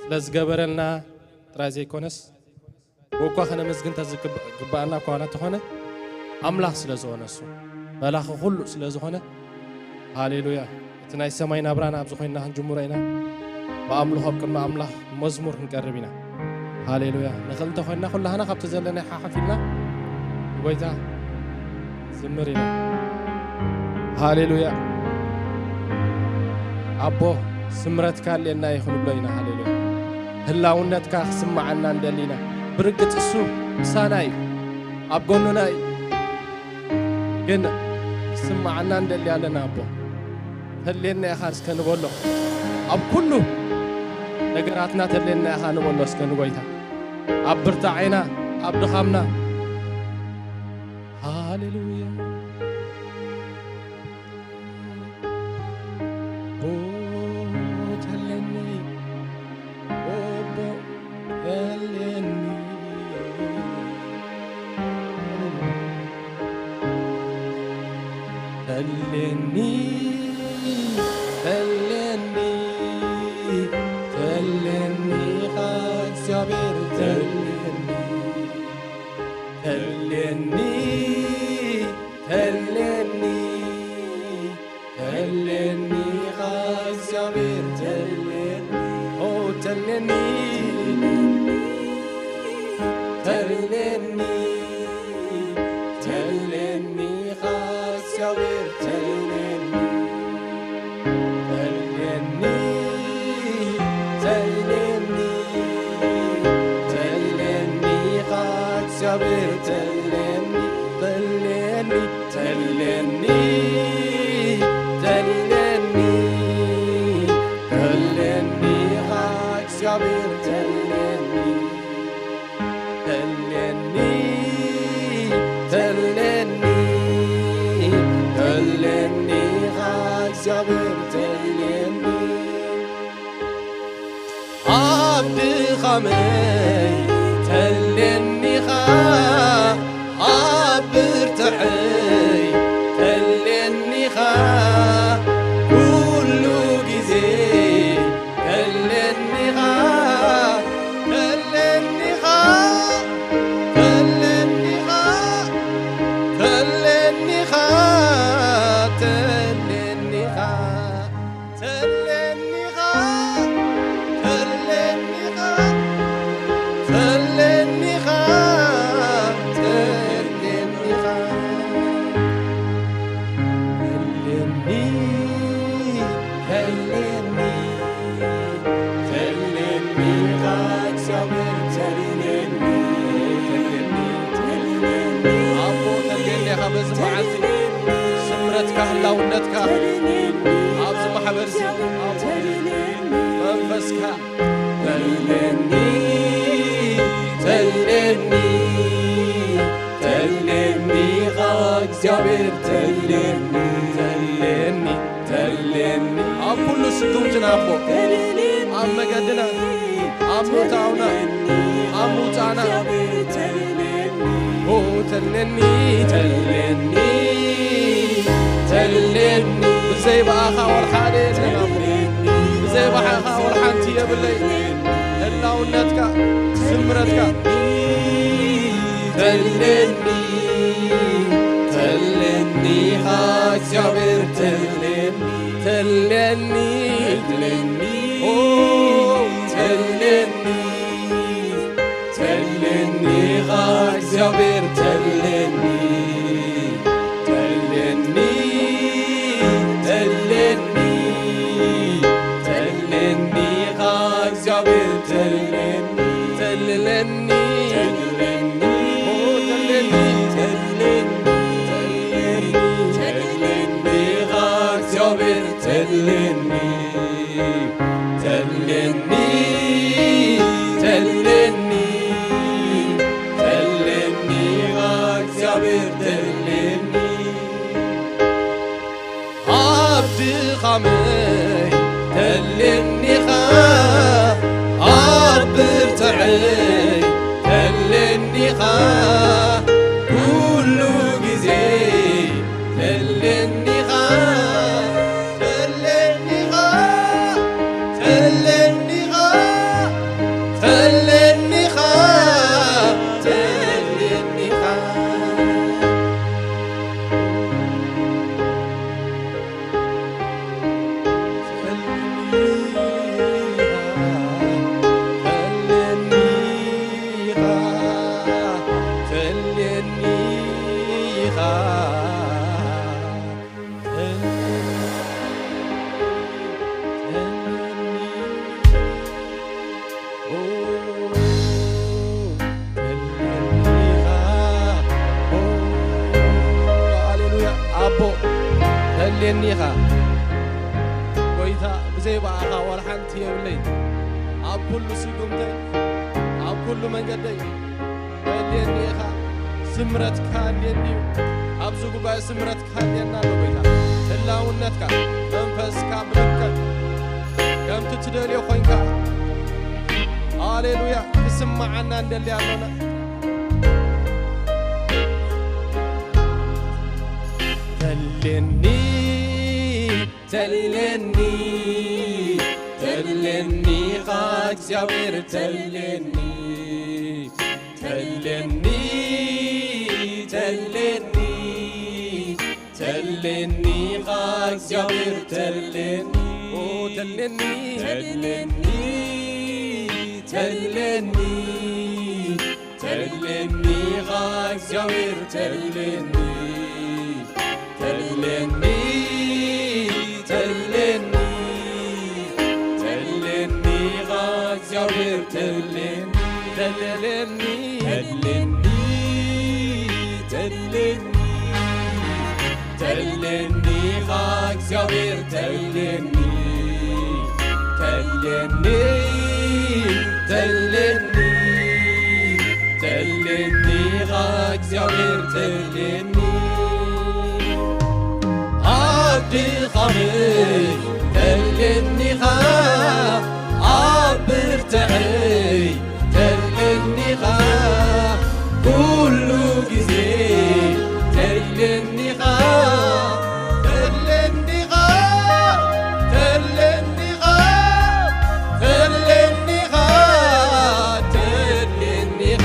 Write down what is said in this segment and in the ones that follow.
ስለ ዝገበረልና ጥራይ ዘይኮነስ፣ ብእኳ ከነመስግን ተዝግብ-፣ ግባኣና እኳ እንተኾነ፣ ኣምላኽ ስለ ዝኾነ፣ እሱ መላኺ ኩሉ ስለ ዝኾነ፣ ሃሌሉያ። እቲ ናይ ሰማይ ናብራና ኣብዚ ኮይንና ክንጅምሮ ኢና። ብኣምልኾ ኣብ ቅድሚ ኣምላኽ መዝሙር ክንቀርብ ኢና። ሃሌሉያ። ንኽእል እንተኾይንና ኩላህና ካብቲ ዘለና ይሓሓፍ ኢልና ንጎይታ ዝምር ኢና። ሃሌሉያ። ኣቦ፣ ስምረትካ ኣልየና እዩ ክንብሎ ኢና። ሃሌሉያ። ህላውነትካ ክስምዓና ንደሊ ኢና። ብርግጽ እሱ ምሳና እዩ፣ ኣብ ጎኑና እዩ። ግን ክስምዓና ንደሊ ኣለና። ኣቦ፣ ተልየና ኢኻ እስከ ንበሎ። ኣብ ኩሉ ነገራትና ተልየና ኢኻ ንበሎ እስከ ንጎይታ። ኣብ ብርታዔና፣ ኣብ ድኻምና። ሃሌሉያ። ኣቦ ተልየኒ፣ ኣቦ ተልየኒ። ተልየኒ፣ ተልየኒ፣ ተልየኒ ኢኻ እግዚኣብሔር ተልየኒ። ተልየኒ፣ ተልየኒ፣ ተልየኒ ኢኻ እግዚኣብሔር ተልየኒ። ኦ ተልየኒ፣ ተልየኒ፣ ተልየኒ ኢኻ እግዚኣብሔር ተልየኒ። ተልየኒ፣ ተልየኒ፣ ተልየኒ ኢኻ እግዚኣብሔር ተልየኒ። ተልየኒ፣ ተልየኒ፣ ተልየኒ፣ ተልየኒ ኢኻ እግዚኣብሔር ተልየኒ። ተልየኒ፣ ተልየኒ፣ ተልየኒ ኢኻ እግዚኣብሔር ተልየኒ። ኣብ ድኻመይ ተልየኒ ኢኻ፣ ኣብ ብርትዐይ ተልየኒ ኢኻ፣ ኩሉ ግዜ ተልየኒ ኢኻ፣ ተልየኒ ኢኻ፣ ተልየኒ ኢኻ፣ ተልየኒ ኢኻ፣ ተልየኒ ኢኻ፣ ተልየኒ ኢኻ፣ ተልየኒ ኢኻ፣ ተልየኒ ኢኻ፣ ተልየኒ ኢኻ። ተልየኒ፣ ተልየኒ፣ ተልየኒ ኢኻ እግዚኣብሔር ተልየኒ፣ ተልየኒ፣ ተልየኒ። ኣቦ ተልየኒ ኢኻ በዚ መዓልቲ። ስምረትካ፣ ህላውነትካ ኣብዚ ማሕበር እዚ፣ ኣቦ መንፈስካ ተልየኒ፣ ተልየኒ፣ ተልየኒ ኢኻ እግዚኣብሔር ተልየኒ፣ ተልየኒ፣ ተልየኒ። ኣብ ኩሉ ስጉምትና ኣቦ፣ ኣብ መገድና፣ ኣብ ምእታውና፣ ኣብ ምውጻእና፣ ኦ ተልየኒ፣ ተልየኒ፣ ተልየኒ። ብዘይ ብኣኻ ወላ ሓደ የለን ኣቦ። ብዘይ ብኣኻ ወላ ሓንቲ የብለይ። ህላውነትካ፣ ስምረትካ። ተልየኒ፣ ተልየኒ ኢኻ እግዚኣብሔር ተልየኒ፣ ተልየኒ፣ ተልየኒ፣ ኦ ተልየኒ። ተልየኒ ኢኻ እግዚኣብሔር ተልየኒ፣ ተልየኒ፣ ተልየኒ፣ ተልየኒ ኢኻ እግዚኣብሔር ተልየኒ፣ ተልየኒ፣ ተልየኒ፣ ኦ ተልየኒ፣ ተልየኒ፣ ተልየኒ፣ ተልየኒ ኢኻ እግዚኣብሔር ተልየኒ። ተልየኒ፣ ተልየኒ፣ ተልየኒ ኢኻ እግዚኣብሔር ተልየኒ። ኣብ ድኻመይ ተልየኒ ኢኻ፣ ኣብ ብርትዐይ ኦ፣ ተልየኒ ኢኻ። ኦ፣ ሃሌሉያ። ኣቦ፣ ተልየኒ ኢኻ። ጎይታ፣ ብዘይ ብኣኻ ዋላ ሓንቲ የብለይ። ኣብ ኩሉ ስጉምተይ፣ ኣብ ኩሉ መንገደይ፣ ተልየኒ ኢኻ። ስምረትካ ኣልየኒ እዩ። ኣብዚ ጉባኤ ስምረትካ ኣልየና ኣሎ ጎይታ። ህላውነትካ፣ መንፈስካ ብልክዕ ከምቲ ትደልዮ ኮይንካ፣ ሃሌሉያ፣ ክስምዓና እንደሊ ኣሎና። ተልየኒ፣ ተልየኒ፣ ተልየኒ ኢኻ እግዚኣብሔር፣ ተልየኒ፣ ተልየኒ፣ ተልየኒ፣ ተልየኒ ኢኻ እግዚኣብሔር፣ ተልየኒ፣ ኦ፣ ተልየኒ፣ ተልየኒ፣ ተልየኒ፣ ተልየኒ ኢኻ እግዚኣብሔር፣ ተልየኒ፣ ተልየኒ፣ ተልየኒ፣ ተልየኒ ኢኻ እግዚኣብሔር፣ ተልየኒ፣ ተልየኒ፣ ተልየኒ፣ ተልየኒ፣ ተልየኒ ኢኻ እግዚኣብሔር፣ ተልየኒ፣ ተልየኒ፣ ተልየኒ፣ ተልየኒ ኢኻ እግዚኣብሔር፣ ተልየኒ። ኣብ ድኻመይ ተልየኒ ኢኻ፣ ኣብ ብርትዐይ ተልየኒ ኢኻ፣ ኩሉ ግዜ ተልየኒ ኢኻ፣ ተልየኒ ኢኻ፣ ተልየኒ ኢኻ፣ ተልየኒ ኢኻ፣ ተልየኒ ኢኻ፣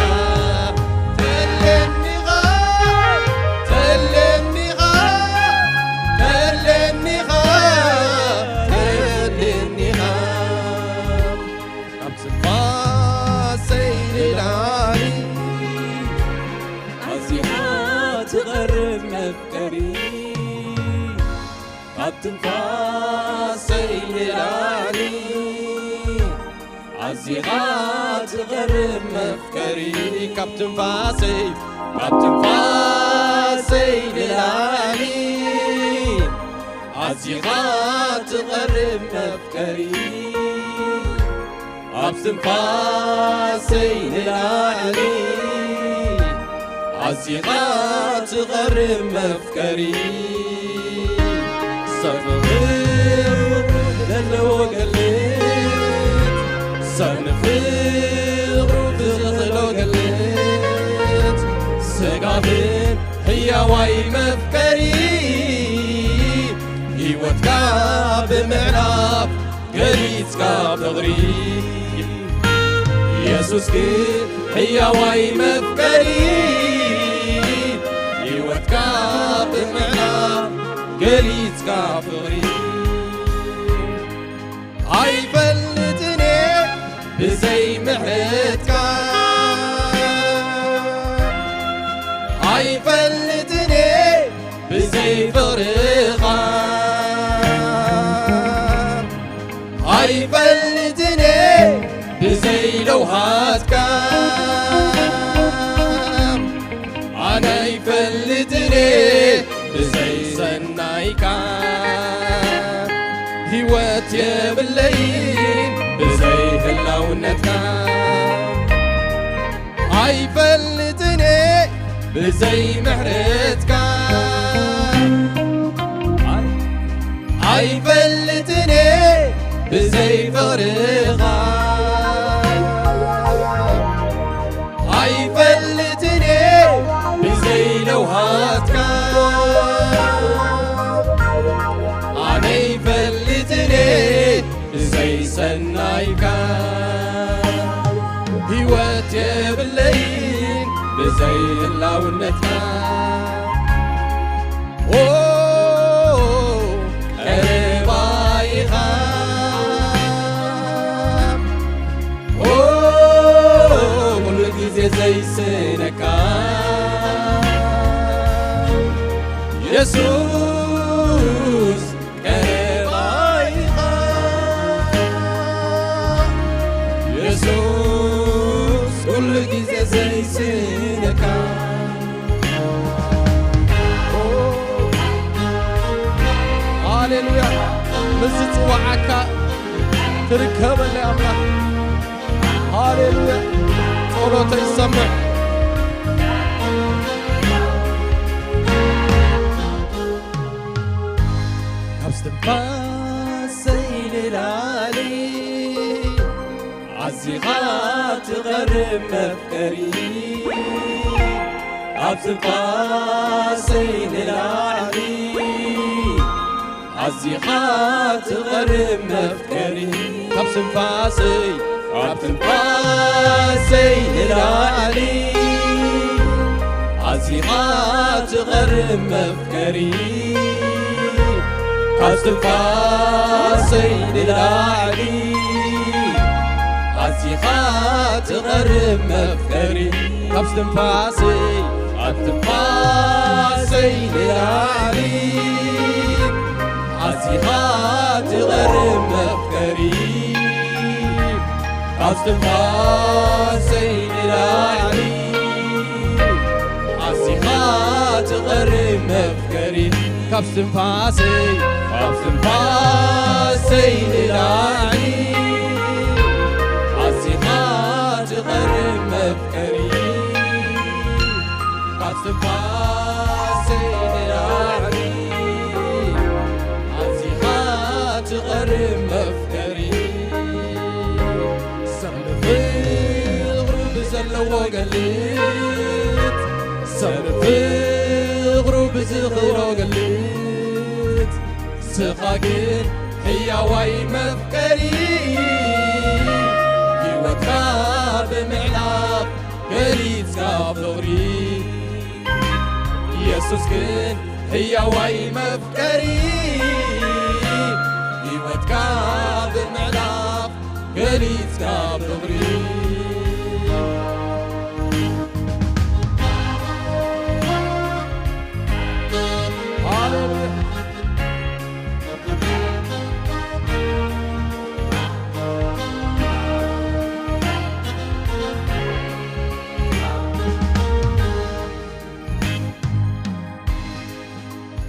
ተልየኒ ኢኻ፣ ተልየኒ ኢኻ፣ ተልየኒ ኢኻ፣ ተልየኒ ኢኻ። ካብ ትንፋሰይ ንላዕሊ ኣዚኻ ትቐርብ መፍቀሪ፣ ካብ ትንፋሰይ ንላዕሊ ኣዚኻ ትቐርብ መፍቀሪ፣ ካብ ትንፋሰይ፣ ካብ ትንፋሰይ ንላዕሊ ኣዚኻ ትቐርብ መፍቀሪ፣ ኣብ ትንፋሰይ ንላዕሊ ኣዚኻ ትቐርብ መፍቀሪ። ሰብ ንፍቕሩ ዘለዎ ገልት፣ ሰብ ንፍቕሩ ዝኽእሎ ገልት፣ ስጋብን ህያዋይ መፍቀሪ፣ ህይወትካ ብምዕራፍ ገሊጽካ ፍቕሪ። የሱስ ግን ህያዋይ መፍቀሪ፣ ህይወትካ ብምዕራፍ ገሊጽካ ፍቕሪ። ኣይፈልጥን እየ ብዘይ ምሕረትካ፣ ኣይፈልጥን እየ ብዘይ ፍቕርኻ፣ ኣይፈልጥን እየ ብዘይ ለውሃትካ፣ ኣነ ኣይፈልጥን እየ ብዘይ ሰናይካ፣ ህይወት የብለይን ብዘይ ህላውነትካ። ኣይፈልጥን እየ ብዘይ ምሕረትካ፣ ኣይፈልጥን እየ ብዘይ ፍቕርኻ፣ ኣይፈልጥን እየ ብዘይ ለውሃትካ፣ ኣነ ኣይፈልጥን እየ ብዘይ ሰናይካ፣ ህይወት የብለይን ብዘይ ህላውነትካ። ኦ፣ ቀረባ ኢኻ፣ ኦ፣ ኩሉ ግዜ ዘይስነካ የሱስ፣ ቀረባ ኢኻ የሱስ። ግዜ ዘይስእነካ። ሃሌሉያ። ምስ ዝጽዋዓካ ትርከበለይ ኣምላኽ። ሃሌሉያ። ጸሎተይ ሰምዕ። ካብ እስትንፋሰይ ንላዕሊ ኣዚኻ ትቐርብ መፍቀሪ፣ ካብ እስትንፋሰይ ንላዕሊ ኣዚኻ ትቐርብ መፍቀሪ፣ ካብ እስትንፋሰይ፣ ካብ እስትንፋሰይ ንላዕሊ ኣዚኻ ትቐርብ መፍቀሪ፣ ካብ እስትንፋሰይ ንላዕሊ ኣዚኻ ትቐርብ መፍቀሪ፣ ካብ እስትንፋሰይ፣ ካብ እስትንፋሰይ ንላዕሊ ኣዚኻ ትቐርብ መፍቀሪ፣ ካብ እስትንፋሰይ ንላዕሊ ኣዚኻ ትቐርብ መፍቀሪ፣ ካብ እስትንፋሰይ፣ ካብ እስትንፋሰይ ንላዕሊ ኣዚኻ ትቐርብ መፍቀሪ፣ ካብ እስትንፋሰይ ንላዕሊ ኣዚኻ ትቐርብ መፍቀሪ። ሰብ ንፍቕሩ ብዘለዎ ገልጽ፣ ሰብ ንፍቕሩ ብዝኽእሎ ገልጽ። ንስኻ ግን ሕያዋይ መፍቀሪ፣ ህይወትካ ብምዕላፍ ገሊጽካ ፍቕሪ። ኢየሱስ ግን ሕያዋይ መፍቀሪ፣ ህይወትካ ብምዕላፍ ገሊጽካ ፍቕሪ። ሃሌሉያ።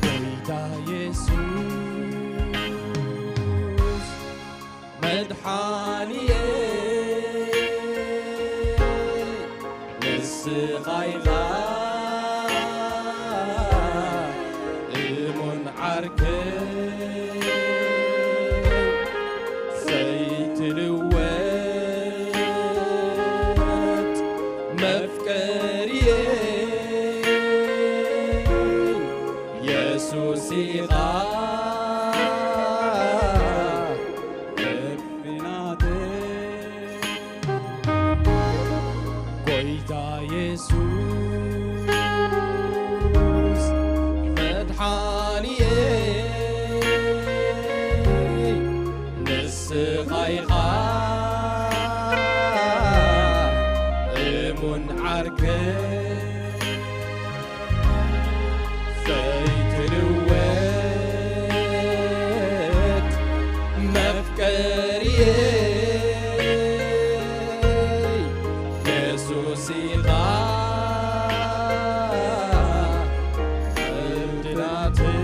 ጎይታ ኢየሱስ መድሓኒየ፣ ንስኻ ኢኻ እሙን ዓርከይ፣ ዘይትልወጥ መፍቀሪየ፣ ኢየሱስ ኢኻ ልቢ ናተይ። ጎይታ ኢየሱስ መድሓኒየ፣ ንስኻ ኢኻ እሙን ዓርከይ፣ ዘይትልወጥ መፍቀሪየይ፣ የሱስ ኢኻ ዕድላተይ።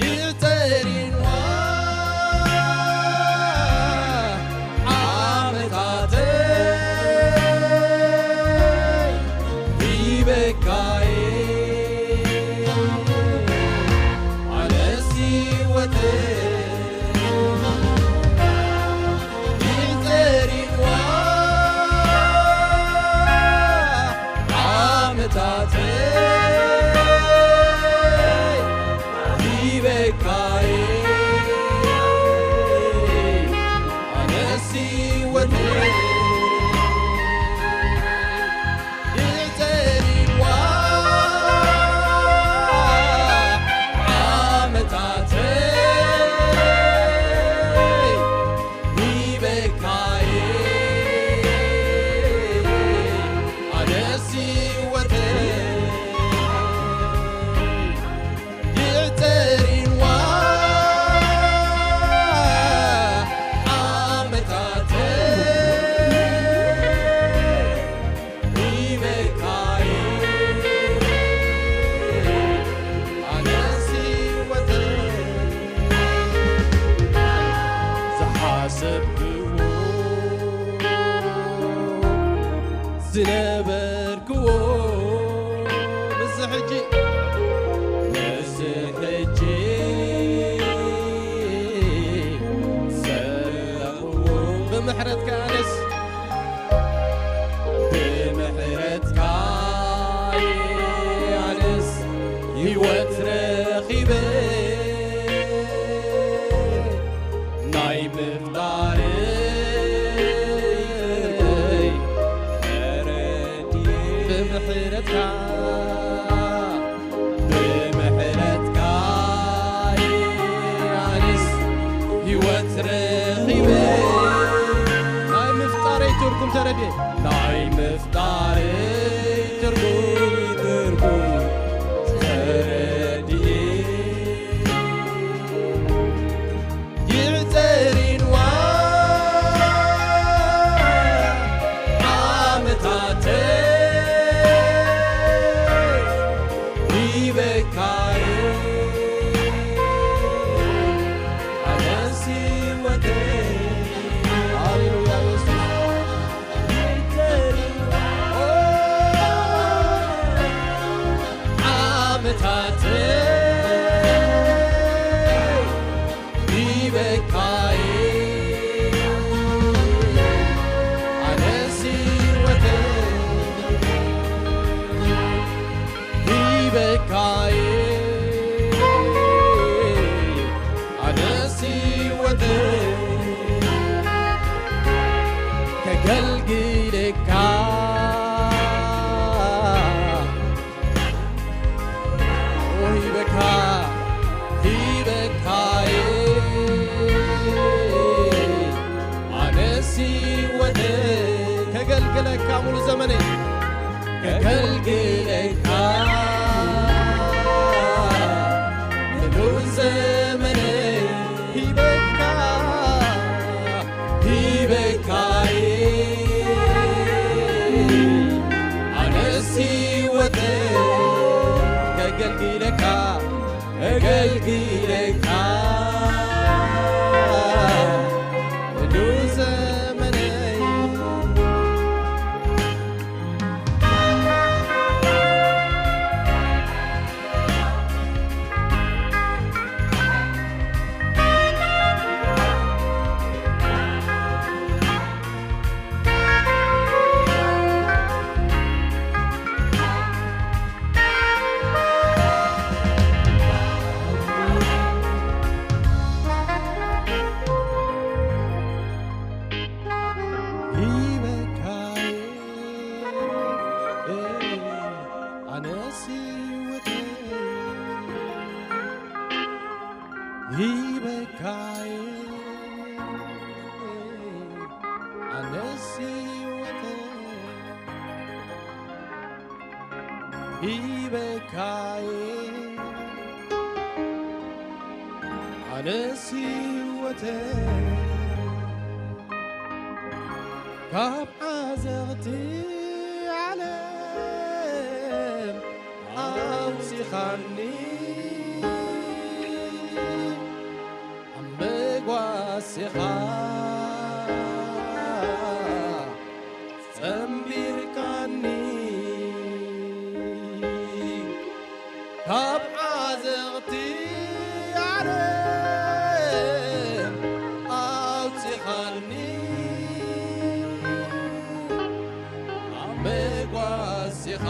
ይጸሪንዋ ዓመታተይ ሂበካየ ኣነስ ህይወተይ። ይጸሪንዋ ሰብክዎ ዝነበርክዎ፣ ምስዚ ሕጂ፣ ምስዚ ሕጂ ሰለኽዎ። ብምሕረትካ ኣነስ፣ ብምሕረትካ ኣነስ ህይወት ረኺበ። ናይ ምፍጣረይ ተረድኤ። ብምሕረትካ፣ ብምሕረትካ ኣነስ ህይወት ረኺበ። ናይ ምፍጣረይ ትርጉም ተረድኤ። ናይ ምፍጣረይ ትርጉም፣ ትርጉም ተረድኤ። ይዕጸሪንዋ ዓመታተይ ይበካዩ ኣነስ ህይወተይ። ሃሌሉያ የሱስ። ይዕጸሪንዋ ዓመታተይ ይበካይ ኣነስ ህይወተይ ይበካይ ኣነስ ህይወተይ ከገልግለካ ሂበካ ሂበካ ኣነስ ህይወተይ ከገልግለካ ሙሉ ዘመነይ ከገልግለካ ሙሉ ዘመነይ ሂበካ ሂበካይ ኣነስ ህይወተይ ከገልግለካ ከገልግለካ ሙሉ ዘመነይ ሂበካየ ኣነስ ህይወተይ ሂበካየ ኣነስ ህይወተይ ሂበካየ ኣነስ ህይወተይ ካብ ዓዘቕቲ ዓለም ኣውፂኻኒ ኣብ መጓሴኻ ጸንቢርካኒ ካብ ዓዘቕቲ ዓለም ኣውፂኻኒ ኣብ መጓሴኻ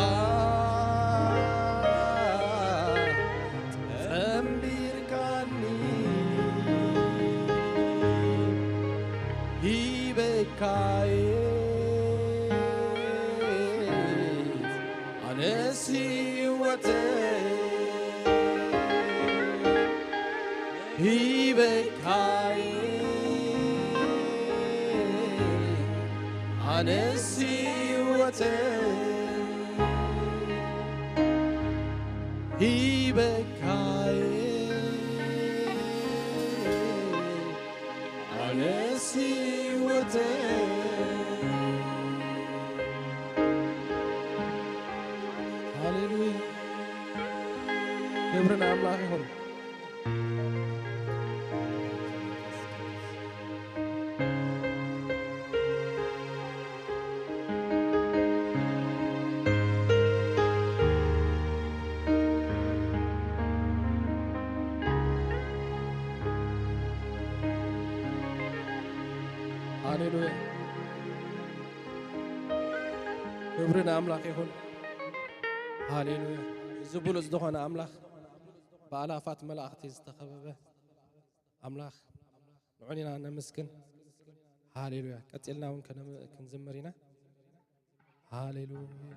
ጸንቢርካኒ ሂበካየ ኣነስ ህይወተይ ሂበካየ ኣነስ ህይወተይ ሂበካየ ኣነስ ህይወተይ ሃሌሉያ ክብሪ ንኣምላኽ ይኹን። ሃሌሉያ። ክብሪ ንኣምላኽ ይኹን። ሃሌሉያ። እዚ ብሉጽ ዝኾነ ኣምላኽ፣ ብኣላፋት መላእኽቲ ዝተኸበበ ኣምላኽ፣ ንዑን ኢና ነመስግን። ሃሌሉያ። ቀጺልና እውን ከነም-፣ ክንዝምር ኢና። ሃሌሉያ።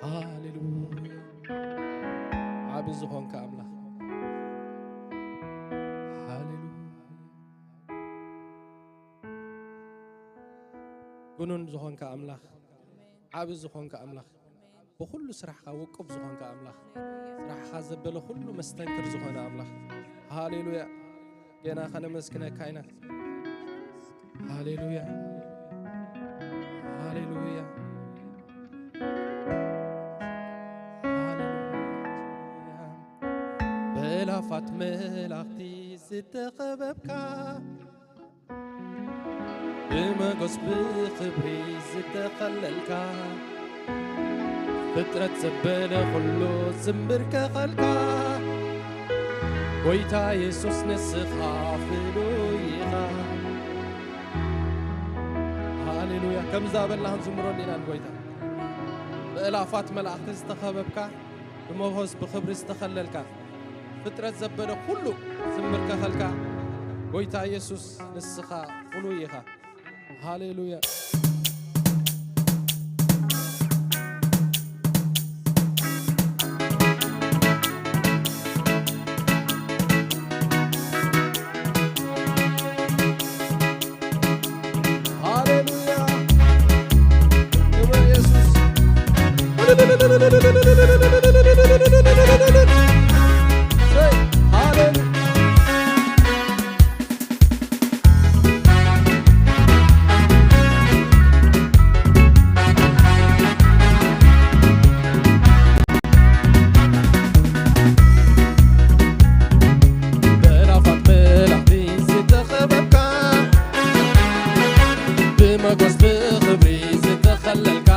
ሃሌሉያ። ዓቢ ዝኾንካ ኣምላኽ። ሃሌሉያ። ግኑን ዝኾንካ ኣምላኽ። ዓቢ ዝኾንካ ኣምላኽ። ብኹሉ ስራሕኻ ውቁብ ዝኾንካ ኣምላኽ። ስራሕኻ ዘበለ ኩሉ መስተንክር ዝኾነ ኣምላኽ። ሃሌሉያ። ገና ከነመስግነካ ኢና። ሃሌሉያ። ሃሌሉያ። ሃሌሉያ። ብኣእላፋት መላእኽቲ ዝተኸበብካ፣ ብመጎስ ብኽብሪ ዝተኸለልካ፣ ፍጥረት ዘበለ ኩሉ ዝንብርከኸልካ፣ ጎይታ የሱስ ንስኻ ፍሉይ ኢኻ። ሃሌሉያ። ከምዛ በልና ክንዝምሮ እንዲና ንጎይታ። ብእላፋት መላእኽቲ ዝተኸበብካ፣ ብመጎስ ብኽብሪ ዝተኸለልካ፣ ፍጥረት ዘበለ ኩሉ ዝንብርከኸልካ፣ ጎይታ የሱስ ንስኻ ፍሉይ ኢኻ። ሃሌሉያ። ሃሌሉያ። ክብሪ የሱስ። ሃሌሉያ። ብኣእላፋት መላእኽቲ ዝተኸበብካ፣ ብመጎስ ብኽብሪ ዝተኸለልካ፣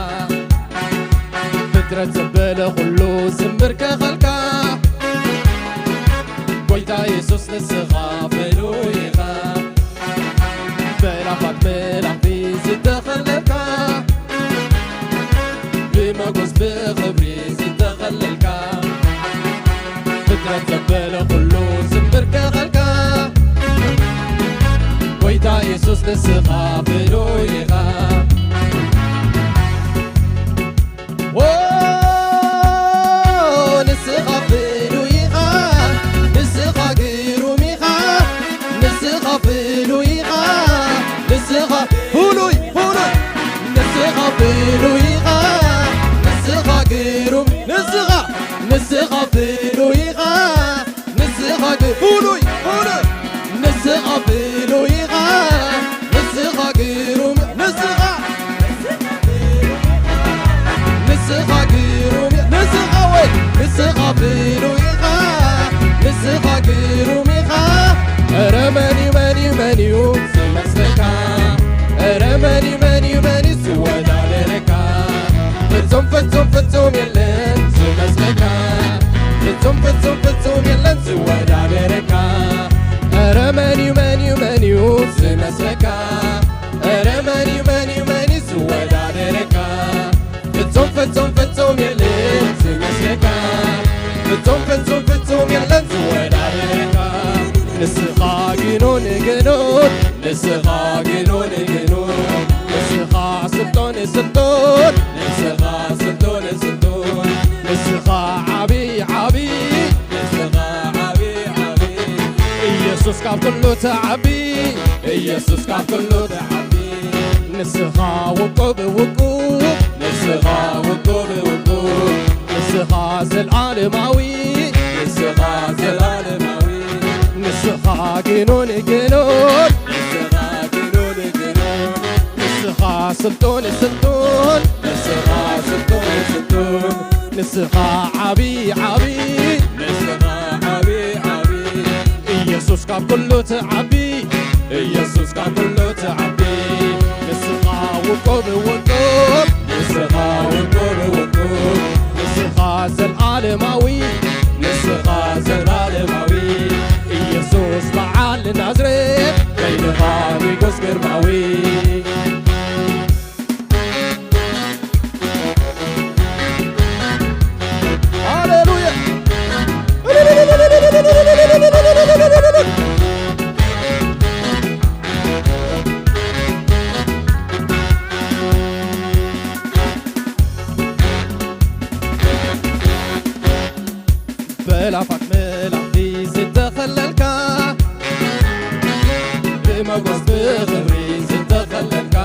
ፍጥረት ዘበለ ኩሉ ዝንብርከኸልካ፣ ጎይታ የሱስ ንስኻ ፍሉይ ኢኻ። ብኣእላፋት መላእኽቲ ዝተኸለልካ፣ ብመጎስ ብኽብሪ ዝተኸለልካ፣ ፍጥረት ዘበለ ኩሉ ዝንብርከኸልካ፣ ጎይታ የሱስ ንስኻ ፍሉይ ኢኻ። ዎ፣ ንስኻ ፍሉይ ኢኻ፣ ንስኻ ግሩም ኢኻ፣ ንስኻ ፍሉይ ኢኻ፣ ንስኻ ፍሉይ፣ ፍሉይ፣ ንስኻ ፍሉይ ኢኻ፣ ንስኻ ግሩም፣ ንስኻ፣ ንስኻ ፍሉይ ኢኻ፣ ንስኻ ግ-፣ ፍሉይ፣ ፍሉይ፣ ንስኻ ፍሉይ ኢኻ፣ ንስኻ ግሩም፣ ንስኻ፣ ንስኻ ግሩም፣ ንስኻ ወይ፣ ንስኻ ፍሉይ ኢኻ፣ ንስኻ ግሩም ኢኻ። ኧረ መን እዩ፣ መን እዩ፣ መን እዩ ዝመስለካ? ኧረ መን እዩ፣ መን እዩ፣ መን እዩ ዝወዳደረካ? ፍጹም፣ ፍጹም፣ ፍጹም የለን ዝመስለካ። ፍጹም፣ ፍጹም፣ ፍጹም የለን ዝወዳደረካ። ኧረ መን እዩ፣ መን እዩ፣ መን እዩ ዝመስለካ? ኧረ መን እዩ፣ መን እዩ፣ መን እዩ ዝወዳደረካ? ፍጹም፣ ፍጹም፣ ፍጹም የለን ዝመስለካ። ፍጹም፣ ፍጹም፣ ፍጹም የለን ዝወዳደረካ። ንስኻ ግኑን፣ ግኑን፣ ንስኻ ግኑን፣ ግኑን፣ ንስኻ ስልጡን፣ ስልጡን፣ ንስኻ ስልጡን፣ ስልጡን፣ ንስኻ ዓቢ፣ ዓቢ፣ ንስኻ ዓቢ፣ ዓቢ፣ ኢየሱስ ካብ ኩሉ ትዓቢ፣ ኢየሱስ ካብ ኩሉ ትዓቢ። ንስኻ ውቁብ፣ ውቁብ፣ ንስኻ ውቁብ፣ ውቁብ፣ ንስኻ ዘልዓለማዊ፣ ንስኻ ዘልዓለማዊ፣ ንስኻ ግኑን፣ ግኑን፣ ንስኻ ግኑን፣ ግኑን፣ ንስኻ ስልጡን፣ ስልጡን፣ ንስኻ ስልጡን፣ ስልጡን፣ ንስኻ ዓቢ፣ ዓቢ፣ ንስኻ ዓቢ፣ ዓቢ፣ ኢየሱስ ካብ ኩሉ ትዓቢ፣ ኢየሱስ ካብ ኩሉ ትዓቢ። ንስኻ ውቁብ ውቁብ፣ ንስኻ ውቁብ ውቁብ፣ ዘላለማዊ፣ ንስኻ ዘላለማዊ፣ ኢየሱስ በዓል ናዝሬት፣ በይንኻ ንጉስ ግርማዊ። ሃሌሉያ። በላፋት መላእኽቲ ዝተኸለልካ፣ ብመጎስ ብኽብሪ ዝተኸለልካ፣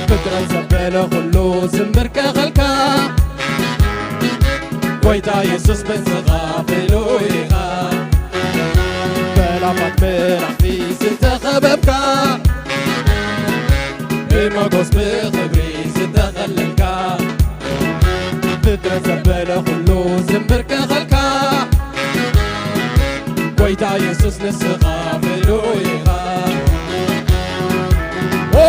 ፍጥረት ዘበለ ኩሉ ዝምርከኸልካ፣ ጎይታ የሱስ በንስኻ ፍሉይ ኢኻ። በላፋት መላእኽቲ ዝተኸበብካ፣ ብመጎስ ብኽብሪ ዝተኸለልካ፣ ፍጥረት ዘበለ ኩሉ ዝምብርከኸልካ፣ ጎይታ የሱስ ንስኻ ፍሉይ ኢኻ። ኦ፣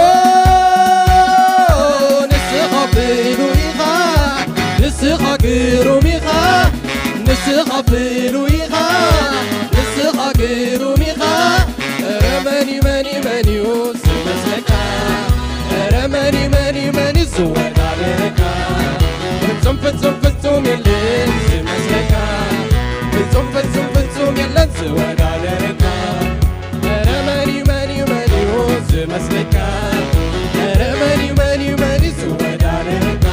ንስኻ ፍሉይ ኢኻ፣ ንስኻ ግሩም ኢኻ፣ ንስኻ ፍሉይ ኢኻ፣ ንስኻ ግሩም ኢኻ። ኧረ መን እዩ፣ መን እዩ፣ መን እዩ ዝመስለካ? ኧረ መን እዩ፣ መን እዩ፣ መን እዩ ዝወዳደረካ? ፍጹም፣ ፍጹም፣ ፍጹም የለን ዝመስለካ። ፍጹም፣ ፍጹም፣ ፍጹም የለን ዝወዳደረካ። ኧረ መን እዩ፣ መን እዩ፣ መን እዩ ዝመስለካ? ኧረ መን እዩ፣ መን እዩ፣ መን እዩ ዝወዳደረካ?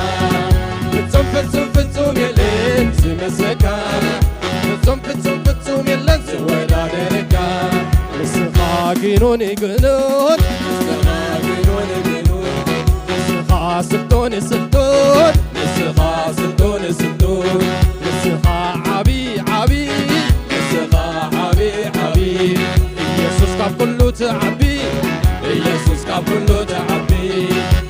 ፍጹም፣ ፍጹም፣ ፍጹም የለን ዝመስለካ። ፍጹም፣ ፍጹም፣ ፍጹም የለን ዝወዳደረካ። ንስኻ ግኑን ግኑን፣ ንስኻ ግኑን ግኑን፣ ንስኻ ስልጡን ስልጡን፣ ንስኻ ስልጡን ስልጡን፣ ንስኻ ዓቢ ዓቢ፣ ንስኻ ዓቢ ዓቢ። ኢየሱስ ካብ ኩሉ ትዓቢ፣ ኢየሱስ ካብ ኩሉ ትዓቢ።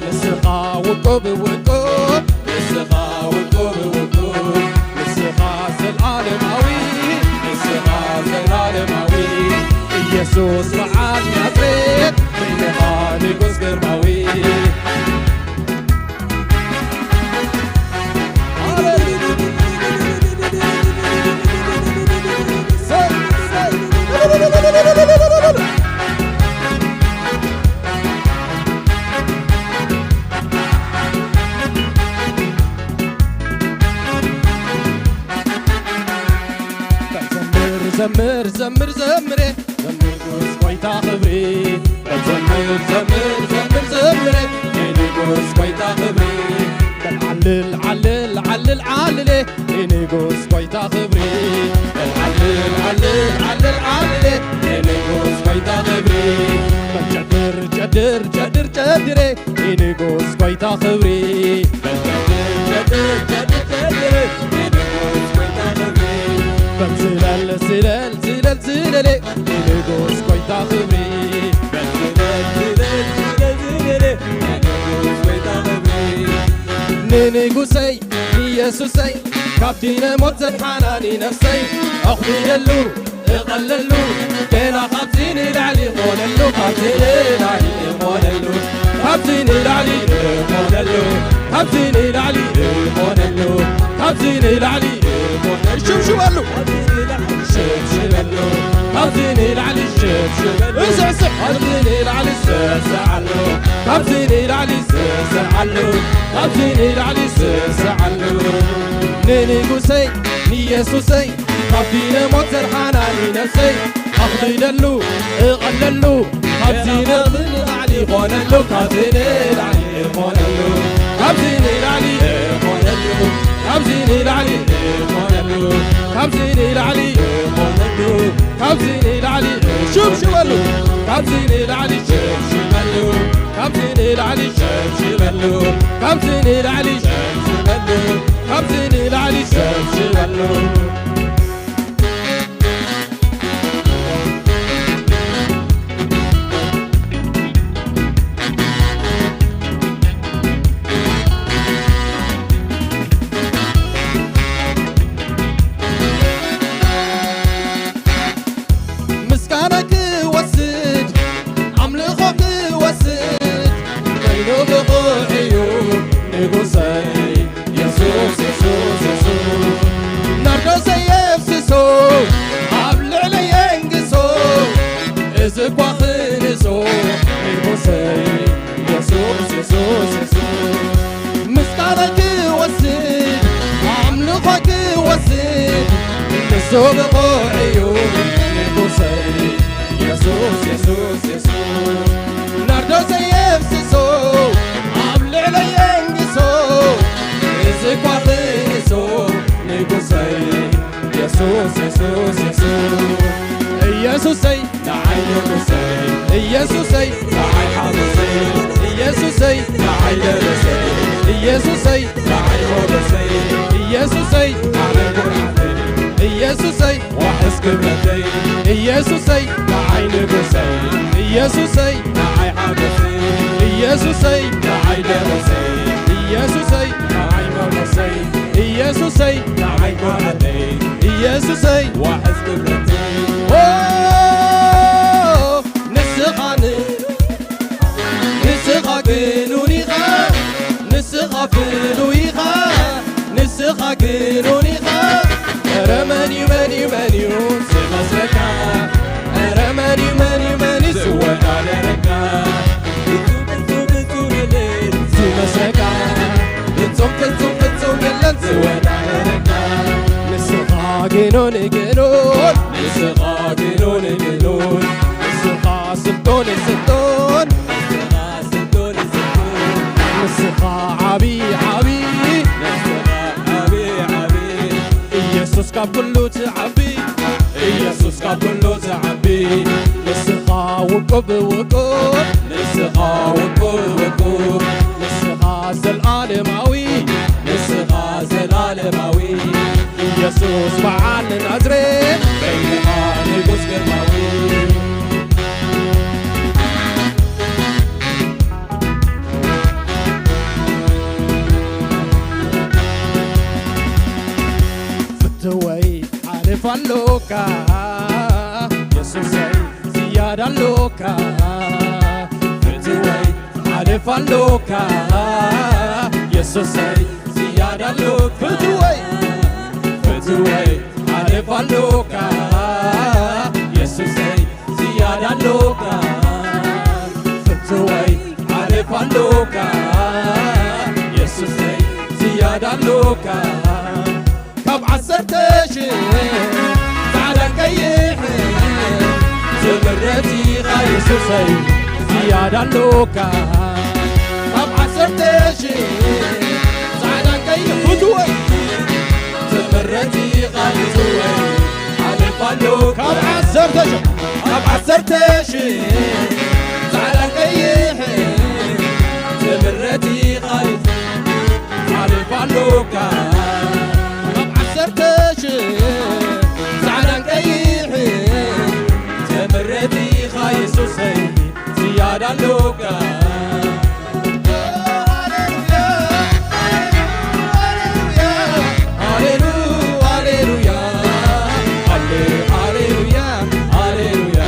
ንስኻ ውቁብ ውቁብ፣ ንስኻ ውቁብ ውቁብ፣ ንስኻ ዘላለማዊ፣ ንስኻ ዘላለማዊ። ኢየሱስ በዓል ናዝሬት፣ በይንኻ ንጉስ ግርማዊ። ዘምር፣ ዘምር፣ ዘምር፣ ዘምሬ፣ ንንጉስ ጐይታ ክብሪ። ዘምር፣ ዘምር፣ ዘምር፣ ዘምሬ፣ ንንጉስ ጐይታ ክብሪ። በል ዓልል፣ ዓልል፣ ዓልል፣ ዓልሌ፣ ንንጉስ ጐይታ ክብሪ። በል ዓልል፣ ዓልል፣ ዓልል፣ ዓልሌ፣ ንንጉስ ጐይታ ክብሪ። በል ጨድር፣ ጨድር፣ ጨድር፣ ጨድሬ፣ ንንጉስ ጐይታ ክብሪ። በል ጨድር፣ ጨድር፣ ጨድር፣ ጨድሬ፣ ንንጉስ ጐይታ ክብሪ። በል ዝለል፣ ዝለል፣ ዝለል፣ ዝለሌ፣ ንንጉስ ጐይታ ክብሪ። በል ዝለል፣ ዝለል፣ ዝለል፣ ዝለሌ፣ ንንጉስ ጐይታ ክብሪ። ንንጉሰይ ንየሱሰይ ካብቲ ንሞት ዘድሓናኒ ነፍሰይ ኣኽቢደሉ እቐለሉ ገና ካብዚ ንላዕሊ ኾነሉ ካብዚ ንላዕሊ ኾነሉ ካብዚ ንላዕሊ ኾነሉ ካብዚ ንላዕሊ ኾነሉ ካብዚ ንላዕሊ ኾነሉ ሽብሽበሉ ሽብሽበሉ ካብዚ ንላዕሊ ሽብሽበሉ እስዕስዕ ካብዚ ንላዕሊ ስዕስዓሉ ካብዚ ንላዕሊ ስዕስዓሉ ካብዚ ንላዕሊ ስዕስዓሉ ንንጉሰይ ንየሱሰይ ካብቲ ንሞት ዘድሓናኒ ነፍሰይ ኣኽብደሉ እቐለሉ ካብዚ ንላዕሊ ይኾነሉ ካብዚ ንላዕሊ ይኾነሉ ካብዚ ንላዕሊ ይኾነሉ ካብዚ ንላዕሊ ይኾነሉ ካብዚ ንላዕሊ ይኾነሉ ካብዚ ንላዕሊ ሽብሽበሉ ካብዚ ንላዕሊ ሽብሽበሉ ካብዚ ንላዕሊ ሸብሽበሉ ካብዚ ንላዕሊ ሸብሽበሉ ካብዚ ንላዕሊ ሸብሽበሉ ምስጋና ክወስድ ኣምልኾ ክወስድ ኮይኑ ብቑዕ እዩ ንጉሰይ የሱስ የሱስ የሱስ ብቑዕ እዩ ንጉሰይ የሱስ፣ የሱስ፣ የሱስ። ናርዶሰይ የፍስሶ ኣብ ልዕለይ የንግሶ፣ እዚ እኳ ክእሶ ንጉሰይ የሱስ፣ የሱስ፣ የሱስ። ኢየሱሰይ ንዓይ ንጉሰይ፣ ኢየሱሰይ ንዓይ ሓጎሰይ፣ ኢየሱሰይ ንዓይ ደረሰይ፣ ኢየሱሰይ ንዓይ ሞገሰይ፣ ኢየሱሰይ ንዓይ ኩርዓተይ፣ ኢየሱሰይ ዋሕስ ክብረተይ፣ ኢየሱሰይ ንዓይ ንጉሰይ፣ ኢየሱሰይ ንዓይ ሓጎሰይ፣ ኢየሱሰይ ንዓይ ደረሰይ፣ ኢየሱሰይ ንዓይ ሞገሰይ፣ ኢየሱሰይ ንዓይ ኩርዓተይ፣ ኢየሱሰይ ዋሕስ ክብረተይ። ኦ፣ ንስኻ ን-፣ ንስኻ ግኑን ኢኻ፣ ንስኻ ፍሉይ ኢኻ፣ ንስኻ ግኑን ኢኻ። ኧረ መን እዩ፣ መን እዩ፣ መን እዩ ዝመስለካ? ኧረ መን እዩ፣ መን እዩ፣ መን እዩ ዝወዳደረካ? ፍጹም፣ ፍጹም፣ ፍጹም የለን ዝመስለካ። ፍጹም፣ ፍጹም፣ ፍጹም የለን ዝወዳደረካ። ንስኻ ግኑን፣ ግኑን፣ ንስኻ ግኑን፣ ግኑን፣ ንስኻ ስልጡን፣ ስልጡን፣ ንስኻ ዓቢ፣ ዓቢ፣ ኢየሱስ ካብ ኩሉ ትዓቢ፣ ኢየሱስ ካብ ኩሉ ትዓቢ። ንስኻ ውቁብ፣ ውቁብ፣ ንስኻ ውቁብ፣ ውቁብ፣ ንስኻ ዘልኣለማዊ፣ ንስኻ ዘልኣለማዊ። ኢየሱስ በዓል ናዝሬት፣ በይንኻ ንጉስ ግርማዊ። ፍትወይ ሓልፍ ኣሎካ፣ የሱሰይ ዝያዳ ኣሎካ። ፍትወይ ሓልፍ ኣሎካ፣ የሱሰይ ዝያዳ ኣሎካ። ፍትወይ፣ ፍትወይ ሓልፍ ኣሎካ፣ የሱሰይ ዝያዳ ኣሎካ። ፍትወይ ሓልፍ ኣሎካ፣ የሱሰይ ዝያዳ ኣሎካ። ካብ ዓሰርተ ሽሕ ጻዕዳን ቀይሕን ትምረጽ ኢኻ የሱሰይ ዝያዳ ኣሎካ። ካብ ዓሰርተ ሽሕ ጻዕዳን ቀይሕን ፍትወይ ትምረጽ ኢኻ ፍትወይ ሓልፍ ኣሎካ። ካብ ዓሰርተ ሽሕ፣ ካብ ዓሰርተ ሽሕ ጻዕዳን ቀይሕን ትምረጽ ኢኻ ሓልፍ ኣሎካ። ካብ ዓሰርተ ሽሕ ጻዕዳን ቀይሕን ትምረጽ ኢኻ የሱሰይ ዝያዳ ኣሎካ። ሃሌሉያ፣ ሃሌሉያ፣ ሃሌሉ-፣ ሃሌሉያ፣ ሃሌ-፣ ሃሌሉያ፣ ሃሌሉያ።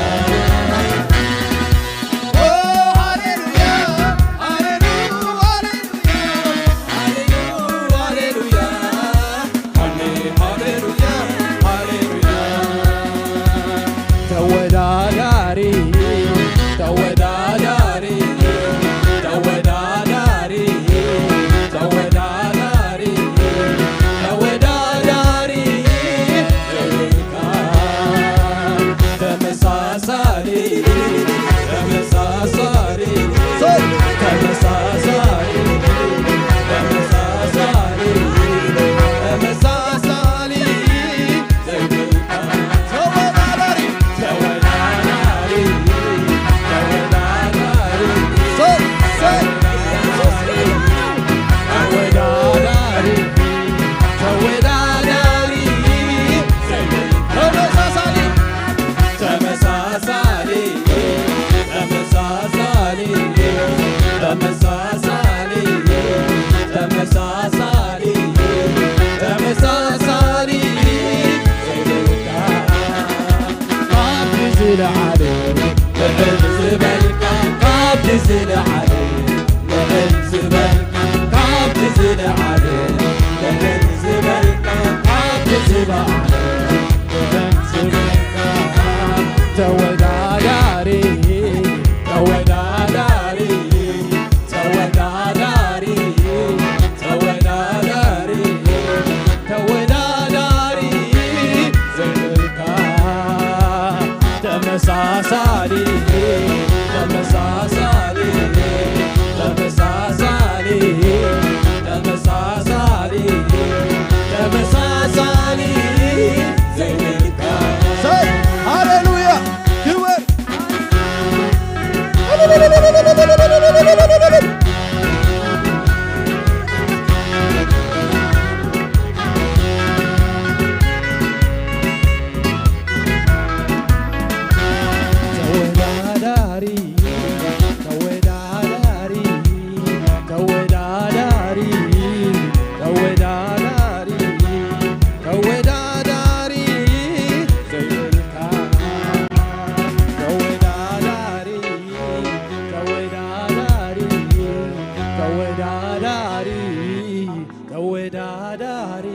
ተወዳዳሪ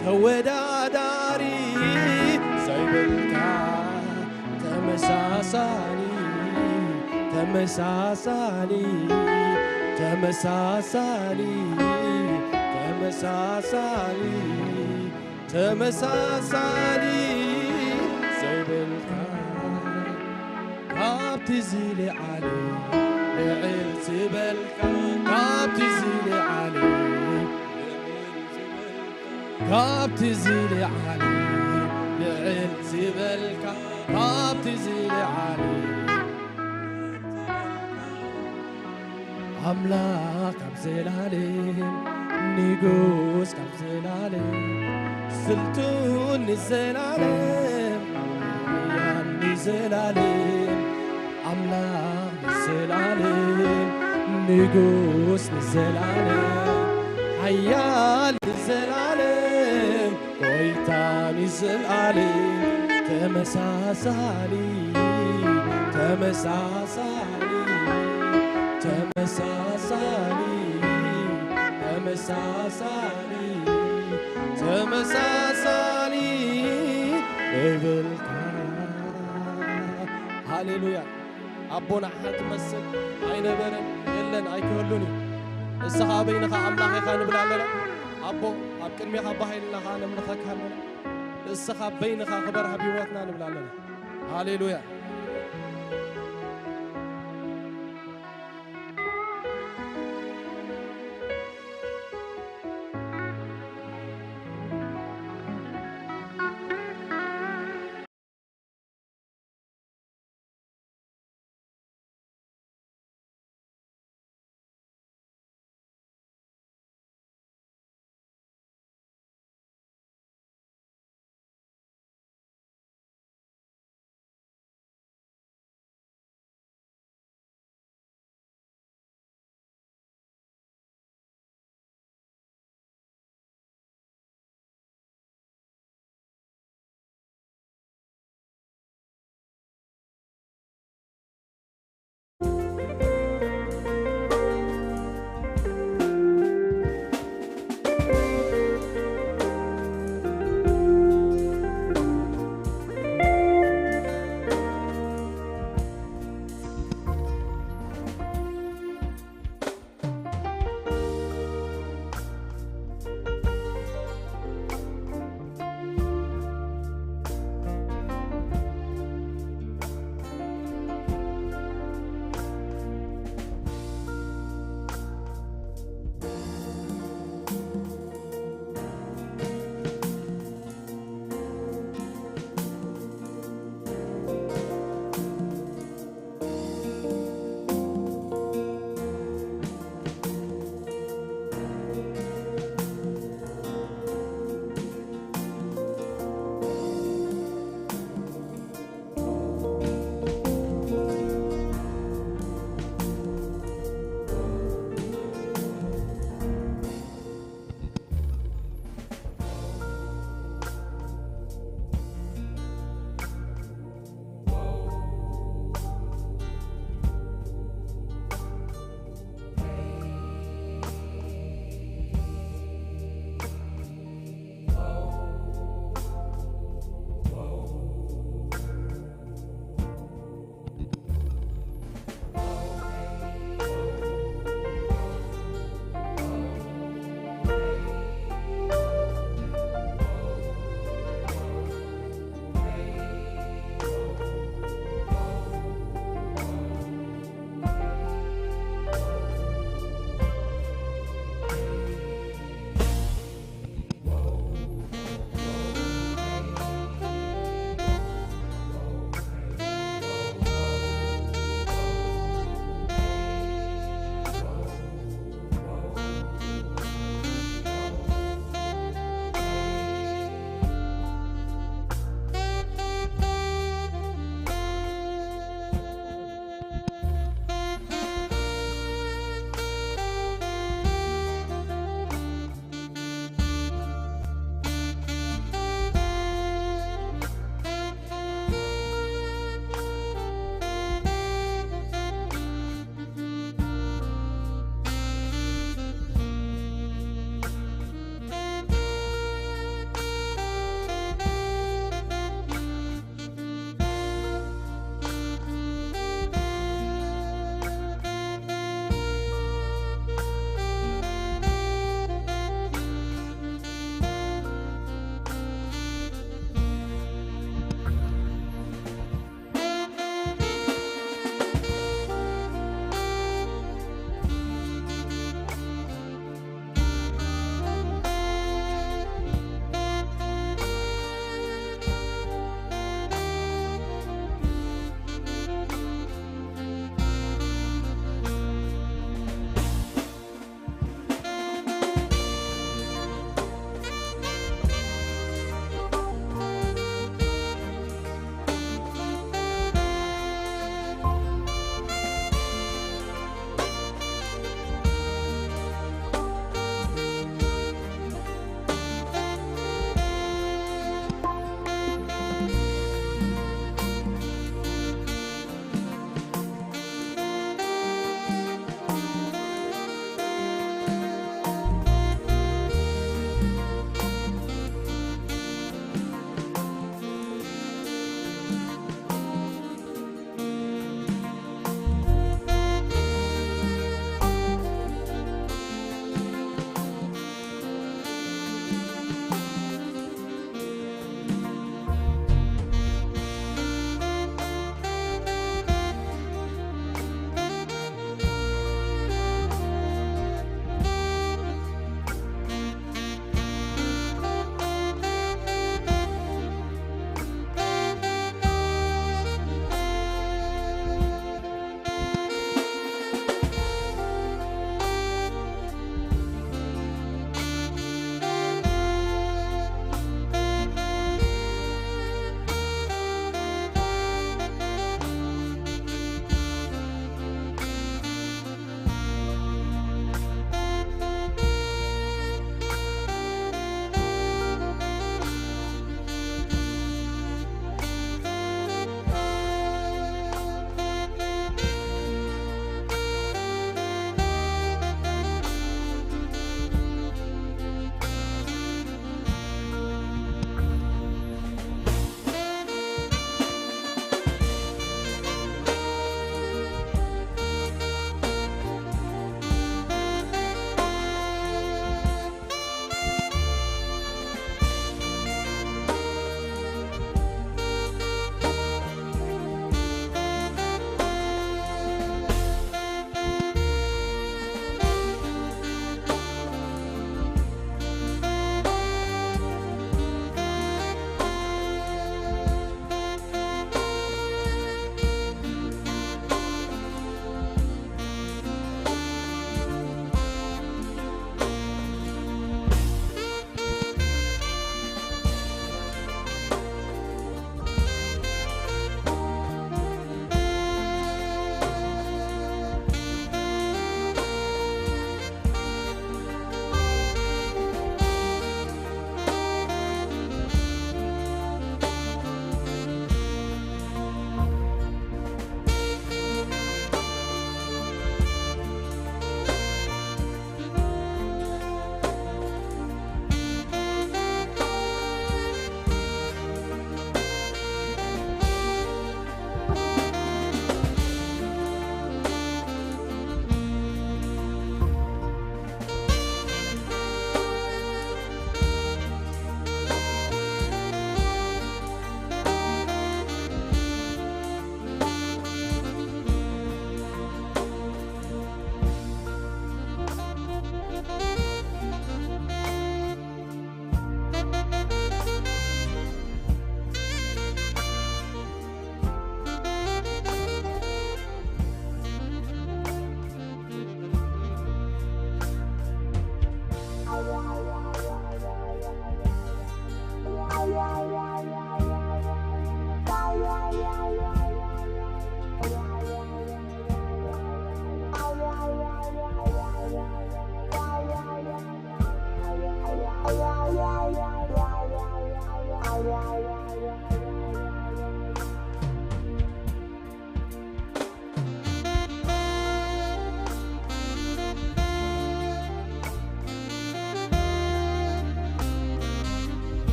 ተወዳዳሪ ዘይብልካ ተመሳሳሊ ተመሳሳሊ ተመሳሳሊ ተመሳሳሊ ተመሳሳሊ ዘይብልካ ካብቲ ዝለዓለ ልዕል ዝበልካ ካብቲ ዝለዓለ ልዕል ዝበልካ ካብቲ ዝለዓለ ልዕል ዝበልካ ካብቲ ዝለዓለ ኣምላኽ ካብ ዘላለም ንጉስ ካብ ዘላለም ስልጡን ንዘላለም ሓያል ንዘላለም ኣምላኽ ንዘላለም ንጉስ ንዘላለም ሓያል ንዘላለም ጎይታ ንዘላለም ተመሳሳሊ ተመሳሳሊ ተመሳሳሊ ተመሳሳሊ ተመሳሳሊ ዘይብልካ ሃሌሉያ ኣቦ ንዓኻ ትመስል ኣይነበረን የለን ኣይክህሉን እዩ ንስኻ በይንኻ ኣምላኽ ኢኻ ንብል ኣለና ኣቦ ኣብ ቅድሜኻ ባሂልና ኸዓ ነምልኸካ ኣለና ንስኻ በይንኻ ክበር ኣብ ህይወትና ንብል ኣለና ሃሌሉያ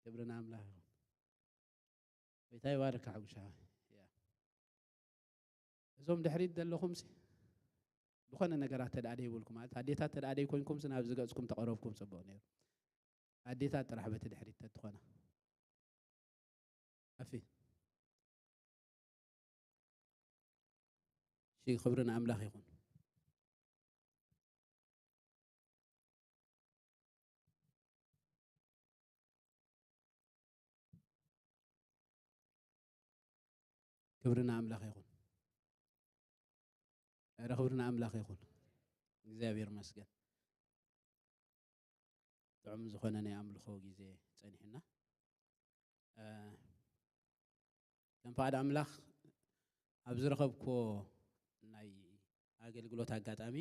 ክብሪ ንኣምላኽ ይኹን። ጎይታ ይባርካ ሓጉሻ። እዞም ድሕሪት ዘለኹምሲ ዝኾነ ነገራት ተድኣ ደይብልኩም፣ ማለት ኣዴታት ተድኣ ደይኮንኩምሲ ናብዚ ገጽኩም ተቐረብኩም ጽቡቕ ነይሩ። ኣዴታት ጥራሕ በቲ ድሕሪት ተትኾና። ኣፊ። እሺ፣ ክብሪ ንኣምላኽ ይኹን። ክብሪ ንኣምላኽ ይኹን። ኧረ ክብሪ ንኣምላኽ ይኹን። እግዚኣብሔር ይመስገን። ጥዑም ዝኾነ ናይ ኣምልኾ ግዜ ጸኒሕና። እ፣ ከም ፍቓድ ኣምላኽ ኣብ ዝረኸብክዎ ናይ ኣገልግሎት ኣጋጣሚ፣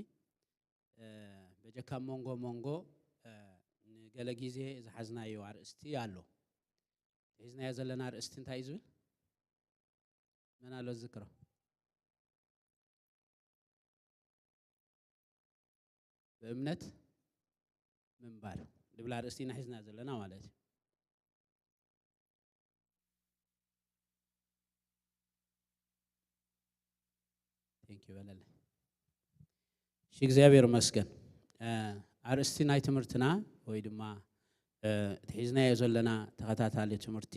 እ፣ በጀካ መንጎ መንጎ፣ እ፣ ንገለ ግዜ ዝሓዝናዮ ኣርእስቲ ኣሎ። ሒዝናዮ ዘለና ኣርእስቲ እንታይ እዩ ዝብል? መን ኣሎ ዝዝክሮ? ብእምነት ምንባር ዝብል ኣርእስቲ ኢና ሒዝና ዘለና ማለት እዩ። Thank you በለለይ። እሺ፣ እግዚኣብሔር ይመስገን። እ፣ ኣርእስቲ ናይ ትምህርትና ወይ ድማ፣ እ፣ እቲ ሒዝናዮ ዘለና ተኸታታሊ ትምህርቲ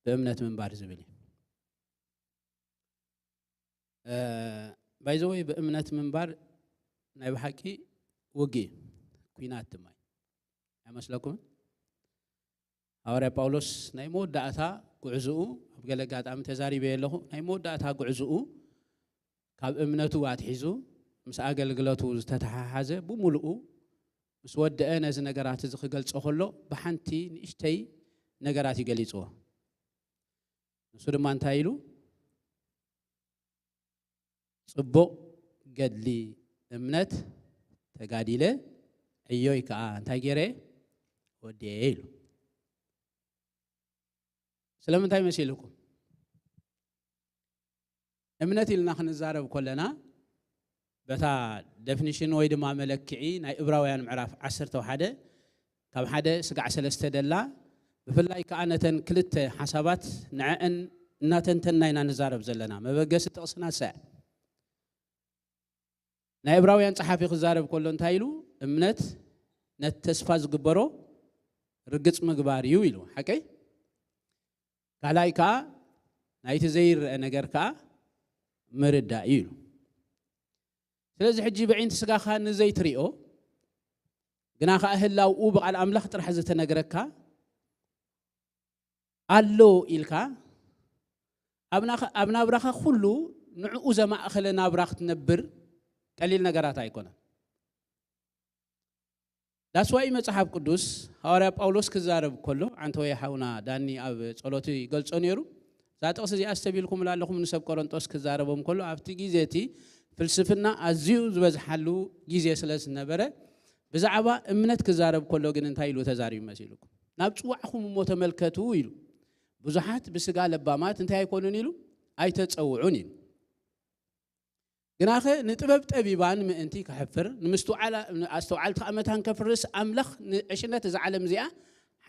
ብእምነት ምንባር ዝብል እዩ። እ፣ by the way፣ ብእምነት ምንባር ናይ ብሓቂ ውግእ እዩ፣ ኲናት ድማ እዩ። ኣይመስለኩምን? ሃዋርያ ጳውሎስ ናይ መወዳእታ ጉዕዝኡ፣ ኣብ ገለ ኣጋጣሚ ተዛሪበዮ ኣለኹ፣ ናይ መወዳእታ ጉዕዝኡ ካብ እምነቱ ኣትሒዙ ምስ ኣገልግሎቱ ዝተተሓሓዘ ብምሉኡ ምስ ወደአ ነዚ ነገራት እዚ ክገልጾ ከሎ ብሓንቲ ንእሽተይ ነገራት እዩ ገሊጽዎ። ንሱ ድማ እንታይ ኢሉ? "ጽቡቕ ገድሊ እምነት ተጋዲለ፣ ዕዮይ ከኣ እንታይ ገይረ? ወዲኤ" ኢሉ። ስለምንታይ መሲልኩም? እምነት ኢልና ክንዛረብ ከለና፣ በታ ደፊኒሽን ወይ ድማ መለክዒ ናይ እብራውያን ምዕራፍ ዓሰርተ ሓደ ካብ ሓደ ስጋዕ ሰለስተ ደላ፣ ብፍላይ ከኣ ነተን ክልተ ሓሳባት ንዐአን እናተንተንና ኢና ንዛረብ ዘለና። መበገሲ ጥቕስና ሰዕ ናይ እብራውያን ጸሓፊ ክዛረብ ከሎ እንታይ ኢሉ? "እምነት ነቲ ተስፋ ዝግበሮ ርግጽ ምግባር እዩ" ኢሉ። ሓቀይ? ካልኣይ ከኣ ናይቲ ዘይረአ ነገር ከኣ ምርዳእ እዩ ኢሉ። ስለዚ ሕጂ ብዒንቲ ስጋኻ ንዘይትሪኦ ግና ከኣ ህላውኡ ብቃል ኣምላኽ ጥራሕ ዝተነግረካ ኣሎ ኢልካ ኣብ ናኻ-፣ ኣብ ናብራኻ ኩሉ ንዕኡ ዘማእኸለ ናብራ ክትነብር ቀሊል ነገራት ኣይኮነን። ዳስዋይ መጽሓፍ ቅዱስ ሃዋርያ ጳውሎስ ክዛረብ ከሎ፣ ዓንተወይ ሓውና ዳኒ ኣብ ጸሎቱ ይገልጾ ነይሩ። እዛ ጥቕሲ እዚኣ ኣስተቢልኩምላ ኣለኹም፣ ንሰብ ቆሮንጦስ ክዛረቦም ከሎ፣ ኣብቲ ግዜ እቲ ፍልስፍና ኣዝዩ ዝበዝሓሉ ግዜ ስለ ዝነበረ፣ ብዛዕባ እምነት ክዛረብ ከሎ ግን እንታይ ኢሉ ተዛሪቡ መሲልኩም? "ናብ ጽዋዕኹም እሞ ተመልከቱ" ኢሉ። "ብዙሓት ብስጋ ለባማት እንታይ ኣይኮኑን" ኢሉ፣ "ኣይተጸውዑን" ኢሉ። ግናኸ ንጥበብ ጠቢባን ምእንቲ ከሕፍር፣ ንምስትውዓል ኣስተውዓልቲ ከኣ መታን ከፍርስ ኣምላኽ ንዕሽነት እዛ ዓለም እዚኣ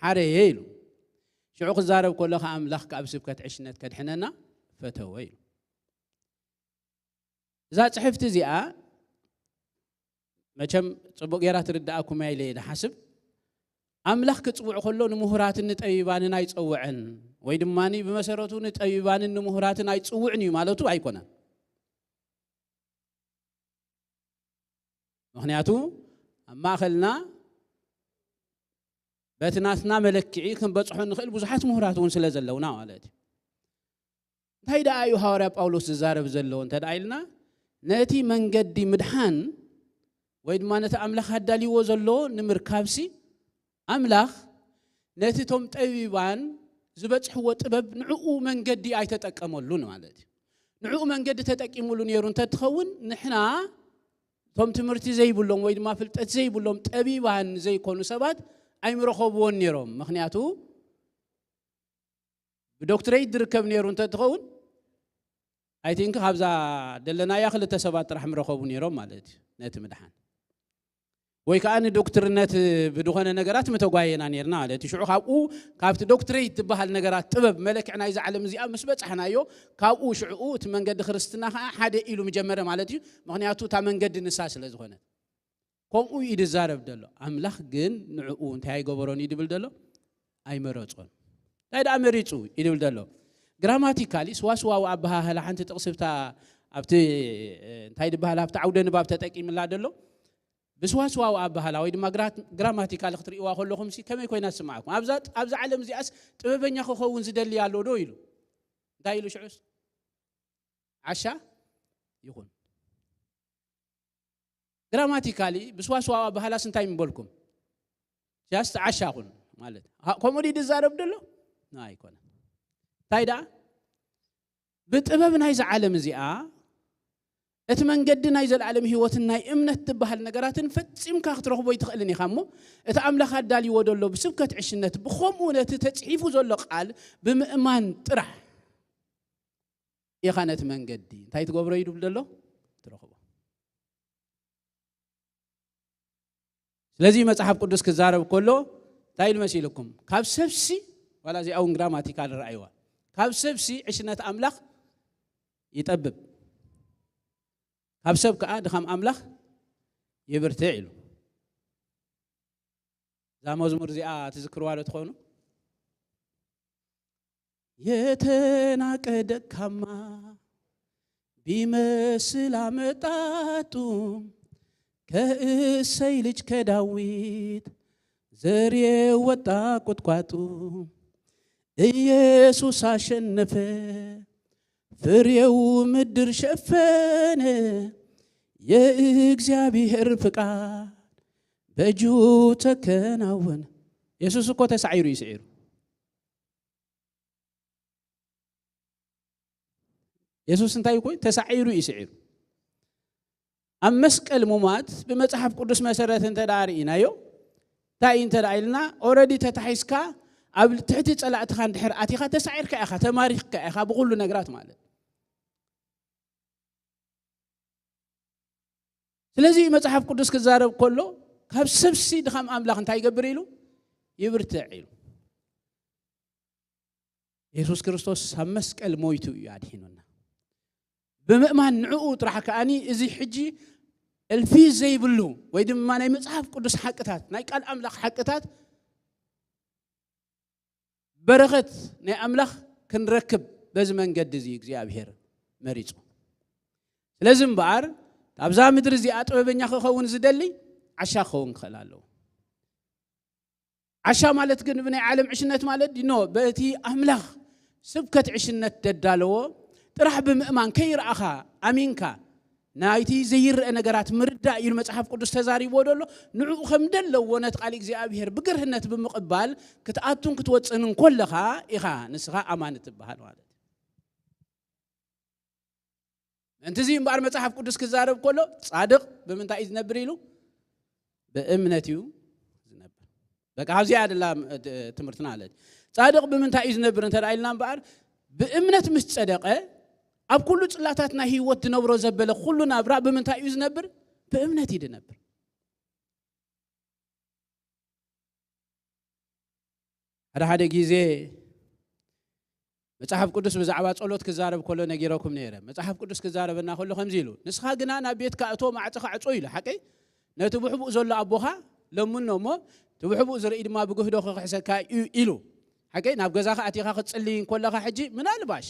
ሓረየ ኢሉ። ሽዑ ክዛረብ ከሎ ከኣ ኣምላኽ ካብ ስብከት ዕሽነት ከድሕነና ፈተወ ኢሉ። እዛ ጽሕፍቲ እዚኣ መቸም ጽቡቕ ጌራ ትርድኣኩም እያ ኢለ እየ ዝሓስብ። ኣምላኽ ክጽውዕ ከሎ ንምሁራትን ንጠቢባንን ኣይጸውዐን፣ ወይ ድማ ብመሰረቱ ንጠቢባንን ንምሁራትን ኣይጽውዕን እዩ ማለቱ ኣይኮነን። ምኽንያቱ ኣብ ማእኸልና በቲ ናትና መለክዒ ክንበጽሖ ንኽእል ብዙሓት ምሁራት እውን ስለ ዘለውና ማለት እዩ። እንታይ ደኣ እዩ ሃዋርያ ጳውሎስ ዝዛረብ ዘሎ እንተ ደኣ ኢልና፣ ነቲ መንገዲ ምድሓን ወይ ድማ ነቲ ኣምላኽ ኣዳልይዎ ዘሎ ንምርካብሲ፣ ኣምላኽ ነቲ እቶም ጠቢባን ዝበጽሕዎ ጥበብ ንዕኡ መንገዲ ኣይተጠቀመሉን ማለት እዩ። ንዕኡ መንገዲ ተጠቂሙሉ ነይሩ እንተትኸውን፣ ንሕና እቶም ትምህርቲ ዘይብሎም ወይ ድማ ፍልጠት ዘይብሎም ጠቢባን ዘይኮኑ ሰባት ኣይምረኸብዎን ነይሮም። ምኽንያቱ ብዶክትሬት ዝርከብ ነይሩ እንተትኸውን፣ ኣይ ቲንክ ካብዛ ደለናያ ክልተ ሰባት ጥራሕ ምረኸቡ ነይሮም ማለት እዩ ነቲ ምድሓን። ወይ ከዓ ንዶክትርነት ብድኾነ ነገራት ምተጓየና ነይርና ማለት እዩ። ሽዑ ካብኡ፣ ካብቲ ዶክትሬት ዝበሃል ነገራት ጥበብ መለክዕ ናይዛ ዓለም እዚኣ ምስ በጻሕናዮ፣ ካብኡ ሽዕኡ እቲ መንገዲ ክርስትና ከዓ ሓደ ኢሉ ምጀመረ ማለት እዩ። ምኽንያቱ እታ መንገዲ ንሳ ስለ ዝኾነት። ከምኡ እዩ ዝዛረብ ዘሎ። ኣምላኽ ግን ንዕኡ እንታይ ኣይገበሮን እዩ ድብል ዘሎ? ኣይመረጾን። እንታይ ደኣ መሪጹ እዩ ድብል ዘሎ? ግራማቲካሊ፣ ስዋስዋዊ ኣበሃህላ ሓንቲ ጥቕሲ ብታ ኣብቲ፣ እንታይ ድበሃል፣ ኣብቲ ዓውደ ንባብ ተጠቂምላ ዘሎ? ብስዋስዋዊ ኣበሃህላ ወይ ድማ ግራ-፣ ግራማቲካሊ ክትርእይዋ ከለኹም ሲ ከመይ ኮይና ትስምዓኩም? ኣብዛ፣ ኣብዛ ዓለም እዚኣስ ጥበበኛ ክኸውን ዝደሊ ኣሎ ዶ ኢሉ? እንታይ ኢሉ ሽዑስ? ዓሻ ይኹን። ግራማቲካሊ ብስዋስዋዊ ኣበሃህላስ እንታይ ምበልኩም? ጃስት ዓሻ ኩን ማለት። ሃ-፣ ከምኡ ድዩ ዝዛረብ ደሎ? ና ኣይኮነን። እንታይ ደኣ? ብጥበብ ናይዛ ዓለም እዚኣ እቲ መንገዲ ናይ ዘለኣለም ህይወትን ናይ እምነት ትበሃል ነገራትን ፈጺምካ ክትረኽቦ ኣይትኽእልን ኢኻ እሞ፣ እቲ ኣምላኽ ኣዳልይዎ ደሎ ብስብከት ዕሽነት፣ ብኸምኡ ነቲ ተጽሒፉ ዘሎ ቃል ብምእማን ጥራሕ ኢኻ ነቲ መንገዲ እንታይ ትገብሮ እዩ ድብል ደሎ? ትረኽቦ። ስለዚ መጽሓፍ ቅዱስ ክዛረብ ከሎ እንታይ ኢሉ መሲልኩም? ካብ ሰብሲ፣ ዋላ እዚኣ እውን ግራማቲካል ረኣይዋ፣ ካብ ሰብሲ ዕሽነት ኣምላኽ ይጠብብ፣ ካብ ሰብ ከኣ ድኻም ኣምላኽ ይብርትዕ ኢሉ። እዛ መዝሙር እዚኣ ትዝክርዋ ዶ ትኾኑ? የተናቀ ደካማ ቢመስል አመጣጡ፣ ከእሴይ ልጅ ከዳዊት ዘሬው ወጣ ቁጥቋጡ። ኢየሱስ አሸነፈ፣ ፍሬው ምድር ሸፈነ፣ የእግዚአብሔር ፍቃድ በእጁ ተከናወነ። የሱስ እኮ ተሳዒሩ እዩ ስዒሩ። የሱስ እንታይ እኮ ተሳዒሩ እዩ ስዒሩ። ኣብ መስቀል ሙማት ብመጽሓፍ ቅዱስ መሰረት እንተ ደኣ ርኢናዮ፣ እንታይ እዩ እንተ ደኣ ኢልና፣ ኦረዲ ተታሒዝካ ኣብ ትሕቲ ጸላእትኻ እንድሕር ኣቲኻ ተሳዒርካ ኢኻ፣ ተማሪኽካ ኢኻ ብኹሉ ነገራት ማለት። ስለዚ መጽሓፍ ቅዱስ ክዛረብ ከሎ፣ ካብ ሰብሲ ድኻም ኣምላኽ እንታይ ይገብር ኢሉ? ይብርትዕ ኢሉ። የሱስ ክርስቶስ ኣብ መስቀል ሞይቱ እዩ ኣድሒኑና። ብምእማን ንዕኡ ጥራሕ ከኣኒ እዚ ሕጂ እልፊ ዘይብሉ ወይ ድማ ናይ መጽሓፍ ቅዱስ ሓቅታት፣ ናይ ቃል ኣምላኽ ሓቅታት በረኸት ናይ ኣምላኽ ክንረክብ በዚ መንገዲ እዚ እግዚኣብሔር መሪጹ። ስለዚ እምበኣር ኣብዛ ምድሪ እዚኣ ጥበበኛ ክኸውን ዝደሊ ዓሻ ክኸውን ክኽእል ኣለዎ። ዓሻ ማለት ግን ብናይ ዓለም ዕሽነት ማለት ዲኖ በቲ ኣምላኽ ስብከት ዕሽነት ደዳለዎ ጥራሕ ብምእማን ከይረኣኻ ኣሚንካ ናይቲ ዘይረአ ነገራት ምርዳእ ኢሉ መጽሓፍ ቅዱስ ተዛሪብዎ ደሎ። ንዕኡ ከም ደለዎ ነቲ ቃል እግዚኣብሔር ብግርህነት ብምቕባል ክትኣቱን ክትወጽእን እንኮለኻ ኢኻ ንስኻ ኣማኒ ትበሃል ማለት እዩ። ምእንቲ እዚ እምበኣር መጽሓፍ ቅዱስ ክዛረብ ከሎ፣ ጻድቕ ብምንታይ እዩ ዝነብር ኢሉ? ብእምነት እዩ ዝነብር። በቃ፣ ኣብዚኣ ደላ፣ እ፣ ትምህርትና ኣለች። ጻድቕ ብምንታይ እዩ ዝነብር እንተ ደኣ ኢልና እምበኣር፣ ብእምነት ምስ ጸደቐ፣ ኣብ ኩሉ ጽላታት ናይ ህይወት ዝነብሮ ዘበለ ኩሉ ናብራ ብምንታይ እዩ ዝነብር? ብእምነት እዩ ዝነብር። ሓደ ሓደ ግዜ መጽሓፍ ቅዱስ ብዛዕባ ጸሎት ክዛረብ ከሎ ነጊረኩም ነይረ። መጽሓፍ ቅዱስ ክዛረበና ከሎ ከምዚ ኢሉ፣ "ንስኻ ግና ናብ ቤትካ እቶ፣ ማዕጽኻ ዕጾ" ኢሉ። ሓቀይ? "ነቲ ብሕቡእ ዘሎ ኣቦኻ ለምኖ እሞ፣ እቲ ብሕቡእ ዝርኢ ድማ ብግህዶ ክኽሕሰካ እዩ" ኢሉ። ሓቀይ? ናብ ገዛኻ ኣቲኻ ክትጽሊ እንከለኻ ሕጂ ምናልባሽ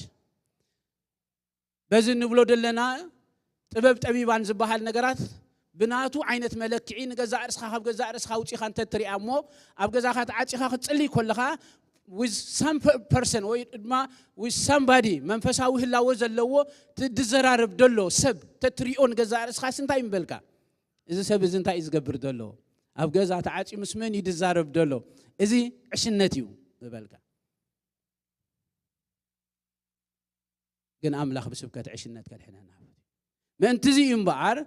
በዚ እንብሎ ዘለና ጥበብ ጠቢባን ዝበሃል ነገራት ብናቱ ዓይነት መለክዒ ንገዛእ ርእስኻ፣ ካብ ገዛእ ርእስኻ ኣውጺኻ እንተትሪኣ እሞ፣ ኣብ ገዛኻ ተዓጺኻ ክትጽልይ ከለኻ፣ with some per-፣ person ወይ ድማ with somebody መንፈሳዊ ህላወ ዘለዎ ት-፣ ድዘራረብ ደሎ ሰብ ተትሪኦ ንገዛእ ርእስኻስ እንታይ ምበልካ? "እዚ ሰብ እዚ እንታይ እዩ ዝገብር ደሎ? ኣብ ገዛ ተዓጺ ምስ መን እዩ ድዛረብ ደሎ? እዚ ዕሽነት እዩ" ምበልካ። ግን ኣምላኽ ብስብከት ዕሽነት ከድሕነና። ምእንቲ እዚ እዩ እምበኣር፣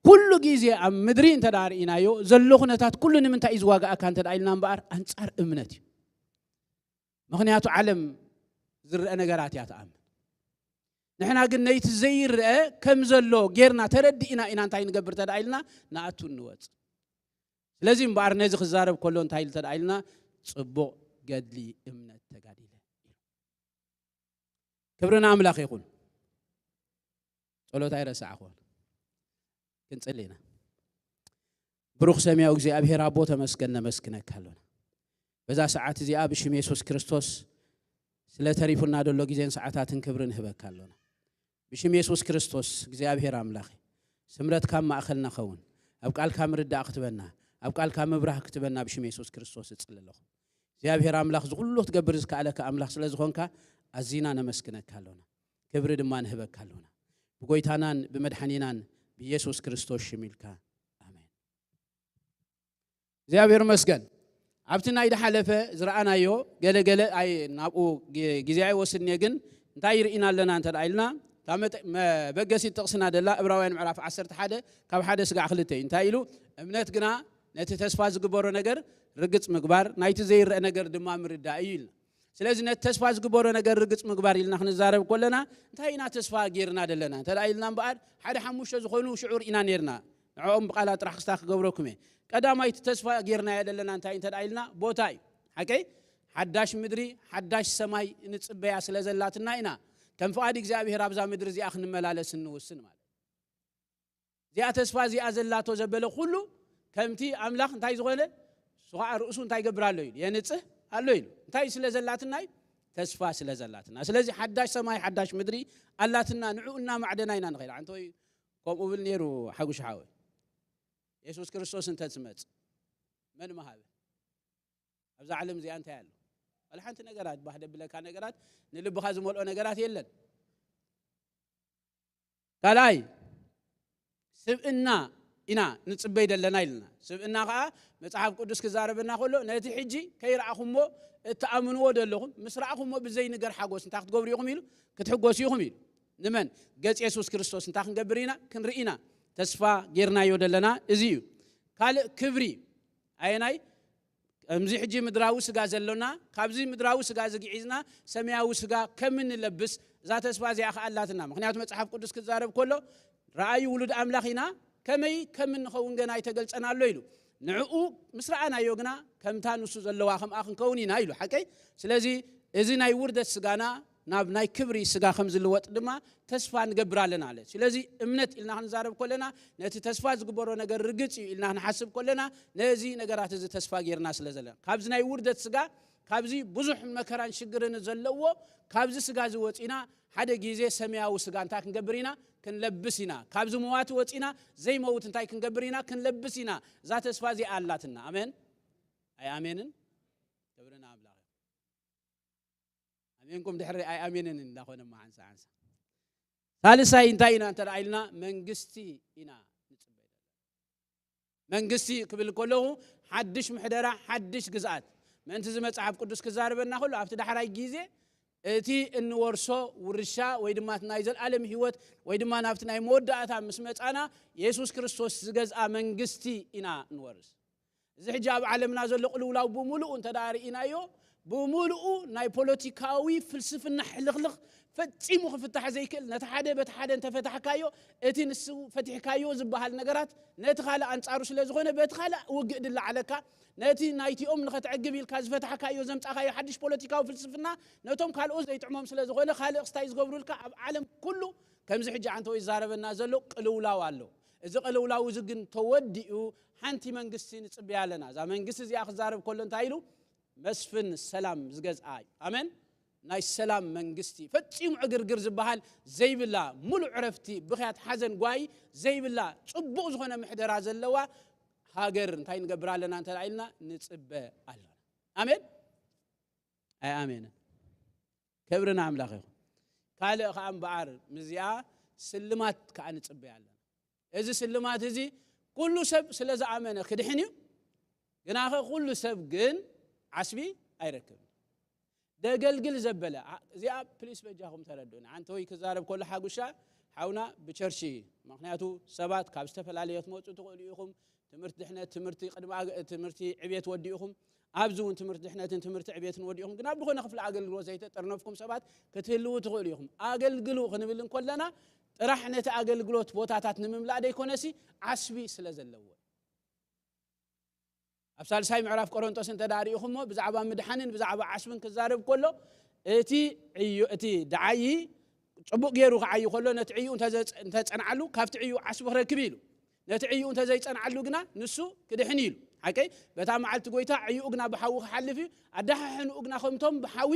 ኩሉ ግዜ ኣብ ምድሪ እንተ ደኣ ርኢናዮ፣ ዘሎ ኩነታት ኩሉ ንምንታይ እዩ ዝዋግኣካ እንተ ደኣ ኢልና እምበኣር፣ ኣንጻር እምነት እዩ። ምኽንያቱ ዓለም ዝረአ ነገራት እያ ትኣምን። ንሕና ግን ነይቲ ዘይረአ ከም ዘሎ ጌርና ተረዲእና ኢና እንታይ ንገብር እንተ ደኣ ኢልና ንኣቱ ንወጽእ። ስለዚ እምበኣር ነዚ ክዛረብ ከሎ እንታይ ኢሉ እንተ ደኣ ኢልና፣ "ጽቡቕ ገድሊ እምነት ተጋዲለ" ኢሉ። ክብሪ ንኣምላኽ ይኹን። ጸሎት ኣይረሳዕኹን። ክንጽሊ ኢና። ብሩኽ ሰማያዊ እግዚኣብሔር ኣቦ ተመስገን፣ ነመስግነካ ኣሎና። በዛ ሰዓት እዚኣ ብሽም የሱስ ክርስቶስ ስለ ተሪፉና ዘሎ ግዜን ሰዓታትን ክብሪ ንህበካ ኣሎና። ብሽም የሱስ ክርስቶስ እግዚኣብሔር ኣምላኽ ስምረትካ ኣብ ማእኸልና ኸውን። ኣብ ቃልካ ምርዳእ ክትበና፣ ኣብ ቃልካ ምብራህ ክትበና ብሽም የሱስ ክርስቶስ እጽሊ ኣለኹ። እግዚኣብሔር ኣምላኽ ዝኹሉ ክትገብር ዝከኣለካ ኣምላኽ ስለ ዝኾንካ ኣዚና ነመስግነካ ኣሎና። ክብሪ ድማ ንህበካ ኣሎና። ብጎይታናን ብመድሓኒናን ብየሱስ ክርስቶስ ሽም ኢልካ። ኣሜን። እግዚኣብሔር ይመስገን። ኣብቲ ናይ ድሓለፈ ዝረኣናዮ ገለ ገለ ኣይ-፣ ናብኡ ግ-፣ ግዜ ኣይወስድን እየ፣ ግን እንታይ ይርኢና ኣለና እንተ ደኣ ኢልና፣ እታ መጠ-፣ መበገሲት ጥቕስና ደላ ዕብራውያን ምዕራፍ ዓሰርተ ሓደ ካብ ሓደ ስጋዕ ክልተ እዩ። እንታይ ኢሉ? "እምነት ግና ነቲ ተስፋ ዝግበሮ ነገር ርግጽ ምግባር፣ ናይቲ ዘይረአ ነገር ድማ ምርዳእ እዩ" ኢልና። ስለዚ ነቲ ተስፋ ዝግበሮ ነገር ርግጽ ምግባር ኢልና ክንዛረብ ከለና፣ እንታይ ኢና ተስፋ ጌርና ደለና እንተ ደኣ ኢልና እምበኣር፣ ሓደ ሓሙሽተ ዝኾኑ ሽዑ ርኢና ኔርና። ንዕኦም ብቓላት ጥራሕ ክስታ ክገብረኩም እየ። ቀዳማይ እቲ ተስፋ ጌርናዮ ደለና እንታይ እንተ ደኣ ኢልና፣ ቦታ እዩ። ሓቀይ? ሓዳሽ ምድሪ፣ ሓዳሽ ሰማይ ንጽበያ ስለ ዘላትና ኢና ከም ፍቓድ እግዚኣብሔር ኣብዛ ምድሪ እዚኣ ክንመላለስ እንውስን ማለት እዩ። እዚኣ ተስፋ እዚኣ ዘላቶ ዘበለ ኩሉ ከምቲ ኣምላኽ እንታይ ዝኾነ፣ እሱ ኸዓ ርእሱ እንታይ ይገብር ኣሎ ኢሉ፣ የንጽህ ኣሎ ኢሉ። እንታይ ስለ ዘላትና እዩ? ተስፋ ስለ ዘላትና። ስለዚ ሓዳሽ ሰማይ ሓዳሽ ምድሪ ኣላትና፣ ንዕኡ እናማዕደና ኢና ንኸይድ። ኣንተ ወይ ከምኡ ብል ነይሩ ሓጉሽ ሓወይ። የሱስ ክርስቶስ እንተ ትመጽእ መን ምሃበ? ኣብዛ ዓለም እዚኣ እንታይ ኣሎ? ዋላ ሓንቲ ነገራት፣ ባህ ደብለካ ነገራት፣ ንልብኻ ዝመልኦ ነገራት የለን። ካልኣይ፣ ስብእና ኢና ንጽበይ ደለና ኢልና። ስብእና ኸዓ መጽሓፍ ቅዱስ ክዛረበና ከሎ፣ ነቲ ሕጂ ከይረኣኹሞ እትኣምንዎ ደለኹም፣ ምስ ረኣኹሞ ብዘይ ንገር ሓጎስ እንታይ ክትገብሩ ኢኹም ኢሉ? ክትሕጎሱ ኢኹም ኢሉ። ንመን? ገጽ የሱስ ክርስቶስ እንታይ ክንገብር ኢና? ክንርኢ ኢና። ተስፋ ጌርናዮ ደለና እዚ እዩ። ካልእ ክብሪ ኣየናይ? ከምዚ ሕጂ ምድራዊ ስጋ ዘሎና፣ ካብዚ ምድራዊ ስጋ እዚ ግዒዝና ሰማያዊ ስጋ ከም እንለብስ እዛ ተስፋ እዚኣ ኸኣ ኣላትና። ምኽንያቱ መጽሓፍ ቅዱስ ክዛረብ ከሎ፣ "ረኣዩ ውሉድ ኣምላኽ ኢና፣ ከመይ ከም እንኸውን ገና ኣይተገልጸን ኣሎ" ኢሉ። ንዕኡ ምስ ረኣናዮ ግና፣ "ከምታ ንሱ ዘለዋ ከምኣ ክንከውን ኢና" ኢሉ። ሓቀይ? ስለዚ እዚ ናይ ውርደት ስጋና ናብ ናይ ክብሪ ስጋ ከም ዝልወጥ ድማ ተስፋ ንገብር ኣለና ኣለ። ስለዚ እምነት ኢልና ክንዛረብ ከለና፣ ነቲ ተስፋ ዝግበሮ ነገር ርግጽ እዩ ኢልና ክንሓስብ ከለና፣ ነዚ ነገራት እዚ ተስፋ ጌርና ስለ ዘለና፣ ካብዚ ናይ ውርደት ስጋ፣ ካብዚ ብዙሕ መከራን ሽግርን ዘለዎ ካብዚ ስጋ እዚ ወጺና፣ ሓደ ግዜ ሰማያዊ ስጋ እንታይ ክንገብር ኢና? ክንለብስ ኢና። ካብዚ መዋቲ ወጺና ዘይመውት እንታይ ክንገብር ኢና? ክንለብስ ኢና። እዛ ተስፋ እዚኣ ኣላትና። ኣሜን? ኣይ ኣሜንን? ክብሪ ንኣምላኽ። ኣሜንኩም ድሕሪ ኣይ ኣሜንን እንዳኾነ እሞ ሓንሳ ሓንሳ። ሳልሳይ እንታይ ኢና እንተ ደኣ ኢልና፣ መንግስቲ ኢና ንጽበ። መንግስቲ ክብል ከለኹ፣ ሓድሽ ምሕደራ፣ ሓድሽ ግዝኣት። ምእንቲ እዚ መጽሓፍ ቅዱስ ክዛረበና ከሎ፣ ኣብቲ ዳሕራይ ግዜ እቲ እንወርሶ ውርሻ ወይ ድማ እቲ ናይ ዘለኣለም ህይወት ወይ ድማ ናብቲ ናይ መወዳእታ ምስ መጻና የሱስ ክርስቶስ ዝገዝኣ መንግስቲ ኢና ንወርስ። እዚ ሕጂ ኣብ ዓለምና ዘሎ ቅልውላው ብምሉኡ እንተ ደኣ ርኢናዮ፣ ብምሉኡ ናይ ፖለቲካዊ ፍልስፍና ሕልኽልኽ ፈጺሙ ክፍታሕ ዘይክእል፣ ነቲ ሓደ በቲ ሓደ እንተፈታሕካዮ፣ እቲ ንሱ ፈቲሕካዮ ዝበሃል ነገራት ነቲ ካልእ ኣንጻሩ ስለ ዝኾነ፣ በቲ ካልእ ውግእ ድለዓለካ፣ ነቲ ናይቲኦም ንኸትዕግብ ኢልካ ዝፈታሕካዮ ዘምጻኻዮ ሓድሽ ፖለቲካዊ ፍልስፍና፣ ነቶም ካልኦት ዘይጥዕሞም ስለ ዝኾነ፣ ካልእ ክስታይ ዝገብሩልካ ኣብ ዓለም ኩሉ ከምዚ ሕጂ ኣንተ ወይ ዝዛረበና ዘሎ ቅልውላው ኣሎ። እዚ ቅልውላው እዚ ግን ተወዲኡ ሓንቲ መንግስቲ ንጽበያ ኣለና። እዛ መንግስቲ እዚኣ ክዛረብ ከሎ እንታይ ኢሉ? መስፍን ሰላም ዝገዝኣ እዩ። ኣሜን። ናይ ሰላም መንግስቲ ፈጺሙ ዕግርግር ዝበሃል ዘይብላ፣ ሙሉእ ዕረፍቲ፣ ብኽያት፣ ሓዘን፣ ጓይ ዘይብላ፣ ጽቡቕ ዝኾነ ምሕደራ ዘለዋ ሃገር እንታይ ንገብር ኣለና እንተ ኢልና ንጽበ ኣለና። ኣሜን። ኣይ ኣሜንን። ክብሪ ንኣምላኽ ይኹን። ካልእ ከኣ እምበኣር ምስዚኣ ስልማት ከኣ ንጽበያ ኣለና። እዚ ስልማት እዚ ኩሉ ሰብ ስለ ዝኣመነ ክድሕን እዩ። ግናኸ ኩሉ ሰብ ግን ዓስቢ ኣይረክብን። ደገልግል ዘበለ፣ ኣ-፣ እዚኣ ፕሊስ በጃኹም ተረድኡኒ። ኣንተ ወይ ክዛረብ ከሎ ሓጉሻ ሓውና ብቸርች እዩ። ምኽንያቱ ሰባት ካብ ዝተፈላለየ ትመጹ ትኽእሉ ኢኹም። ትምህርቲ ድሕነት፣ ትምህርቲ ቅድሚ ኣገ-፣ ትምህርቲ ዕቤት ወዲእኹም፣ ኣብዚ እውን ትምህርቲ ድሕነትን ትምህርቲ ዕቤትን ወዲእኹም፣ ግን ኣብ ዝኾነ ክፍሊ ኣገልግሎት ዘይተጠርነፍኩም ሰባት ክትህልዉ ትኽእሉ ኢኹም። ኣገልግሉ ክንብል እንከለና ጥራሕ ነቲ ኣገልግሎት ቦታታት ንምምላእ ደይኮነሲ ዓስቢ ስለ ዘለዎ። ኣብ ሳልሳይ ምዕራፍ ቆሮንጦስ እንተ ደኣ ርኢኹሞ፣ ብዛዕባ ምድሓንን ብዛዕባ ዓስብን ክዛረብ ከሎ፣ እቲ ዕዩ፣ እቲ ደዓዪ ጽቡቕ ገይሩ ክዓዪ ከሎ፣ ነቲ ዕዩ እንተ ዘጽ-፣ እንተ ጸንዓሉ፣ ካብቲ ዕዩ ዓስቢ ክረክብ ኢሉ። ነቲ ዕዩ እንተ ዘይጸንዓሉ ግና፣ ንሱ ክድሕን ኢሉ። ሓቀይ? በታ መዓልቲ ጐይታ ዕዩኡ ግና ብሓዊ ክሓልፍ እዩ። ኣደሓሕንኡ ግና ከምቶም ብሓዊ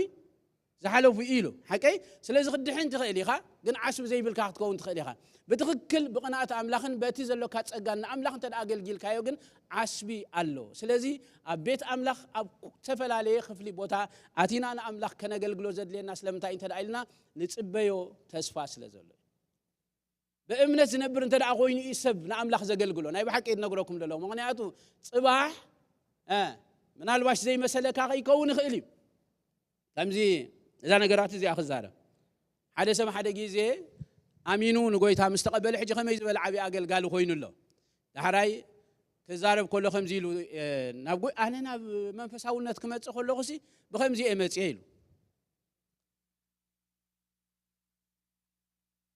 ዝሓለፉ ኢሉ። ሓቀይ? ስለዚ ክትድሕን ትኽእል ኢኻ፣ ግን ዓስቢ ዘይብልካ ክትከውን ትኽእል ኢኻ። ብትኽክል ብቕንኣት ኣምላኽን በቲ ዘሎካ ጸጋን ንኣምላኽ እንተ ደኣ ኣገልጊልካዮ ግን ዓስቢ ኣሎ። ስለዚ ኣብ ቤት ኣምላኽ ኣብ ኩ-፣ ዝተፈላለየ ክፍሊ ቦታ ኣቲና ንኣምላኽ ከነገልግሎ ዘድልየና ስለምንታይ እንተ ደኣ ኢልና ንጽበዮ ተስፋ ስለ ዘሎ እዩ። ብእምነት ዝነብር እንተ ደኣ ኮይኑ እዩ ሰብ ንኣምላኽ ዘገልግሎ። ናይ ብሓቂ እየ ዝነግረኩም ዘለኹ። ምኽንያቱ ጽባሕ፣ እ፣ ምናልባሽ ዘይመሰለካ ከይከውን ይኽእል እዩ። ከምዚ እዛ ነገራት እዚኣ ክዛረብ። ሓደ ሰብ ሓደ ግዜ ኣሚኑ ንጎይታ ምስ ተቐበለ፣ ሕጂ ከመይ ዝበለ ዓብዪ ኣገልጋሊ ኮይኑ ኣሎ። ዳሕራይ ክዛረብ ከሎ ከምዚ ኢሉ፣ እ፣ ናብ ጎይ-፣ ኣነ ናብ መንፈሳውነት ክመጽእ ከለኹሲ ብኸምዚ እየ መጽየ ኢሉ።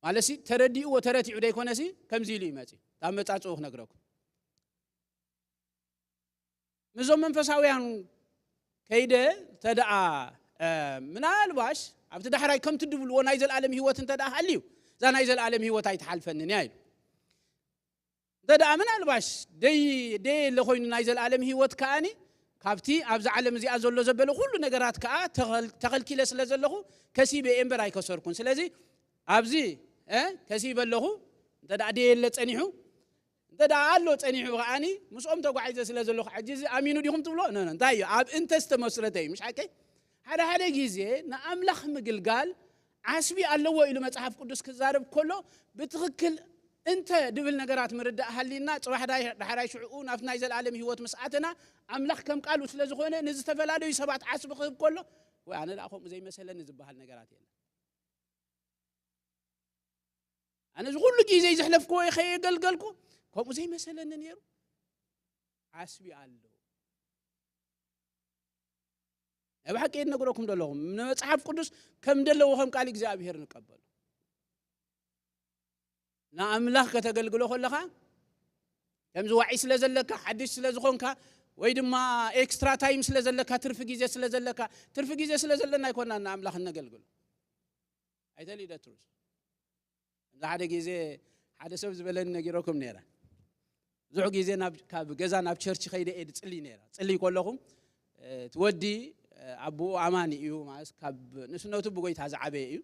ማለትሲ ተረዲእዎ ተረቲዑ ደይኮነሲ ከምዚ ኢሉ እዩ መጽዩ። እታ መጻጽኡ ክነግረኩም። ምስዞም መንፈሳውያን ከይደ ተደኣ፣ እ፣ ምናልባሽ ኣብቲ ዳሕራይ ከምቲ ድብልዎ ናይ ዘለኣለም ህይወት እንተ ደኣ ሃልዩ፣ እዛ ናይ ዘለኣለም ህይወት ኣይትሓልፈንን እያ ኢሉ። እንተ ደኣ ምናልባሽ ደይ-፣ ደየለ ኮይኑ ናይ ዘለኣለም ህይወት ከኣኒ ካብቲ ኣብዚ ዓለም እዚኣ ዘሎ ዘበለ ኩሉ ነገራት ከኣ ተኸል-፣ ተኸልኪለ ስለ ዘለኹ ከሲበ እየ እምበር ኣይከሰርኩን። ስለዚ ኣብዚ፣ እ፣ ከሲበ ኣለኹ። እንተ ደኣ ደየለ ጸኒሑ፣ እንተ ደኣ ኣሎ ጸኒሑ ከኣኒ ምስኦም ተጓዒዘ ስለ ዘለኹ፣ ሕጂ እዚ ኣሚኑ ዲኹም ትብሎ? ኖ፣ ኖ፣ እንታይ እዩ? ኣብ እንተ ዝተመስረተ እዩ። ምሽ ሓቀይ? ሓደ ሓደ ግዜ ንኣምላኽ ምግልጋል ዓስቢ ኣለዎ ኢሉ መጽሓፍ ቅዱስ ክዛረብ ከሎ፣ ብትኽክል እንተ ድብል ነገራት ምርዳእ ሃሊና፣ ጽባሕ ዳይ-፣ ዳሕራይ ሽዕኡ ናብቲ ናይ ዘለኣለም ህይወት ምስ ኣተና፣ ኣምላኽ ከም ቃሉ ስለ ዝኾነ፣ ንዝተፈላለዩ ሰባት ዓስቢ ክህብ ከሎ፣ ወይ ኣነ ደኣ ከምኡ ዘይመሰለኒ ዝበሃል ነገራት የለን። ኣነ እዚ ኩሉ ግዜ ዘሕለፍክዎ ከየገልገልኩ፣ ከምኡ ዘይመሰለኒ ነይሩ። ዓስቢ ኣሎ። ናይ ብሓቂ እየ ዝነግረኩም ዘለኹ። ንመጽሓፍ ቅዱስ ከም ደለዎ ከም ቃል እግዚኣብሔር ንቀበሎ። ንኣምላኽ ከተገልግሎ ከለኻ፣ ከምዚ ዋዒ ስለ ዘለካ፣ ሓድሽ ስለ ዝኾንካ፣ ወይ ድማ ኤክስትራ ታይም ስለ ዘለካ፣ ትርፊ ግዜ ስለ ዘለካ፣ ትርፊ ግዜ ስለ ዘለና ኣይኮናን ንኣምላኽ እነገልግሎ። ኣይተሊደ ትሩስ። እንዳ ሓደ ግዜ ሓደ ሰብ ዝበለኒ ነጊረኩም ነይረ። ብዙሕ ግዜ ናብ፣ ካብ ገዛ ናብ ቸርች ከይደ እየ ዝጽልይ ነይረ። ጽልይ ከለኹም፣ እ፣ እቲ ወዲ፣ እ፣ ኣቦኡ ኣማኒ እዩ፣ ማለት ካብ ንእስነቱ ብጎይታ ዝዓበየ እዩ።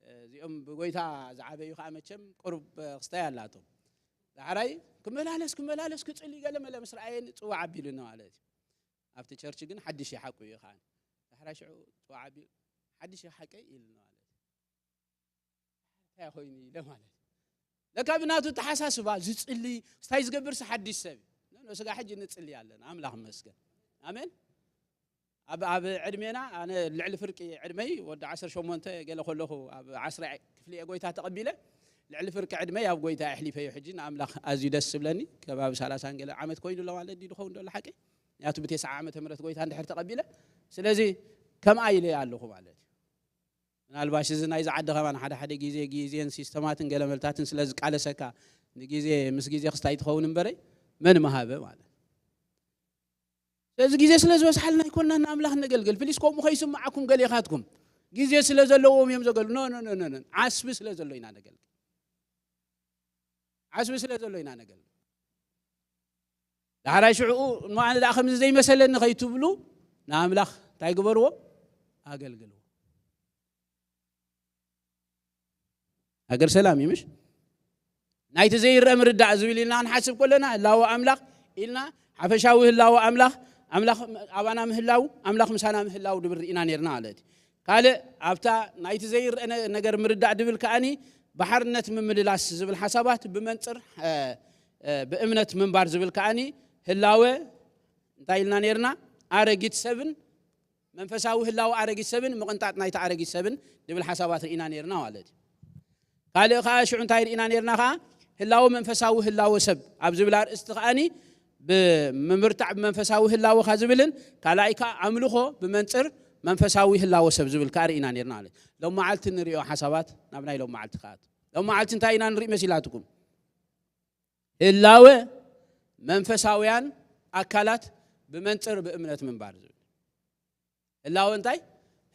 እ፣ እዚኦም ብጎይታ ዝዓበዩ ከኣ መቸም ቁሩብ፣ እ፣ ክስታይ ኣላቶም። ዳሕራይ ክመላለስ፣ ክመላለስ ክጽልይ ገለ መለ ምስ ረኣየኒ ጽዋዕ ኣቢሉኒ ማለት እዩ። ኣብቲ ቸርች ግን ሓድሽ እዩ ሓቁ እዩ ከኣ። ዳሕራይ ሽዑ ጽዋዕ ኣቢሉ፣ "ሓድሽ እዩ ሓቀይ?" ኢሉኒ ማለት እዩ። እንታይ ኮይኑ ኢለ ማለት እዩ። ለካ ብናቱ ተሓሳስባ ዝጽሊ፣ ስታይ ዝገብርሲ ሓድሽ ሰብ እዩ። ኖ፣ ኖ፣ ስጋ ሕጂ ንጽሊ ኣለና። ኣምላኽ ይመስገን። ኣሜን። ኣብ ኣብ ዕድሜና ኣነ ልዕሊ ፍርቂ ዕድመይ ወዲ ዓሰርተ ሸሞንተ ገለ ከለኹ ኣብ ዓስራ ክፍሊ እየ ጎይታ ተቐቢለ። ልዕሊ ፍርቂ ዕድመይ ኣብ ጎይታ ኣሕሊፈዮ። ሕጂ ንኣምላኽ ኣዝዩ ደስ ዝብለኒ ከባቢ ሰላሳን ገለ ዓመት ኮይኑ ኣሎ ማለት ድዩ ዝኸውን ዘሎ ሓቂ? ምክንያቱ ብተስዓ ዓመተ ምህረት ጎይታ እንድሕር ተቐቢለ። ስለዚ ከምኣ ኢለ ኣለኹ ማለት እዩ። ምናልባሽ እዚ ናይዚ ዓዲ ከማን ሓደ ሓደ ግዜ ግዜን ሲስተማትን ገለ መልታትን ስለ ዝቃለሰካ ንግዜ ምስ ግዜ ክስታይ ትኸውን እምበረይ መን መሃበ ማለት። ስለዚ ግዜ ስለ ዝበዝሓልና ኣይኮንና ንኣምላኽ ነገልግል። ፕሊስ ከምኡ ከይስምዓኩም ገሌኻትኩም። ግዜ ስለ ዘለዎም እዮም ዘገልግሉ። ኖ ኖ ኖ ኖ ኖ። ዓስቢ ስለ ዘሎ ኢና ነገልግል። ዓስቢ ስለ ዘሎ ኢና ነገልግል። ዳሕራይ ሽዕኡ እሞ ኣነ ደኣ ከምዚ ዘይመሰለኒ ከይትብሉ ንኣምላኽ እንታይ ግበርዎ? ኣገልግልዎ። ሃገር ሰላም እዩ ምሽ? ናይቲ ዘይረአ ምርዳእ ዝብል ኢልና ክንሓስብ ከለና ህላወ ኣምላኽ ኢልና ሓፈሻዊ ህላወ ኣምላኽ ኣምላኽ ኣባና ምህላው ኣምላኽ ምሳና ምህላው ድብል ርኢና ነርና ማለት እዩ። ካልእ ኣብታ ናይቲ ዘይረአ ነ- ነገር ምርዳእ ድብል ከኣኒ ብሓርነት ምምልላስ ዝብል ሓሳባት ብመንፅር እ፣ እ፣ ብእምነት ምንባር ዝብል ከኣኒ ህላወ እንታይ ኢልና ነርና? ኣረጊት ሰብን መንፈሳዊ ህላወ ኣረጊት ሰብን ምቕንጣጥ ናይቲ ኣረጊት ሰብን ድብል ሓሳባት ርኢና ነርና ማለት እዩ። ካልእ ከዓ ሽዑ እንታይ ርኢና ነርና ከዓ ህላወ መንፈሳዊ ህላወ ሰብ ኣብ ዝብል ኣርእስቲ ከኣኒ ብምምርታዕ ብመንፈሳዊ ህላወኻ ዝብልን ካልኣይ ከዓ ኣምልኾ ብመንፅር መንፈሳዊ ህላወ ሰብ ዝብል ከዓ ርኢና ነርና ማለት እዩ። ሎም መዓልቲ ንሪኦ ሓሳባት ናብ ናይ ሎም መዓልቲ ከኣት ሎም መዓልቲ እንታይ ኢና ንርኢ መሲላትኩም? ህላወ መንፈሳውያን ኣካላት ብመንፅር ብእምነት ምንባር ዝብል ህላወ እንታይ?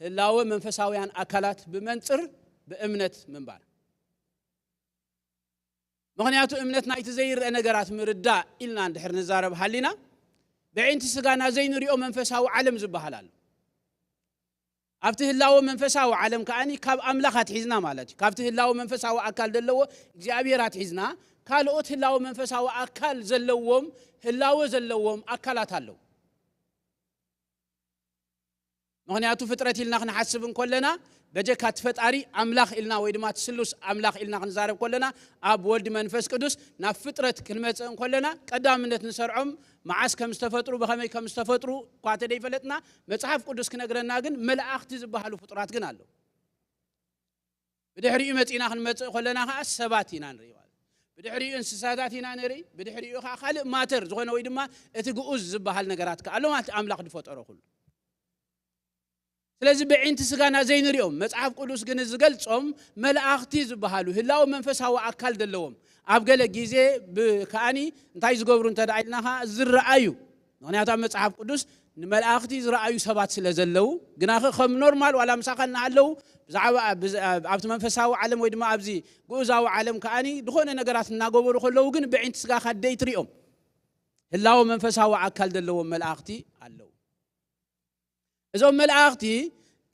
ህላወ መንፈሳውያን ኣካላት ብመንፅር ብእምነት ምንባር። ምኽንያቱ እምነት ናይቲ ዘይረአ ነገራት ምርዳእ ኢልና እንድሕር ንዛረብ ሃሊና ብዒንቲ ስጋና ዘይንሪኦ መንፈሳዊ ዓለም ዝበሃል ኣሎ። ኣብቲ ህላወ መንፈሳዊ ዓለም ከኣኒ ካብ ኣምላኽ ኣትሒዝና ማለት እዩ። ካብቲ ህላወ መንፈሳዊ ኣካል ዘለዎ እግዚኣብሔር ኣትሒዝና ካልኦት ህላወ መንፈሳዊ ኣካል ዘለዎም ህላወ ዘለዎም ኣካላት ኣለዉ። ምኽንያቱ ፍጥረት ኢልና ክንሓስብ እንኮለና በጀካ እቲ ፈጣሪ ኣምላኽ ኢልና ወይ ድማ እቲ ስሉስ ኣምላኽ ኢልና ክንዛረብ ከለና ኣብ ወልድ መንፈስ ቅዱስ ናብ ፍጥረት ክንመጽእ እንኮለና ቀዳምነት ንሰርዖም መዓስ ከም ዝተፈጥሩ ብኸመይ ከም ዝተፈጥሩ እኳ ተደይፈለጥና መጽሓፍ ቅዱስ ክነግረና ግን መላእኽቲ ዝበሃሉ ፍጡራት ግን ኣለዉ። ብድሕሪኡ መጺእና ክንመጽእ ከለና ከዓ ሰባት ኢና ንርኢ ማለት እዩ። ብድሕሪኡ እንስሳታት ኢና ንርኢ። ብድሕሪኡ ከዓ ካልእ ማተር ዝኾነ ወይ ድማ እቲ ግኡዝ ዝበሃል ነገራት ከዓ ኣሎ ማለት ኣምላኽ ዝፈጠሮ ኩሉ። ስለዚ ብዒንቲ ስጋና ዘይንሪኦም መጽሓፍ ቅዱስ ግን ዝገልጾም መላእኽቲ ዝበሃሉ ህላዊ መንፈሳዊ ኣካል ዘለዎም ኣብ ገለ ግዜ ብከኣኒ እንታይ ዝገብሩ እንተ ደኣ ኢልና ከዓ ዝረኣዩ ምኽንያቱ ኣብ መጽሓፍ ቅዱስ ንመላእኽቲ ዝረኣዩ ሰባት ስለ ዘለዉ ግናኸ ከም ኖርማል ዋላ ምሳኻ እናሃለዉ ብዛዕባ ብዝ- ኣብቲ መንፈሳዊ ዓለም ወይ ድማ ኣብዚ ግኡዛዊ ዓለም ከኣኒ ዝኾነ ነገራት እናገበሩ ከለዉ ግን ብዒንቲ ስጋኻ ደይትሪኦም ህላዊ መንፈሳዊ ኣካል ዘለዎም መላእኽቲ ኣለዉ። እዞም መላእኽቲ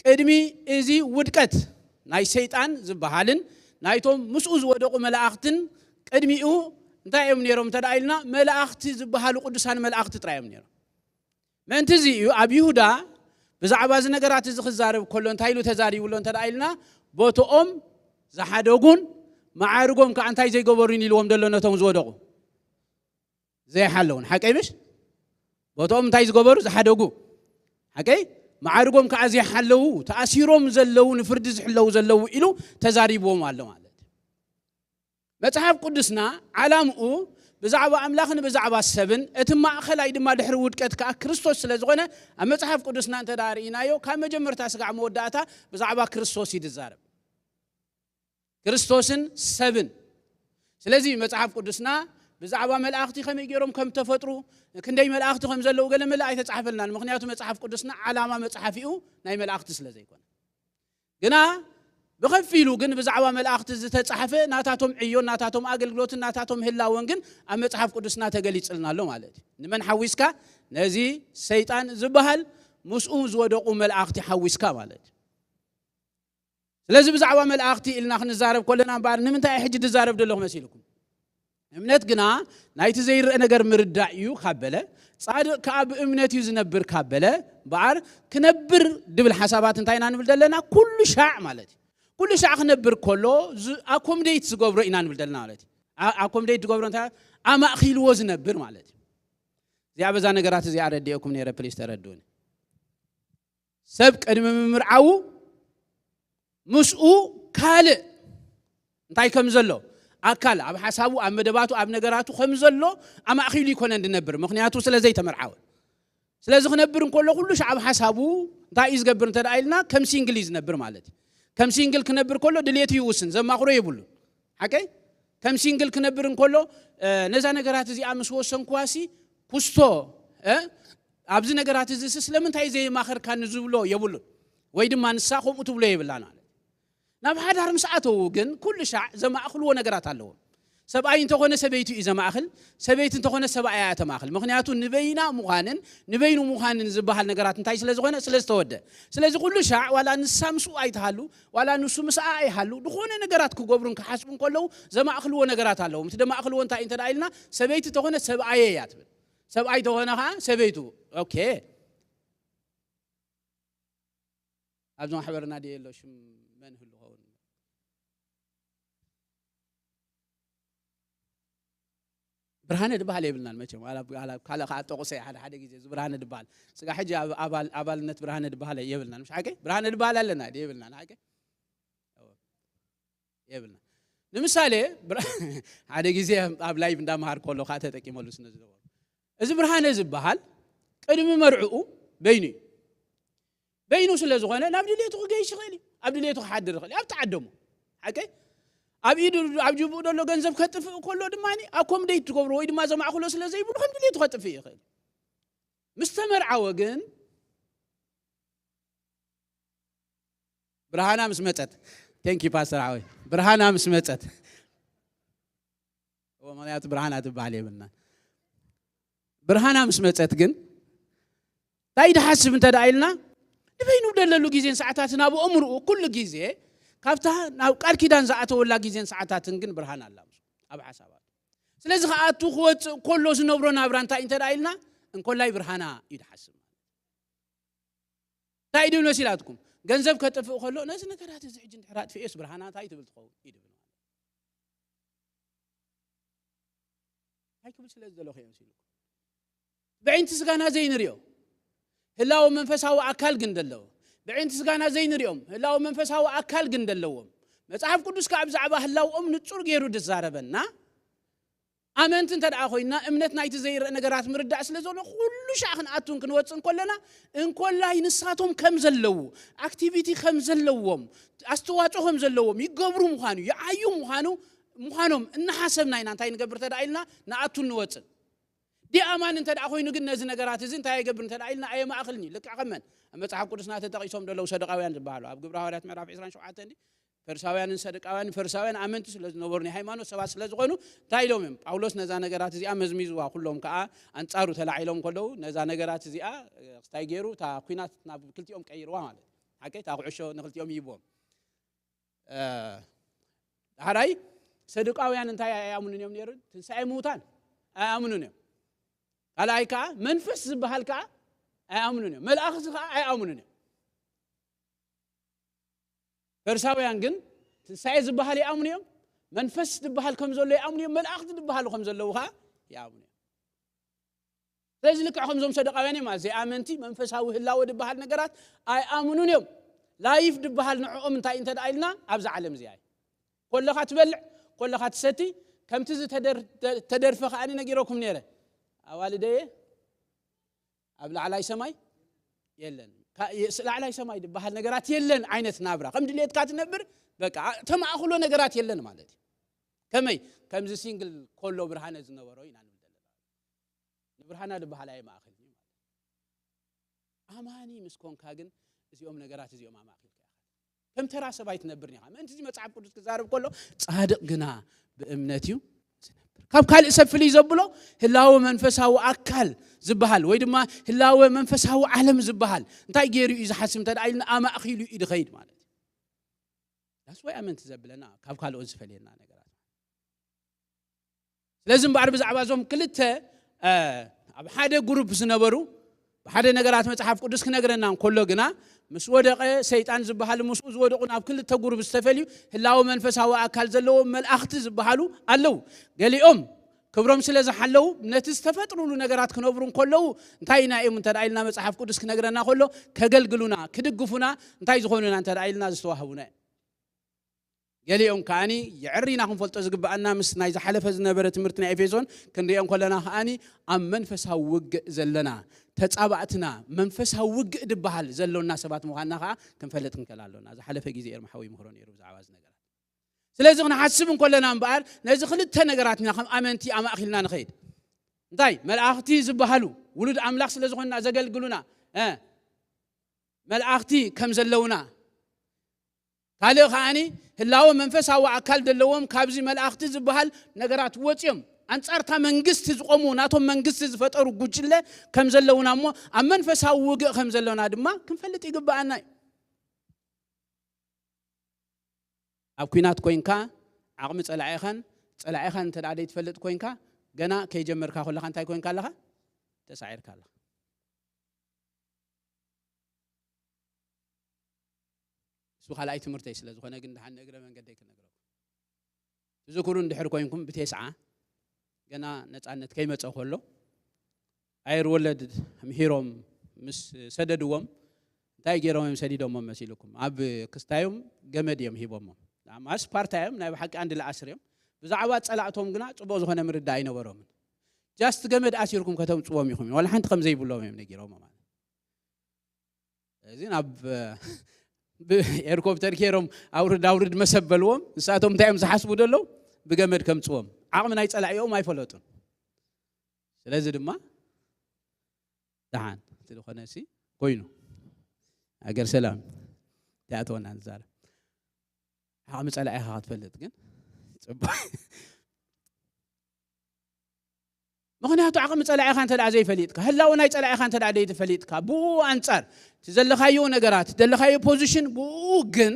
ቅድሚ እዚ ውድቀት ናይ ሰይጣን ዝበሃልን ናይቶም ምስኡ ዝወደቑ መላእኽትን ቅድሚኡ እንታይ እዮም ነይሮም እንተ ደኣ ኢልና መላእኽቲ ዝበሃሉ ቅዱሳን መላእኽቲ ጥራይ እዮም ነይሮም። ምእንቲ እዚ እዩ ኣብ ይሁዳ ብዛዕባ እዚ ነገራት እዚ ክዛረብ ከሎ እንታይ ኢሉ ተዛሪቡ ኣሎ እንተ ደኣ ኢልና ቦትኦም ዝሓደጉን መዓርጎም ከዓ እንታይ ዘይገበሩን ኢልዎም ዘሎ ነቶም ዝወደቑ ዘይሓለውን ሓቀይ ምሽ ቦትኦም እንታይ ዝገበሩ ዝሓደጉ ሓቀይ መዓርጎም ከዓ ዘይሓለዉ ተኣሲሮም ዘለዉ ንፍርዲ ዝሕለዉ ዘለዉ ኢሉ ተዛሪብዎም ኣሎ ማለት እዩ። መፅሓፍ ቅዱስና ዓላምኡ ብዛዕባ ኣምላኽን ብዛዕባ ሰብን እቲ ማእኸላይ ድማ ድሕሪ ውድቀት ከዓ ክርስቶስ ስለ ዝኾነ ኣብ መፅሓፍ ቅዱስና እንተ ደኣ ርኢናዮ ካብ መጀመርታ ስጋዕ መወዳእታ ብዛዕባ ክርስቶስ እዩ ዝዛረብ። ክርስቶስን ሰብን። ስለዚ መጽሓፍ ቅዱስና ብዛዕባ መላእኽቲ ከመይ ገይሮም ከም ተፈጥሩ ክንደይ መላእኽቲ ከም ዘለዉ ገለ መለ ኣይተጻሕፈልናን። ምኽንያቱ መጽሓፍ ቅዱስና ዓላማ መጽሓፊኡ ናይ መላእኽቲ ስለ ዘይኮነ። ግና ብኸፊሉ ግን ብዛዕባ መላእኽቲ ዝተጻሕፈ ናታቶም ዕዮን ናታቶም ኣገልግሎትን ናታቶም ህላወን ግን ኣብ መጽሓፍ ቅዱስና ተገሊጽልና ኣሎ ማለት እዩ። ንመን ሓዊስካ? ነዚ ሰይጣን ዝበሃል ምስኡ ዝወደቑ መላእኽቲ ሓዊስካ ማለት እዩ። ስለዚ ብዛዕባ መላእኽቲ ኢልና ክንዛረብ ከለና እምበኣር ንምንታይ ሕጂ ዝዛረብ ዘለኹ መሲልኩም? እምነት ግና ናይቲ ዘይረአ ነገር ምርዳእ እዩ ካብ በለ፣ ጻድቕ ከኣ ብእምነት እዩ ዝነብር ካብ በለ እምበኣር ክነብር ድብል ሓሳባት እንታይ ኢና ንብል ዘለና? ኩሉ ሻዕ ማለት እዩ። ኩሉ ሻዕ ክነብር ከሎ ኣኮምዴት ዝገብሮ ኢና ንብል ዘለና ማለት እዩ። ኣኮምዴት ዝገብሮ እንታይ? ኣማእኪልዎ ዝነብር ማለት እዩ። እዚኣ በዛ ነገራት እዚኣ ረድኤኩም ነይረ፣ ፕሊስ ተረድኡኒ። ሰብ ቅድሚ ምምርዓዉ ምስኡ ካልእ እንታይ ከም ዘሎ፣ ኣካል ኣብ ሓሳቡ፣ ኣብ መደባቱ፣ ኣብ ነገራቱ ከም ዘሎ ኣማእኺሉ ይኮነን ዝነብር፣ ምክንያቱ ስለ ዘይተመርዓወ። ስለዚ ክነብር እንከሎ ኩሉ ሻዕ ኣብ ሓሳቡ እንታይ እዩ ዝገብር እንተ ደኣ ኢልና፣ ከም ሲንግል እዩ ዝነብር ማለት እዩ። ከም ሲንግል ክነብር ከሎ ድሌቱ ይውስን፣ ዘማኽሮ የብሉን። ሓቀይ? ከም ሲንግል ክነብር እንከሎ፣ እ፣ ነዛ ነገራት እዚኣ ምስ ወሰንኩዋሲ፣ ኩስቶ፣ እ፣ ኣብዚ ነገራት እዚ ሲ ስለምንታይ ዘይማኸርካኒ ዝብሎ የብሉን። ወይ ድማ ንሳ ከምኡ ትብሎ የብላን ማለት እዩ። ናብ ሓዳር ምስ ኣተዉ ግን ኩሉ ሻዕ ዘማእኽልዎ ነገራት ኣለዎም። ሰብኣይ እንተኾነ ሰበይቱ እዩ ዘማእኽል፣ ሰበይቲ እንተኾነ ሰብኣያ እያ ተማእኽል። ምኽንያቱ ንበይና ምዃንን ንበይኑ ምዃንን ዝበሃል ነገራት እንታይ ስለ ዝኾነ፣ ስለ ዝተወደ። ስለዚ ኩሉ ሻዕ ዋላ ንሳ ምስኡ ኣይትሃሉ፣ ዋላ ንሱ ምስኣ ኣይሃሉ፣ ዝኾነ ነገራት ክገብሩን ክሓስቡን ከለዉ ዘማእኽልዎ ነገራት ኣለዎም። እቲ ዘማእኽልዎ እንታይ እንተ ደኣ ኢልና፣ ሰበይቲ ተኾነ ሰብኣየ እያ ትብል። ሰብኣይ ተኾነ ኸዓ ሰበይቱ። ኦኬ። ኣብዚ ማሕበርና ድየ ኣሎ ሽም መን ህሉ ኸውን? ብርሃነ ድበሃል የብልናን መቸም። ዋላ፣ ዋላ ካልእ ከዓ ጠቑሰ ሓደ ሓደ ግዜ እዚ ብርሃነ ድበሃል። ስጋ ሕጂ ኣብ-፣ ኣባል-፣ ኣባልነት ብርሃነ ድበሃል የብልናን። ምሽ ሓቀይ? ብርሃነ ድበሃል ኣለና ድየ የብልናን? ሓቀይ? የብልና። ንምሳሌ፣ ብር-፣ ሓደ ግዜ ኣብ ላይቭ እንዳመሃር ከሎ ከዓ ተጠቂመሉ ስነ ዝነበሩ። እዚ ብርሃነ ዝበሃል ቅድሚ መርዕኡ በይኑ እዩ። በይኑ ስለ ዝኾነ ናብ ድሌቱ ክገይሽ ይኽእል እዩ። ኣብ ድሌቱ ክሓድር ይኽእል እዩ። ኣብ ተዓደሙ። ሓቀይ? ኣብ ኢዱ፣ ኣብ ጅብኡ ዘሎ ገንዘብ ከጥፍእ ከሎ ድማ ኣኮምዴት ትገብሮ ወይ ድማ ዘማእኽሎ ስለ ዘይብሉ ከም ድሌቱ ከጥፍእ ይኽእል እዩ። ምስ ተመርዓወ ግን ብርሃና ምስ መጸት፣ ቴንክ ዩ ፓስተር ዓወይ። ብርሃና ምስ መጸት፣ እዎ፣ ምኽንያቱ ብርሃና ትበሃል የብልና። ብርሃና ምስ መጸት ግን እንታይ ድሓስብ እንተ ደኣ ኢልና፣ ንበይኑ ደለሉ ግዜን ሰዓታትን ኣብ ኣእምርኡ ኩሉ ግዜ ካብታ ናብ ቃል ኪዳን ዝኣተወላ ግዜን ሰዓታትን ግን ብርሃን ኣላ ኣብ ሓሳባቱ። ስለዚ ክኣቱ ክወጽእ ከሎ ዝነብሮ ናብራ እንታይ እንተ ደኣ ኢልና፣ እንኮላይ ብርሃና እዩ ድሓስብ። እንታይ እዩ ድብል መሲላትኩም? ገንዘብ ከጥፍእ ከሎ፣ ነዚ ነገራት እዚ ሕጂ እንድሕር ኣጥፍኤስ ብርሃና እንታይ ትብል ትኸውን? እዩ ድብል። እንታይ ክብል ስለ ዝደለኹ እየ መሲልኩም? ብዕንቲ ስጋና ዘይንሪኦ፣ ህላወ መንፈሳዊ ኣካል ግን ደለዎ። ብዕንቲ ስጋና ዘይንሪኦም፣ ህላወ መንፈሳዊ ኣካል ግን ደለዎም። መጽሓፍ ቅዱስ ከኣ ብዛዕባ ህላውኦም ንጹር ገይሩ ድዛረበና፣ ኣመንቲ እንተ ደኣ ኮይንና፣ እምነት ናይቲ ዘይረአ ነገራት ምርዳእ ስለ ዘሎ፣ ኩሉ ሻዕ ክንኣቱን ክንወጽእን ከለና፣ እንኮላይ ንሳቶም ከም ዘለዉ፣ ኣክቲቪቲ ከም ዘለዎም፣ ኣስተዋጽኦ ከም ዘለዎም፣ ይገብሩ ምዃኑ፣ ይዓዩ ምዃኑ፣ ምዃኖም እናሓሰብና ኢና እንታይ ንገብር እንተ ደኣ ኢልና፣ ንኣቱን ንወጽእን። ዲኣማን እንተ ደኣ ኮይኑ ግን ነዚ ነገራት እዚ እንታይ ኣይገብር እንተ ደኣ ኢልና፣ ኣየማእኽልን እዩ። ልክዕ ከም መን? ኣብ መጽሓፍ ቅዱስና ተጠቒሶም ዘለዉ ሰዱቃውያን ዝበሃሉ፣ ኣብ ግብረ ሃዋርያት ምዕራፍ ዕስራን ሸውዓተን እንዲ፣ ፈሪሳውያንን ሰዱቃውያንን፣ ፈሪሳውያን ኣመንቲ ስለ ዝነበሩ፣ ናይ ሃይማኖት ሰባት ስለ ዝኾኑ፣ እንታይ ኢሎም እዮም? ጳውሎስ ነዛ ነገራት እዚኣ መዝሚዝዋ፣ ኩሎም ከኣ ኣንጻሩ ተላዒሎም ከለዉ፣ ነዛ ነገራት እዚኣ፣ እ፣ ክስታይ ገይሩ፣ እታ ኲናት ናብ ክልቲኦም ቀይርዋ ማለት እዩ። ሓቀይ? እታ ኩዕሾ ንክልቲኦም ይህብዎም። እ፣ ዳሕራይ፣ ሰዱቃውያን እንታይ ኣይኣምኑን እዮም ነይሩ? ትንሳኤ ምዉታን ኣይኣምኑን እዮም። ካልኣይ ከኣ፣ መንፈስ ዝበሃል ከኣ ኣይኣምኑን እዮም። መላእኽቲ ከኣ ኣይኣምኑን እዮም። ፈሪሳውያን ግን ትንሳኤ ዝበሃል ይኣምኑ እዮም፣ መንፈስ ዝበሃል ከም ዘሎ ይኣምኑ እዮም፣ መላእኽቲ ዝበሃሉ ከም ዘለዉ ኸዓ ይኣምኑ እዮም። ስለዚ ልክዕ ከምዞም ሰደቃውያን እዮም፣ ዘይኣመንቲ መንፈሳዊ ህላወ ዝበሃል ነገራት ኣይኣምኑን እዮም። ላይፍ ዝበሃል ንዕኦም እንታይ እንተ ደኣ ኢልና፣ ኣብዛ ዓለም እዚኣ እዩ። ኮለኻ ትበልዕ፣ ኮለኻ ትሰቲ፣ ከምቲ ዝተደር-፣ ተደርፈ ከኣ ነጊረኩም ነይረ። ኣዋልደየ ኣብ ላዕላይ ሰማይ የለን። ካ-፣ የ-፣ ስ-፣ ላዕላይ ሰማይ ዝበሃል ነገራት የለን ዓይነት ናብራ። ከም ድሌትካ ትነብር፣ በቃ፣ ኣ-፣ ተማእኽሎ ነገራት የለን ማለት እዩ። ከመይ? ከምዚ ሲንግል ኮሎ ብርሃነ ዝነበሮ ኢና ንብል ዘለና። ንብርሃና ዝበሃል ኣየማእኽልን እዩ ማለት እዩ። ኣማኒ ምስ ኮንካ ግን እዚኦም ነገራት እዚኦም ኣማእኺልካ ኢኻ። ከም ተራ ሰብ ኣይትነብርን ኢኻ። ምእንቲ እዚ መጽሓፍ ቅዱስ ክዛረብ ከሎ፣ ጻድቕ ግና ብእምነት እዩ ዝነብር። ካብ ካልእ ሰብ ፍልይ ዘብሎ ህላወ መንፈሳዊ ኣካል ዝበሃል ወይ ድማ ህላወ መንፈሳዊ ዓለም ዝበሃል እንታይ ገይሩ እዩ ዝሓስብ እንተ ደኣ ኢልና፣ ኣማእኺሉ እዩ ዝኸይድ ማለት እዩ። ዳስ ዋይ ኣመንቲ ዘብለና ካብ ካልኦት ዝፈልየና ነገራት። ስለዚ እምበኣር ብዛዕባ እዞም ክልተ፣ እ፣ ኣብ ሓደ ጉሩፕ ዝነበሩ፣ ብሓደ ነገራት መጽሓፍ ቅዱስ ክነግረና እንከሎ ግና፣ ምስ ወደቐ ሰይጣን ዝበሃል ምስኡ ዝወደቑ ናብ ክልተ ጉሩፕ ዝተፈልዩ ህላወ መንፈሳዊ ኣካል ዘለዎም መልኣኽቲ ዝበሃሉ ኣለዉ። ገሊኦም ክብሮም ስለ ዝሓለዉ፣ ነቲ ዝተፈጥሩሉ ነገራት ክነብሩ እንከለዉ፣ እንታይ ኢና እዮም እንተ ደኣ ኢልና፣ መጽሓፍ ቅዱስ ክነግረና ከሎ፣ ከገልግሉና፣ ክድግፉና፣ እንታይ ዝኾኑና እንተ ደኣ ኢልና፣ ዝተዋህቡና እዮም። ገሊኦም ከኣኒ የዕሪና ክንፈልጦ ዝግብኣና፣ ምስ ናይ ዝሓለፈ ዝነበረ ትምህርቲ ናይ ኤፌሶን ክንሪኦ እንከለና ከኣኒ፣ ኣብ መንፈሳዊ ውግእ ዘለና፣ ተጻባእትና፣ መንፈሳዊ ውግእ ዝበሃል ዘሎና ሰባት ምዃንና ከኣ ክንፈልጥ ክንክእል ኣሎና። ዝሓለፈ ግዜ ኤርሚ ሓወይ ይምህሮ ነይሩ ብዛዕባ እዚ ነገራት። ስለዚ ክንሓስብ እንከለና እምበኣር፣ ነዚ ክልተ ነገራት ኢና ከም ኣመንቲ ኣማእኪልና ንኸይድ። እንታይ? መላእኽቲ ዝበሃሉ፣ ውሉድ ኣምላኽ ስለ ዝኾንና ዘገልግሉና፣ እ፣ መላእኽቲ ከም ዘለውና፣ ካልእ ከኣኒ ህላወ መንፈሳዊ ኣካል ዘለዎም ካብዚ መላእኽቲ ዝበሃል ነገራት ወፂኦም ኣንጻርታ መንግስቲ ዝቆሙ ናቶም መንግስቲ ዝፈጠሩ ጉጅለ ከም ዘለውና እሞ ኣብ መንፈሳዊ ውግእ ከም ዘሎና ድማ ክንፈልጥ ይግብኣና እዩ። ኣብ ኲናት ኮይንካ ዓቕሚ ጸላኢኻን ጸላኢኻን እንተ ደኣ ዘይትፈልጥ ኮይንካ ገና ከይጀመርካ ከለኻ እንታይ ኮይንካ ኣለኻ? ተሳዒርካ ኣለኻ። እሱ ካልኣይ ትምህርተይ ስለ ዝኾነ ግን ደሓን ንእግረ መንገደይ ክነግረኩም። ትዝክሩ እንድሕር ኮይንኩም ብቴስዓ ገና ነጻነት ከይመጸ ከሎ ኣየር ወለድ ምሂሮም ምስ ሰደድዎም እንታይ ገይሮም እዮም ሰዲዶሞም መሲልኩም? ኣብ ክስታዮም ገመድ እዮም ሂቦሞም። ማስ ፓርታ እዮም ናይ ብሓቂ ኣንድ ለኣስር እዮም። ብዛዕባ ጸላእቶም ግና ጽቡቕ ዝኾነ ምርዳእ ኣይነበሮምን። ጃስት ገመድ ኣሲርኩም ከተምጽዎም ኢኹም። ዋላ ሓንቲ ከም ዘይብሎም እዮም ነጊሮም ማለት። እዚ ናብ ብሄሊኮፕተር ኬሮም ኣውርድ ኣውርድ መሰበልዎም። ንሳቶም እንታይ እዮም ዝሓስቡ ደለዉ? ብገመድ ከምጽዎም። ዓቕሚ ናይ ጸላኢኦም ኣይፈለጡን። ስለዚ ድማ ደሓን እቲ ዝኾነ ሲ ኮይኑ ሃገር ሰላም ትኣትወና ንዛረብ። ዓቕሚ ጸላኢኻ ክትፈልጥ ግን ጽቡቕ። ምኽንያቱ ዓቕሚ ጸላኢኻ እንተ ደኣ ዘይፈሊጥካ፣ ህላወ ናይ ጸላኢኻ እንተ ደኣ ዘይተፈሊጥካ፣ ብኡ ኣንጻር እቲ ዘለኻዮ ነገራት፣ ዘለኻዮ ፖዚሽን፣ ብኡ ግን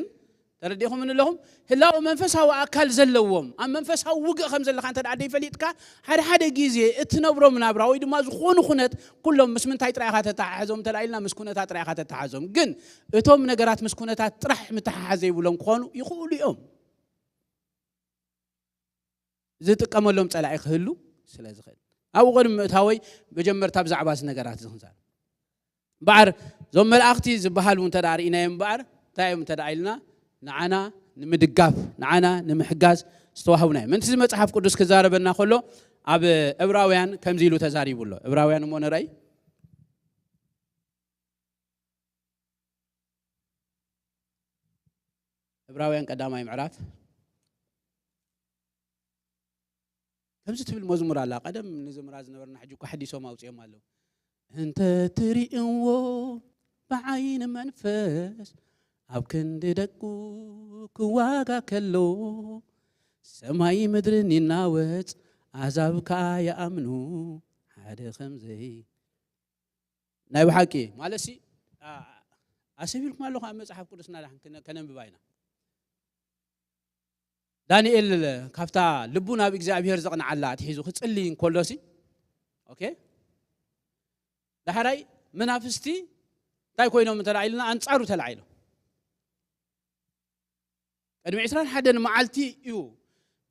ተረዲኹምኒ ኣለኹም? ህላወ መንፈሳዊ ኣካል ዘለዎም፣ ኣብ መንፈሳዊ ውግእ ከም ዘለኻ እንተ ደኣ ዘይፈሊጥካ፣ ሓደ ሓደ ግዜ እትነብሮም ናብራ ወይ ድማ ዝኾኑ ኩነት ኩሎም ምስ ምንታይ ጥራይ ኢኻ ተተሓሕዞም እንተ ደኣ ኢልና፣ ምስ ኩነታት ጥራይ ኢኻ ተተሓሕዞም። ግን እቶም ነገራት ምስ ኩነታት ጥራሕ ምትሕሓዝ ዘይብሎም ክኾኑ ይኽእሉ እዮም። ዝጥቀመሎም ጸላኢ ክህሉ ስለ ዝኽእል። ኣብኡ ቅድሚ ምእታወይ መጀመርታ ብዛዕባ እዚ ነገራት እዚ ክንዛረብ። እምበኣር እዞም መላእኽቲ ዝበሃሉ እንተ ደኣ ርኢናዮም እምበኣር እንታይ እዮም እንተ ደኣ ኢልና ንዓና ንምድጋፍ ንዓና ንምሕጋዝ ዝተዋህቡና እዮም። ምእንቲ እዚ መጽሓፍ ቅዱስ ክዛረበና ከሎ ኣብ ዕብራውያን ከምዚ ኢሉ ተዛሪቡ ኣሎ። ዕብራውያን እሞ ንረኣይ። ዕብራውያን ቀዳማይ ምዕራፍ ከምዚ ትብል መዝሙር ኣላ። ቀደም ንዝምራ ዝነበርና ሕጂ እኳ ሓዲሶም ኣውፅኦም ኣለዉ። እንተ ትርእዎ ብዓይኒ መንፈስ ኣብ ክንዲ ደቁ ክዋጋ ከሎ ሰማይ ምድርን ይናወጽ ኣዛብ ከኣ ይኣምኑ ሓደ ከምዘይ ናይ ብሓቂ ማለት ሲ ኣሰቢልኩም ኣለኹ ኣብ መፅሓፍ ቅዱስና ዳሕን ከነንብባ ኢና። ዳንኤል ካብታ ልቡ ናብ እግዚኣብሔር ዘቕንዓላ ኣትሒዙ ክጽሊ እንከሎሲ ኦኬ ዳሕራይ መናፍስቲ እንታይ ኮይኖም እንተ ኢልና ኣንጻሩ ተላዒሎም። ቅድሚ ዕስራን ሓደን መዓልቲ እዩ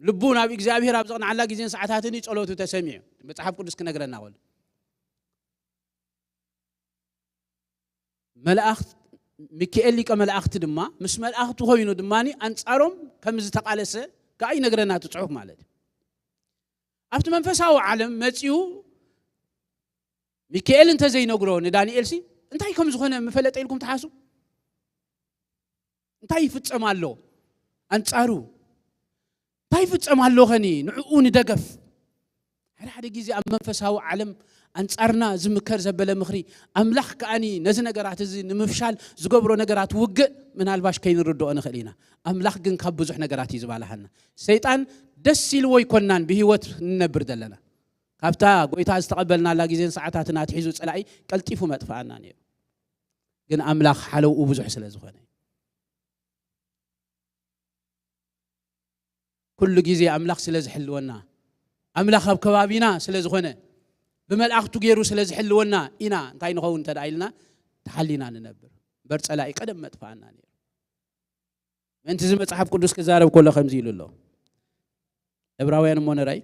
ልቡ ናብ እግዚኣብሔር ኣብ ዘቕንዓላ ግዜን ሰዓታትን እዩ ጸሎቱ ተሰሚዑ መጽሓፍ ቅዱስ ክነግረና ከሎ። መልኣኽት ሚካኤል ሊቀ መላእኽቲ ድማ ምስ መላእኽቱ ኮይኑ ድማ ኣንጻሮም ከም ዝተቓለሰ ከዓ ይነግረና እቲ ጽሑፍ ማለት እዩ። ኣብቲ መንፈሳዊ ዓለም መጺኡ ሚካኤል እንተዘይነግሮ ንዳንኤል ሲ እንታይ ከም ዝኾነ ምፈለጠ ኢልኩም ትሓስቡ? እንታይ ይፍጸም ኣሎ ኣንጻሩ? እንታይ ይፍጸም ኣሎ ኸኒ ንዕኡ ንደገፍ? ሓደ ሓደ ግዜ ኣብ መንፈሳዊ ዓለም ኣንጻርና ዝምከር ዘበለ ምኽሪ ኣምላኽ ከኣኒ ነዚ ነገራት እዚ ንምፍሻል ዝገብሮ ነገራት ውግእ ምናልባሽ ከይንርድኦ ንኽእል ኢና። ኣምላኽ ግን ካብ ብዙሕ ነገራት እዩ ዝባልሃና። ሰይጣን ደስ ኢልዎ ይኮናን ብህይወት ንነብር ዘለና። ካብታ ጎይታ ዝተቐበልናላ ግዜን ሰዓታትን ኣትሒዙ ጸላኢ ቀልጢፉ መጥፍኣና ነይሩ። ግን ኣምላኽ ሓለውኡ ብዙሕ ስለ ዝኾነ ኩሉ ግዜ ኣምላኽ ስለ ዝሕልወና ኣምላኽ ኣብ ከባቢና ስለ ዝኾነ ብመልኣኽቱ ገይሩ ስለ ዝሕልወና ኢና እንታይ ንኸውን እንተ ደኣ ኢልና ተሓሊና ንነብር እምበር ጸላኢ ቀደም መጥፍኣና ነይሩ። ምእንቲ እዚ መጽሓፍ ቅዱስ ክዛረብ ከሎ ከምዚ ኢሉ ኣሎ። ዕብራውያን እሞ ንራይ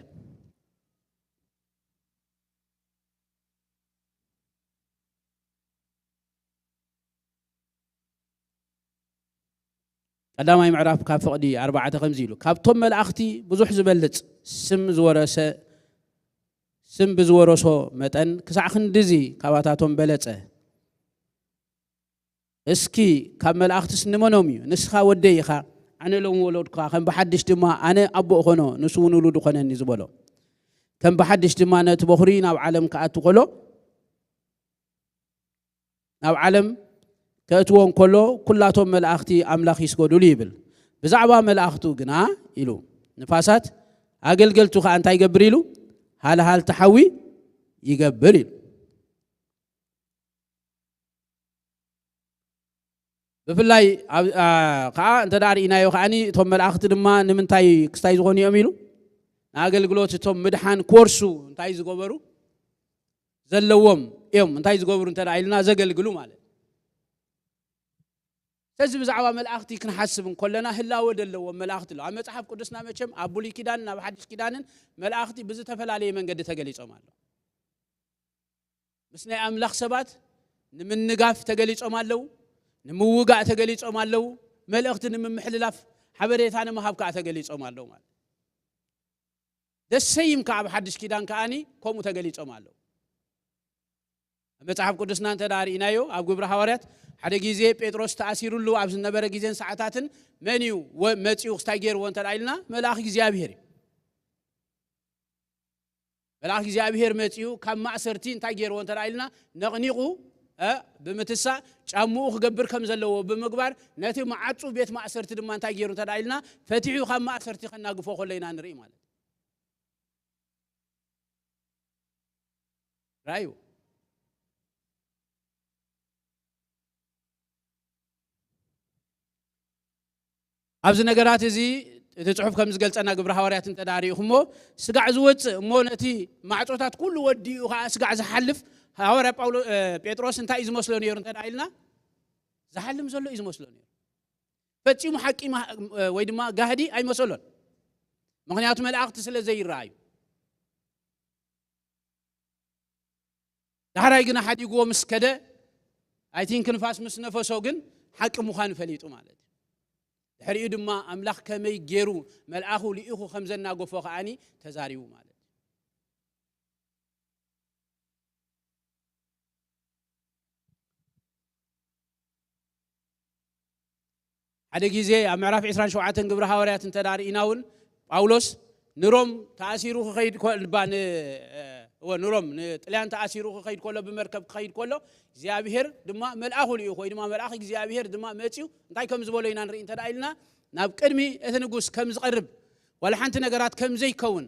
ቀዳማይ ምዕራፍ ካብ ፍቕዲ ኣርባዕተ ከምዚ ኢሉ፣ ካብቶም መላእኽቲ ብዙሕ ዝበልጽ ስም ዝወረሰ፣ ስም ብዝወረሶ መጠን ክሳዕ ክንድዚ ካባታቶም በለጸ። እስኪ ካብ መላእኽትስ ንመኖም እዩ? ንስኻ ወደይ ኢኻ፣ ኣነ ሎም ወለድካ፣ ከም ብሓድሽ ድማ ኣነ ኣቦ እኾኖ፣ ንሱ እውን ውሉድ እኾነኒ ዝበሎ። ከም ብሓድሽ ድማ ነቲ በኹሪ ናብ ዓለም ክኣቱ ከሎ፣ ናብ ዓለም ከእትዎ እንከሎ፣ ኩላቶም መላእኽቲ ኣምላኽ ይስገዱሉ ይብል። ብዛዕባ መላእኽቱ ግና ኢሉ፣ ንፋሳት ኣገልገልቱ ኸኣ እንታይ ይገብር ኢሉ? ሃልሃልቲ ሓዊ ይገብር ኢሉ። ብፍላይ ኣብ-፣ ኣ፣ ከኣ እንተ ደኣ ርኢናዮ ከኣኒ፣ እቶም መላእኽቲ ድማ ንምንታይ ክስታይ ዝኾኑ እዮም ኢሉ? ንኣገልግሎት እቶም ምድሓን ክወርሱ እንታይ ዝገበሩ? ዘለዎም እዮም። እንታይ ዝገብሩ እንተ ደኣ ኢልና፣ ዘገልግሉ ማለት። ስለዚ ብዛዕባ መላእኽቲ ክንሓስብ እንከለና፣ ህላወ ዘለዎም መላእኽቲ ኣለዉ። ኣብ መጽሓፍ ቅዱስና መቸም ኣብ ብሉይ ኪዳንን ኣብ ሓድሽ ኪዳንን መላእኽቲ ብዝተፈላለየ መንገዲ ተገሊጾም ኣለዉ። ምስ ናይ ኣምላኽ ሰባት ንምንጋፍ ተገሊጾም ኣለዉ፣ ንምውጋእ ተገሊጾም ኣለዉ፣ መልእኽቲ ንምምሕልላፍ፣ ሓበሬታ ንምሃብ ከኣ ተገሊጾም ኣለዉ ማለት። ደሰይም ከኣ ኣብ ሓድሽ ኪዳን ከኣኒ ከምኡ ተገሊጾም ኣለዉ። ኣብ መጽሓፍ ቅዱስና እንተ ደኣ ርኢናዮ፣ ኣብ ግብሪ ሃዋርያት ሓደ ግዜ ጴጥሮስ ተኣሲሩሉ ኣብ ዝነበረ ግዜን ሰዓታትን መን እዩ ወ-፣ መጺኡ ክስታይ ገይርዎ እንተ ደኣ ኢልና፣ መልኣኽ እግዚኣብሄር እዩ። መልኣኽ እግዚኣብሄር መጺኡ ካብ ማእሰርቲ እንታይ ገይርዎ እንተ ደኣ ኢልና፣ ነቕኒቑ፣ እ፣ ብምትሳእ ጫምኡ ክገብር ከም ዘለዎ ብምግባር፣ ነቲ መዓጹ ቤት ማእሰርቲ ድማ እንታይ ገይሩ እንተ ደኣ ኢልና፣ ፈቲሑ ካብ ማእሰርቲ ከናግፎ ከሎ ኢና ንርኢ ማለት። ራእዩ። ኣብዚ ነገራት እዚ እቲ ጽሑፍ ከም ዝገልጸና ግብሪ ሃዋርያት እንተ ደኣ ርኢኹሞ፣ ስጋዕ ዝወጽእ እሞ ነቲ ማዕጾታት ኩሉ ወዲኡ ኸኣ ስጋዕ ዝሓልፍ ሃዋርያ ጳውሎ-፣ እ፣ ጴጥሮስ እንታይ እዩ ዝመስሎ ነይሩ እንተ ደኣ ኢልና፣ ዝሓልም ዘሎ እዩ ዝመስሎ ነይሩ። ፈጺሙ ሓቂ ማ-፣ ወይ ድማ ጋህዲ ኣይመሰሎን። ምኽንያቱ መላእኽቲ ስለ ዘይረኣዩ። ዳሕራይ ግና ሓዲግዎ ምስ ከደ፣ ኣይ ቲንክ ንፋስ ምስ ነፈሶ ግን ሓቂ ምዃኑ ፈሊጡ ማለት እዩ። ድሕሪኡ ድማ ኣምላኽ ከመይ ገይሩ መልኣኹ ልኢኹ ከም ዘናገፎ ከኣኒ ተዛሪቡ ማለት እዩ። ሓደ ግዜ ኣብ ምዕራፍ ዕስራን ሸውዓተን ግብሪ ሃዋርያት እንተ ደኣ ርኢና እውን፣ ጳውሎስ ንሮም ተኣሲሩ ክኸይድ ኮ-፣ ባ-፣ ን-፣ እወ፣ ንሮም፣ ንጥልያን ተኣሲሩ ክኸይድ ከሎ፣ ብመርከብ ክኸይድ ከሎ፣ እግዚኣብሄር ድማ መልኣኹ ልኢኹ፣ ወይ ድማ መልኣኽ እግዚኣብሄር ድማ መጺኡ እንታይ ከም ዝበሎ ኢና ንርኢ እንተ ደኣ ኢልና፣ ናብ ቅድሚ እቲ ንጉስ ከም ዝቐርብ፣ ዋላ ሓንቲ ነገራት ከም ዘይከውን፣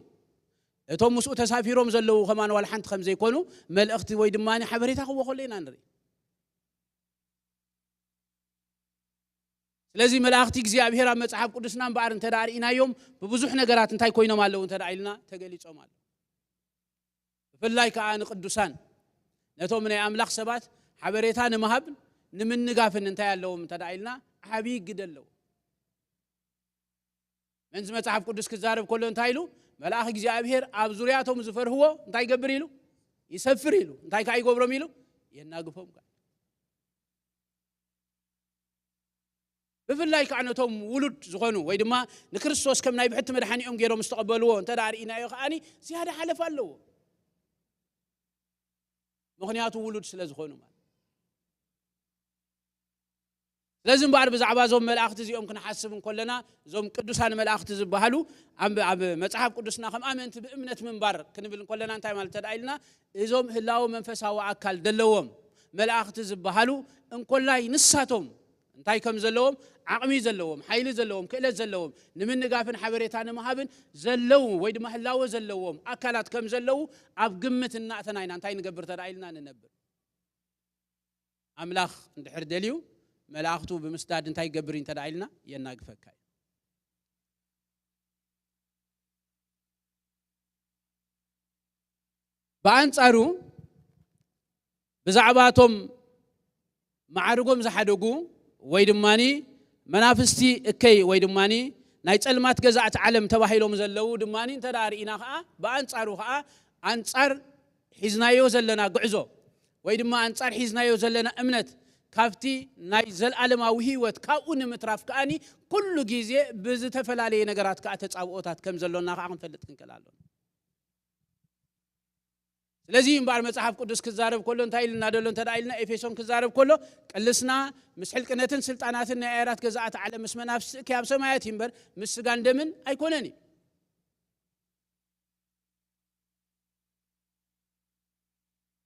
እቶም ምስኡ ተሳፊሮም ዘለዉ ከማን ዋላ ሓንቲ ከም ዘይኮኑ፣ መልእኽቲ ወይ ድማ ሓበሬታ ክህቦ ከሎ ኢና ንርኢ። ስለዚ መላእኽቲ እግዚኣብሄር ኣብ መጽሓፍ ቅዱስና እምበኣር እንተ ደኣ ርኢናዮም፣ ብብዙሕ ነገራት እንታይ ኮይኖም ኣለዉ እንተ ደኣ ኢልና፣ ተገሊጾም ኣለዉ። ብፍላይ ከኣ ንቅዱሳን፣ ነቶም ናይ ኣምላኽ ሰባት ሓበሬታ ንምሃብ ንምንጋፍን እንታይ ኣለዎም እንተ ደኣ ኢልና፣ ዓብዪ ግደ ኣለዎ። መንዚ መጽሓፍ ቅዱስ ክዛረብ ከሎ እንታይ ኢሉ? መልኣኽ እግዚኣብሄር ኣብ ዙርያቶም ዝፈርህዎ እንታይ ይገብር ኢሉ? ይሰፍር ኢሉ። እንታይ ከኣ ይገብሮም ኢሉ? የናግፎም ከኣ። ብፍላይ ከኣ ነቶም ውሉድ ዝኾኑ ወይ ድማ ንክርስቶስ ከም ናይ ብሕቲ መድሓኒኦም ገይሮም ዝተቐበልዎ እንተ ደኣ ርኢናዮ ከኣኒ ዝያዳ ሓለፋ ኣለዎ። ምኽንያቱ ውሉድ ስለ ዝኾኑ ማለት። ስለዚ እምበኣር ብዛዕባ እዞም መላእኽቲ እዚኦም ክንሓስብ እንከለና፣ እዞም ቅዱሳን መላእኽቲ ዝበሃሉ ኣብ፣ ኣብ መጽሓፍ ቅዱስና ከም ኣመንቲ ብእምነት ምንባር ክንብል እንከለና እንታይ ማለት እንተ ደኣ ኢልና፣ እዞም ህላወ መንፈሳዊ ኣካል ዘለዎም መላእኽቲ ዝበሃሉ እንኮላይ ንሳቶም እንታይ ከም ዘለዎም፣ ዓቕሚ ዘለዎም፣ ሓይሊ ዘለዎም፣ ክእለት ዘለዎም፣ ንምንጋፍን ሓበሬታ ንምሃብን ዘለዉ ወይ ድማ ህላወ ዘለዎም ኣካላት ከም ዘለዉ ኣብ ግምት እናእተና ኢና እንታይ ንገብር እንተ ደኣ ኢልና ንነብር። ኣምላኽ እንድሕር ደልዩ፣ መላእኽቱ ብምስዳድ እንታይ ይገብር እዩ እንተ ደኣ ኢልና? የናግፈካ እዩ። ብኣንጻሩ፣ ብዛዕባ እቶም መዓርጎም ዝሓደጉ ወይ ድማኒ መናፍስቲ እከይ ወይ ድማኒ ናይ ጸልማት ገዛእቲ ዓለም ተባሂሎም ዘለዉ ድማኒ እንተ ደኣ ርኢና ኸኣ፣ ብኣንጻሩ ኸኣ ኣንጻር ሒዝናዮ ዘለና ጉዕዞ ወይ ድማ ኣንጻር ሒዝናዮ ዘለና እምነት ካብቲ ናይ ዘለኣለማዊ ህይወት ካብኡ ንምትራፍ ከኣኒ ኩሉ ግዜ ብዝተፈላለየ ነገራት ከኣ ተጻብኦታት ከም ዘሎና ከኣ ክንፈልጥ ክንክእል ኣሎና። ስለዚ እምበኣር መጽሓፍ ቅዱስ ክዛረብ ከሎ እንታይ ኢልና ደሎ እንተ ደኣ ኢልና፣ ኤፌሶን ክዛረብ ከሎ ቅልስና ምስ ሕልቅነትን ስልጣናትን ናይ ኣያራት ገዛእቲ ዓለም ምስ መናፍስቲ እኪ ኣብ ሰማያት እዩ እምበር ምስ ስጋን ደምን ኣይኮነን እዩ።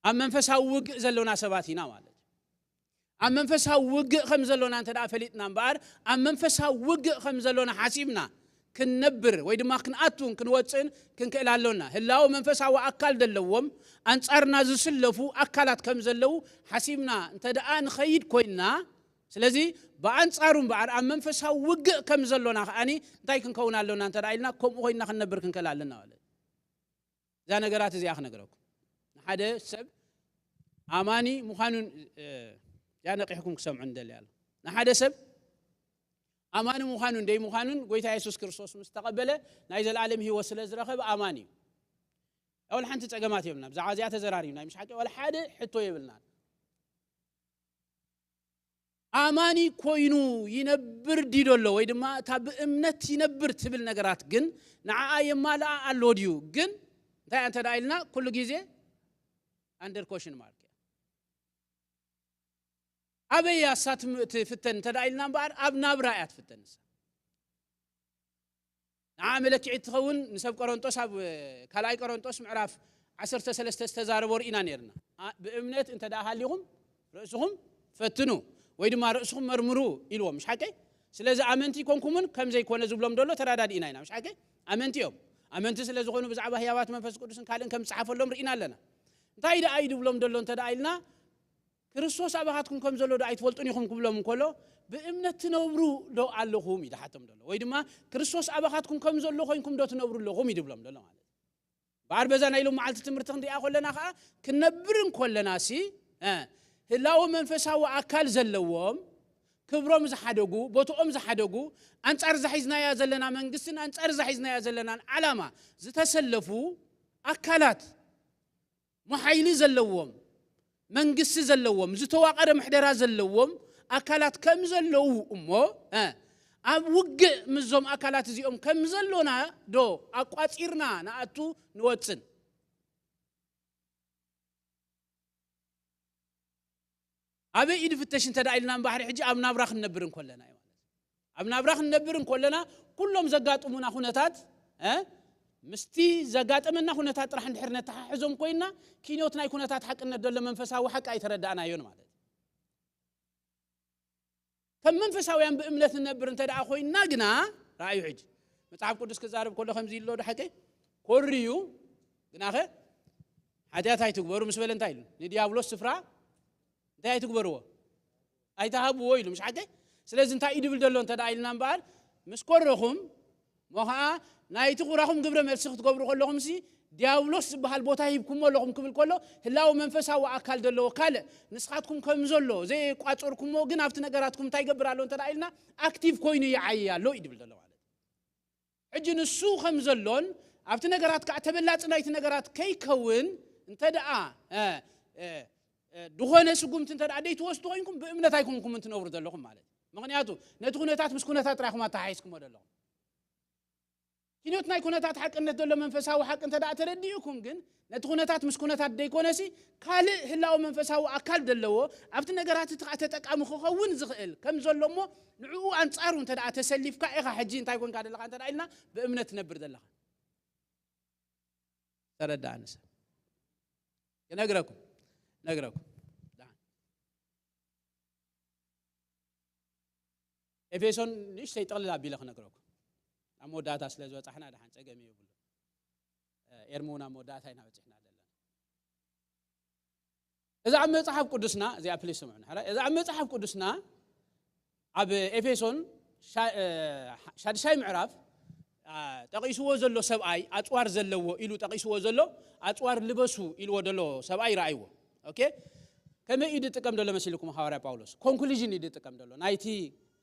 ኣብ መንፈሳዊ ውግእ ዘሎና ሰባት ኢና ማለት እዩ። ኣብ መንፈሳዊ ውግእ ከም ዘሎና እንተ ደኣ ፈሊጥና እምበኣር፣ ኣብ መንፈሳዊ ውግእ ከም ዘሎና ሓሲብና ክንነብር ወይ ድማ ክንኣቱን ክንወፅእን ክንክእል ኣሎና። ህላው መንፈሳዊ ኣካል ዘለዎም ኣንጻርና ዝስለፉ ኣካላት ከም ዘለዉ ሓሲብና እንተ ደኣ ንኸይድ ኮይንና፣ ስለዚ ብኣንጻሩ እምበኣር ኣብ መንፈሳዊ ውግእ ከም ዘሎና ከኣኒ እንታይ ክንከውን ኣሎና እንተ ደኣ ኢልና፣ ከምኡ ኮይንና ክንነብር ክንክእል ኣለና ማለት እዩ። እዛ ነገራት እዚኣ ክነግረኩም። ንሓደ ሰብ ኣማኒ ምዃኑን፣ እ፣ እዚኣ ነቒሕኩም ክሰምዑ ንደሊ ኣሎ። ንሓደ ሰብ ኣማኒ ምዃኑን ደይ ምዃኑን ጎይታ የሱስ ክርስቶስ ምስ ተቐበለ ናይ ዘለኣለም ህይወት ስለ ዝረኸበ ኣማኒ እዩ። ወላ ሓንቲ ጸገማት የብልና። ብዛዕባ እዚኣ ተዘራሪብና፣ ምሽ ሓቂ ወላ ሓደ ሕቶ የብልናን። ኣማኒ ኮይኑ ይነብር ድዩ ደሎ ወይ ድማ እታ ብእምነት ይነብር ትብል ነገራት ግን ንዓኣ የማልኣ ኣሎ ድዩ? ግን እንታይ እንተ ደኣ ኢልና ኩሉ ግዜ under question mark እያ። ኣበይ እያ እሳ ትም-፣ ትፍተን እንተ ደኣ ኢልና እምበኣር ኣብ ናብራ እያ ትፍተን እሳ። ንዓ መለክዒት ትኸውን ንሰብ ቆሮንጦስ ኣብ ካልኣይ ቆሮንጦስ ምዕራፍ ዓሰርተ ሰለስተ ዝተዛረቦ ርኢና ነይርና። ኣ-፣ ብእምነት እንተ ደኣ ሃሊኹም ርእስኹም ፈትኑ ወይ ድማ ርእስኹም መርምሩ ኢልዎም፣ ምሽ ሓቀይ? ስለዚ ኣመንቲ ይኮንኩምን ከም ዘይኮነ ዝብሎም ደሎ ተረዳዲእና ኢና፣ ምሽ ሓቀይ? ኣመንቲ እዮም። ኣመንቲ ስለ ዝኾኑ ብዛዕባ ህያባት መንፈስ ቅዱስን ካልእን ከም ዝጸሓፈሎም ርኢና ኣለና። እንታይ ደኣ እዩ ድብሎም ደሎ እንተ ደኣ ኢልና፣ ክርስቶስ ኣባኻትኩም ከም ዘሎ ዶ ኣይትፈልጡን ኢኹም ክብሎም እንከሎ፣ ብእምነት ትነብሩ ዶ ኣለኹም እዩ ድሓቶም ደሎ። ወይ ድማ ክርስቶስ ኣባኻትኩም ከም ዘሎ ኮይንኩም ዶ ትነብሩ ኣለኹም እዩ ድብሎም ደሎ ማለት እዩ። እምበኣር በዛ ናይ ሎም መዓልቲ ትምህርቲ ክንሪኣ ከለና ከኣ፣ ክንነብር እንከለና ሲ፣ እ፣ ህላወ መንፈሳዊ ኣካል ዘለዎም፣ ክብሮም ዝሓደጉ፣ ቦትኦም ዝሓደጉ፣ ኣንጻር እዛ ሒዝናያ ዘለና መንግስትን ኣንጻር እዛ ሒዝናያ ዘለናን ዓላማ ዝተሰለፉ ኣካላት፣ ሞ ሓይሊ ዘለዎም፣ መንግስቲ ዘለዎም፣ ዝተዋቐረ ምሕደራ ዘለዎም ኣካላት ከም ዘለዉ እሞ፣ እ፣ ኣብ ውግእ ምስዞም ኣካላት እዚኦም ከም ዘሎና ዶ ኣቋጺርና ንኣቱ ንወጽን? ኣበይ እዩ ድፍተሽ እንተ ደኣ ኢልና እምበኣር ሕጂ ኣብ ናብራ ክንነብር እንከለና እዩ ማለት እዩ። ኣብ ናብራ ክንነብር እንከለና ኩሎም ዘጋጥሙና ኩነታት፣ እ፣ ምስቲ ዘጋጠመና ኩነታት ጥራሕ እንድሕር ነተሓሕዞም ኮይንና፣ ኪኖት ናይ ኩነታት ሓቅነት ዘሎ መንፈሳዊ ሓቂ ኣይተረዳእናዮን ማለት እዩ። ከም መንፈሳውያን ብእምነት ንነብር እንተ ደኣ ኮይንና ግና፣ ረኣዩ ሕጂ መጽሓፍ ቅዱስ ክዛረብ ከሎ ከምዚ ኢሎ ዶ ሓቀይ? ኮርዩ ግናኸ ሓጢኣት ኣይትግበሩ ምስ በለ እንታይ ኢሉ? ንዲያብሎስ ስፍራ እንታይ ኣይትግበርዎ? ኣይትሃብዎ ኢሉ፣ ምሽ ሓቀይ? ስለዚ እንታይ እዩ ድብል ደሎ እንተ ደኣ ኢልና እምበኣር፣ ምስ ኮረኹም፣ እሞ ኸዓ ናይቲ ኩራኹም ግብረ መልሲ ክትገብሩ ከለኹምሲ፣ ዲያብሎስ ዝበሃል ቦታ ሂብኩሞ ኣለኹም ክብል ከሎ፣ ህላወ መንፈሳዊ ኣካል ዘለዎ ካልእ ንስኻትኩም ከም ዘሎ ዘየቋጸርኩሞ ግን ኣብቲ ነገራትኩም እንታይ ይገብር ኣሎ እንተ ደኣ ኢልና፣ ኣክቲቭ ኮይኑ ይዓይይ ኣሎ እዩ ድብል ዘሎ ማለት እዩ። ሕጂ ንሱ ከም ዘሎን ኣብቲ ነገራት ከዓ ተበላጺ ናይቲ ነገራት ከይከውን እንተ ደኣ፣ እ፣ እ፣ እ፣ ዝኾነ ስጉምቲ እንተ ደኣ ደይትወስዱ ኮይንኩም ብእምነት ኣይኮንኩምን ትነብሩ ዘለኹም ማለት እዩ። ምኽንያቱ ነቲ ኩነታት ምስ ኩነታት ጥራይ ኢኹም ኣተሓሒዝኩሞ ዘለኹም። ኪኖት ናይ ኩነታት ሓቅነት ዘሎ መንፈሳዊ ሓቂ እንተ ደኣ ተረዲእኩም ግን ነቲ ኩነታት ምስ ኩነታት ደይኮነሲ ካልእ ህላወ መንፈሳዊ ኣካል ዘለዎ ኣብቲ ነገራት እቲ ከዓ ተጠቃሚ ክኸውን ዝኽእል ከም ዘሎ እሞ ንዕኡ ኣንጻሩ እንተ ደኣ ተሰሊፍካ ኢኻ ሕጂ እንታይ ኮንካ ዘለኻ እንተ ደኣ ኢልና ብእምነት ትነብር ዘለኻ። ተረዳእኒ ሰብ። ክነግረኩም፣ ነግረኩም። ደሓን። ኤፌሶን ንእሽተይ ጥቕልል ኣቢለ ክነግረኩም። ኣብ መወዳእታ ስለ ዝበጻሕና ደሓን ጸገም የብሉ። ኤርሚ እውን ኣብ መወዳእታ ኢና በጺሕና ዘለና። እዛ ኣብ መጽሓፍ ቅዱስና፣ እዚኣ ፕሊስ ስምዑ፣ ንሕራይ። እዛ ኣብ መጽሓፍ ቅዱስና ኣብ ኤፌሶን ሻ-፣ እ፣ ሻድሻይ ምዕራፍ፣ አ፣ ጠቒስዎ ዘሎ ሰብኣይ ኣጽዋር ዘለዎ ኢሉ ጠቒስዎ ዘሎ ኣጽዋር ልበሱ ኢልዎ ዘሎ ሰብኣይ ረኣይዎ። ኦኬ? ከመይ እዩ ዝጥቀም ዘሎ መሲልኩም ሃዋርያ ጳውሎስ? ኮንክሉዥን እዩ ዝጥቀም ዘሎ። ናይቲ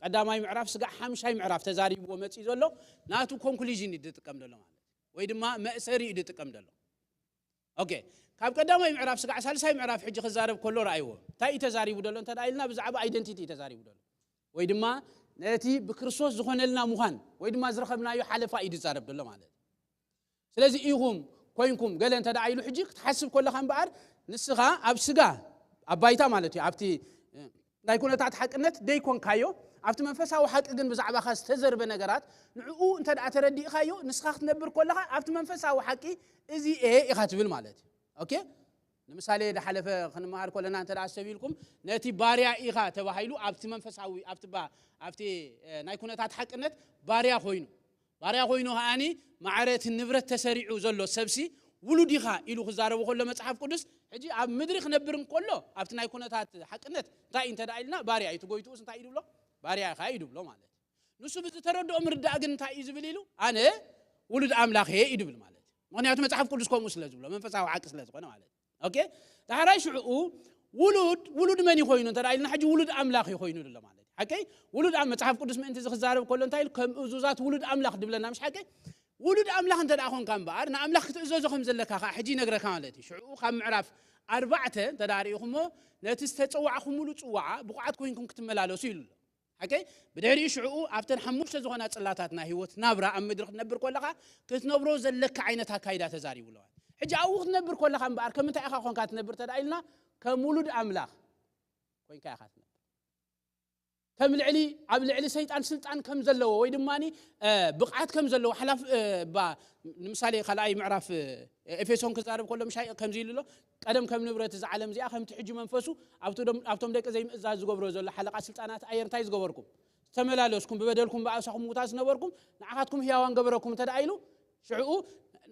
ቀዳማይ ምዕራፍ ስጋዕ ሓምሻይ ምዕራፍ ተዛሪብዎ መጺኡ ዘሎ ናቱ ኮንክሉዥን እዩ ዝጥቀም ዘሎ ማለት እዩ። ወይ ድማ መእሰሪ እዩ ዝጥቀም ዘሎ። ኦኬ፣ ካብ ቀዳማይ ምዕራፍ ስጋዕ ሳልሳይ ምዕራፍ ሕጂ ክዛረብ ከሎ ረኣይዎ። እንታይ እዩ ተዛሪቡ ዘሎ እንተ ደኣ ኢልና፣ ብዛዕባ ኣይደንቲቲ እዩ ተዛሪቡ ዘሎ፣ ወይ ድማ ነቲ ብክርስቶስ ዝኾነልና ምዃን ወይ ድማ ዝረኸብናዮ ሓለፋ እዩ ዝዛረብ ዘሎ ማለት እዩ። ስለዚ ኢኹም፣ ኮይንኩም፣ ገለ እንተ ደኣ ኢሉ ሕጂ ክትሓስብ ከለኻ እምበኣር፣ ንስኻ ኣብ ስጋ፣ ኣብ ባይታ ማለት እዩ፣ ኣብቲ ናይ ኩነታት ሓቅነት ደይኮንካዮ፣ ኣብቲ መንፈሳዊ ሓቂ ግን ብዛዕባኻ ዝተዘርበ ነገራት ንዕኡ እንተ ደኣ ተረዲእኻዮ፣ ንስኻ ክትነብር ከለኻ ኣብቲ መንፈሳዊ ሓቂ እዚ እየ ኢኻ ትብል ማለት እዩ። ኦኬ፣ ንምሳሌ ዝሓለፈ ክንመሃር ከለና እንተ ደኣ ሰብ ኢልኩም፣ ነቲ ባርያ ኢኻ ተባሂሉ ኣብቲ መንፈሳዊ፣ ኣብቲ ባ-፣ ኣብቲ ናይ ኩነታት ሓቅነት ባርያ ኮይኑ፣ ባርያ ኮይኑ ከኣኒ ማዕረ እቲ ንብረት ተሰሪዑ ዘሎ ሰብሲ ውሉድ ኢኻ ኢሉ ክዛረቡ ከሎ መጽሓፍ ቅዱስ፣ ሕጂ ኣብ ምድሪ ክነብር እንከሎ ኣብቲ ናይ ኩነታት ሓቅነት እንታይ እዩ እንተ ደኣ ኢልና፣ ባርያ እዩ። እቲ ጎይትኡስ እንታይ እዩ ድብሎ? ባርያ ኢኻ እዩ ድብሎ ማለት እዩ። ንሱ ብዝተረድኦ ምርዳእ ግን እንታይ እዩ ዝብል ኢሉ? ኣነ ውሉድ ኣምላኽ እየ እዩ ድብል ማለት እዩ። ምኽንያቱ መጽሓፍ ቅዱስ ከምኡ ስለ ዝብሎ፣ መንፈሳዊ ሓቂ ስለ ዝኾነ ማለት እዩ። ኦኬ፣ ዳሕራይ ሽዕኡ ውሉድ፣ ውሉድ መን እዩ ኮይኑ እንተ ደኣ ኢልና፣ ሕጂ ውሉድ ኣምላኽ እዩ ኮይኑ ዘሎ ማለት እዩ። ሓቀይ? ውሉድ ኣብ መጽሓፍ ቅዱስ ምእንቲ እዚ ክዛረብ ከሎ እንታይ ኢሉ? ከም እዙዛት ውሉድ ኣምላኽ ድብለና፣ ምሽ ሓቀይ? ውሉድ ኣምላኽ እንተ ደኣ ኾንካ እምበኣር፣ ንኣምላኽ ክትእዘዞ ከም ዘለካ ኸዓ ሕጂ ይነግረካ ማለት እዩ። ሽዕኡ ካብ ምዕራፍ ኣርባዕተ እንተ ደኣ ርኢኹሞ፣ ነቲ ዝተጸዋዕኹምሉ ጽዋዓ ብቑዓት ኮይንኩም ክትመላለሱ ኢሉ ኣሎ። ሓቀይ? ብድሕሪኡ ሽዕኡ ኣብተን ሓሙሽተ ዝኾና ጽላታት ናይ ህይወት ናብራ ኣብ ምድሪ ክትነብር ከለኻ ክትነብሮ ዘለካ ዓይነት ኣካይዳ ተዛሪቡ ኣለዋ። ሕጂ ኣብኡ ክትነብር ከለኻ እምበኣር፣ ከም እንታይ ኢኻ ኾንካ ትነብር እንተ ደኣ ኢልና፣ ከም ውሉድ ኣምላኽ ኮይንካ ኢኻ ትነብር። ከም ልዕሊ፣ ኣብ ልዕሊ ሰይጣን ስልጣን ከም ዘለዎ፣ ወይ ድማኒ፣ እ፣ ብቕዓት ከም ዘለዎ፣ ሓላፍ-፣ እ፣ ባ-፣ ንምሳሌ ካልኣይ ምዕራፍ፣ እ፣ ኤፌሶን ክዛረብ ከሎ ምሻይ ከምዚ ኢሉ ኣሎ፣ ቀደም ከም ንብረት እዛ ዓለም እዚኣ፣ ከምቲ ሕጂ መንፈሱ ኣብቲ ደም-፣ ኣብቶም ደቂ ዘይምእዛዝ ዝገብሮ ዘሎ ሓለቓ ስልጣናት ኣየር እንታይ ዝገበርኩም? ዝተመላለስኩም፣ ብበደልኩም ብኣሳኹም ምውታት ዝነበርኩም፣ ንዓኻትኩም ህያዋን ገበረኩም እንተ ደኣ ኢሉ፣ ሽዕኡ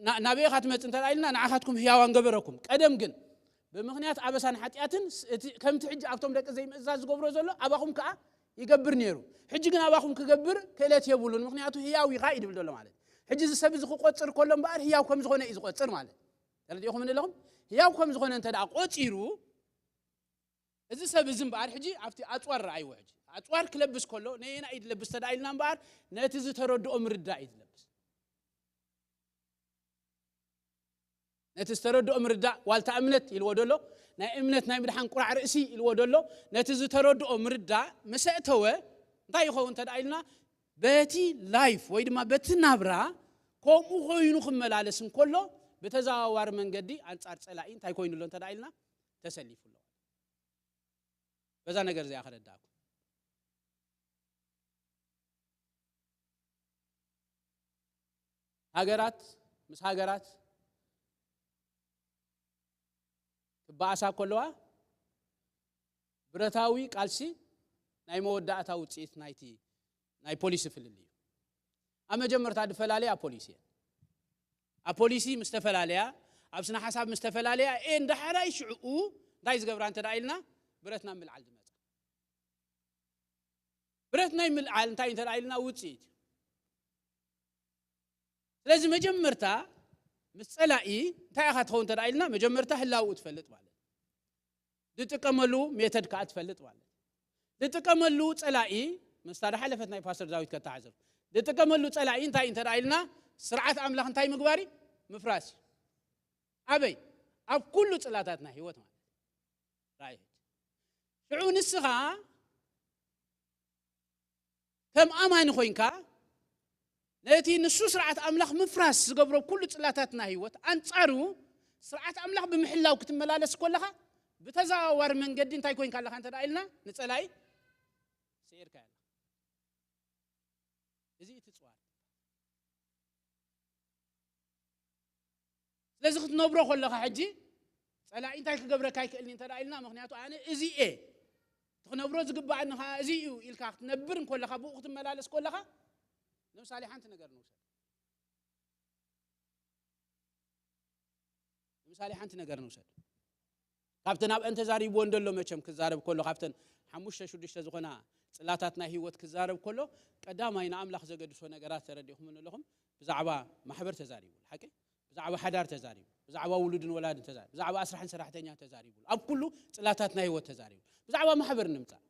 ና-፣ ናበይ ኢኻ ትመጽእ እንተ ደኣ ኢልና፣ ንዓኻትኩም ህያዋን ገበረኩም። ቀደም ግን ብምኽንያት ኣበሳን ሓጢኣትን ስ-፣ እቲ ከምቲ ሕጂ ኣብቶም ደቂ ዘይምእዛዝ ዝገብሮ ዘሎ፣ ኣባኹም ከኣ ይገብር ነይሩ። ሕጂ ግን ኣባኹም ክገብር ክእለት የብሉን፣ ምኽንያቱ ህያው ኢኻ እዩ ድብል ዘሎ ማለት። ሕጂ እዚ ሰብ እዚ ክቆጽር ከሎ እምበኣር ህያው ከም ዝኾነ እዩ ዝቆጽር ማለት። ተረዲእኹም ኣለኹም? ህያው ከም ዝኾነ እንተ ደኣ ቆጺሩ፣ እዚ ሰብ እዚ እምበኣር ሕጂ ኣብቲ ኣጽዋር ረኣይዎ። ሕጂ ኣጽዋር ክለብስ ከሎ ነየና እዩ ዝለብስ እንተ ደኣ ኢልና እምበኣር፣ ነቲ ዝተረድኦ ምርዳእ እዩ ዝለብስ። ነቲ ዝተረድኦ ምርዳእ ዋልታ እምነት ኢልዎ ደሎ፣ ናይ እምነት ናይ ምድሓን ቁራዕ ርእሲ ኢልዎ ደሎ፣ ነቲ ዝተረድኦ ምርዳእ ምስ ኣእተወ እንታይ ይኸውን እንተ ደኣ ኢልና፣ በቲ ላይፍ ወይ ድማ በቲ ናብራ ከምኡ ኮይኑ ክመላለስ እንከሎ፣ ብተዘዋዋሪ መንገዲ ኣንጻር ጸላኢ እንታይ ኮይኑ ኣሎ እንተ ደኣ ኢልና፣ ተሰሊፉ ኣሎ። በዛ ነገር እዚኣ ከረዳእኩም። ሃገራት ምስ ሃገራት ክበኣሳ ከለዋ፣ ብረታዊ ቃልሲ ናይ መወዳእታ ውጽኢት ናይቲ ናይ ፖሊሲ ፍልልይ እዩ። ኣብ መጀመርታ ድፈላለያ ፖሊሲ እየን። ኣብ ፖሊሲ ምስ ተፈላለያ፣ ኣብ ስነ ሓሳብ ምስ ተፈላለያ እየን ዳሕራይ ሽዕኡ እንታይ ዝገብራ እንተ ደኣ ኢልና፣ ብረት ናብ ምልዓል ዝመጻ። ብረት ናይ ምልዓል እንታይ እንተ ደኣ ኢልና ውጽኢት እዩ። ስለዚ መጀመርታ ምስ ጸላኢ እንታይ ኢኻ ትኸውን እንተ ደኣ ኢልና፣ መጀመርታ ህላውኡ ትፈልጥ ማለት እዩ። ዝጥቀመሉ ሜተድ ከኣ ትፈልጥ ማለት እዩ። ዝጥቀመሉ ጸላኢ፣ ምስታ ዝሓለፈት ናይ ፓስተር ዳዊት ከተሓዘብ፣ ዝጥቀመሉ ጸላኢ እንታይ እንተ ደኣ ኢልና፣ ስርዓት ኣምላኽ እንታይ ምግባር እዩ? ምፍራስ እዩ። ኣበይ? ኣብ ኩሉ ጽላታት ናይ ህይወት ማለት እዩ። ራእይ። ሽዑ ንስኻ ከም ኣማኒ ኮይንካ፣ ነቲ ንሱ ስርዓት ኣምላኽ ምፍራስ ዝገብሮ ኩሉ ጽላታት ናይ ህይወት ኣንጻሩ ስርዓት ኣምላኽ ብምሕላው ክትመላለስ ከለኻ፣ ብተዘዋዋሪ መንገዲ እንታይ ኮይንካ ኣለኻ እንተ ደኣ ኢልና፣ ንጸላኢ ስዒርካ ኣለኻ። እዚ እቲ ጽዋር። ስለዚ ክትነብሮ ከለኻ ሕጂ ጸላኢ እንታይ ክገብረካ ኣይክእልን እንተ ደኣ ኢልና፣ ምኽንያቱ ኣነ እዚ እየ፣ እቲ ክነብሮ ዝግባኣኒ ኸዓ እዚ እዩ ኢልካ ክትነብር እንከለኻ፣ ብኡ ክትመላለስ ከለኻ፣ ንምሳሌ ሓንቲ ነገር ንውሰድ። ንምሳሌ ሓንቲ ነገር ንውሰድ። ካብተን ኣብአን ተዛሪብዎ እንደሎ፣ መቸም ክዛረብ ከሎ፣ ካብተን ሓሙሽተ ሽዱሽተ ዝኾና ጽላታት ናይ ህይወት ክዛረብ ከሎ፣ ቀዳማይ ንኣምላኽ ዘገድሶ ነገራት ተረዲእኹም ኣለኹም። ብዛዕባ ማሕበር ተዛሪቡ፣ ሓቂ? ብዛዕባ ሓዳር ተዛሪቡ፣ ብዛዕባ ውሉድን ወላድን ተዛሪቡ፣ ብዛዕባ ኣስራሕን ሰራሕተኛን ተዛሪቡ፣ ኣብ ኩሉ ጽላታት ናይ ህይወት ተዛሪቡ። ብዛዕባ ማሕበር ንምጻእ፣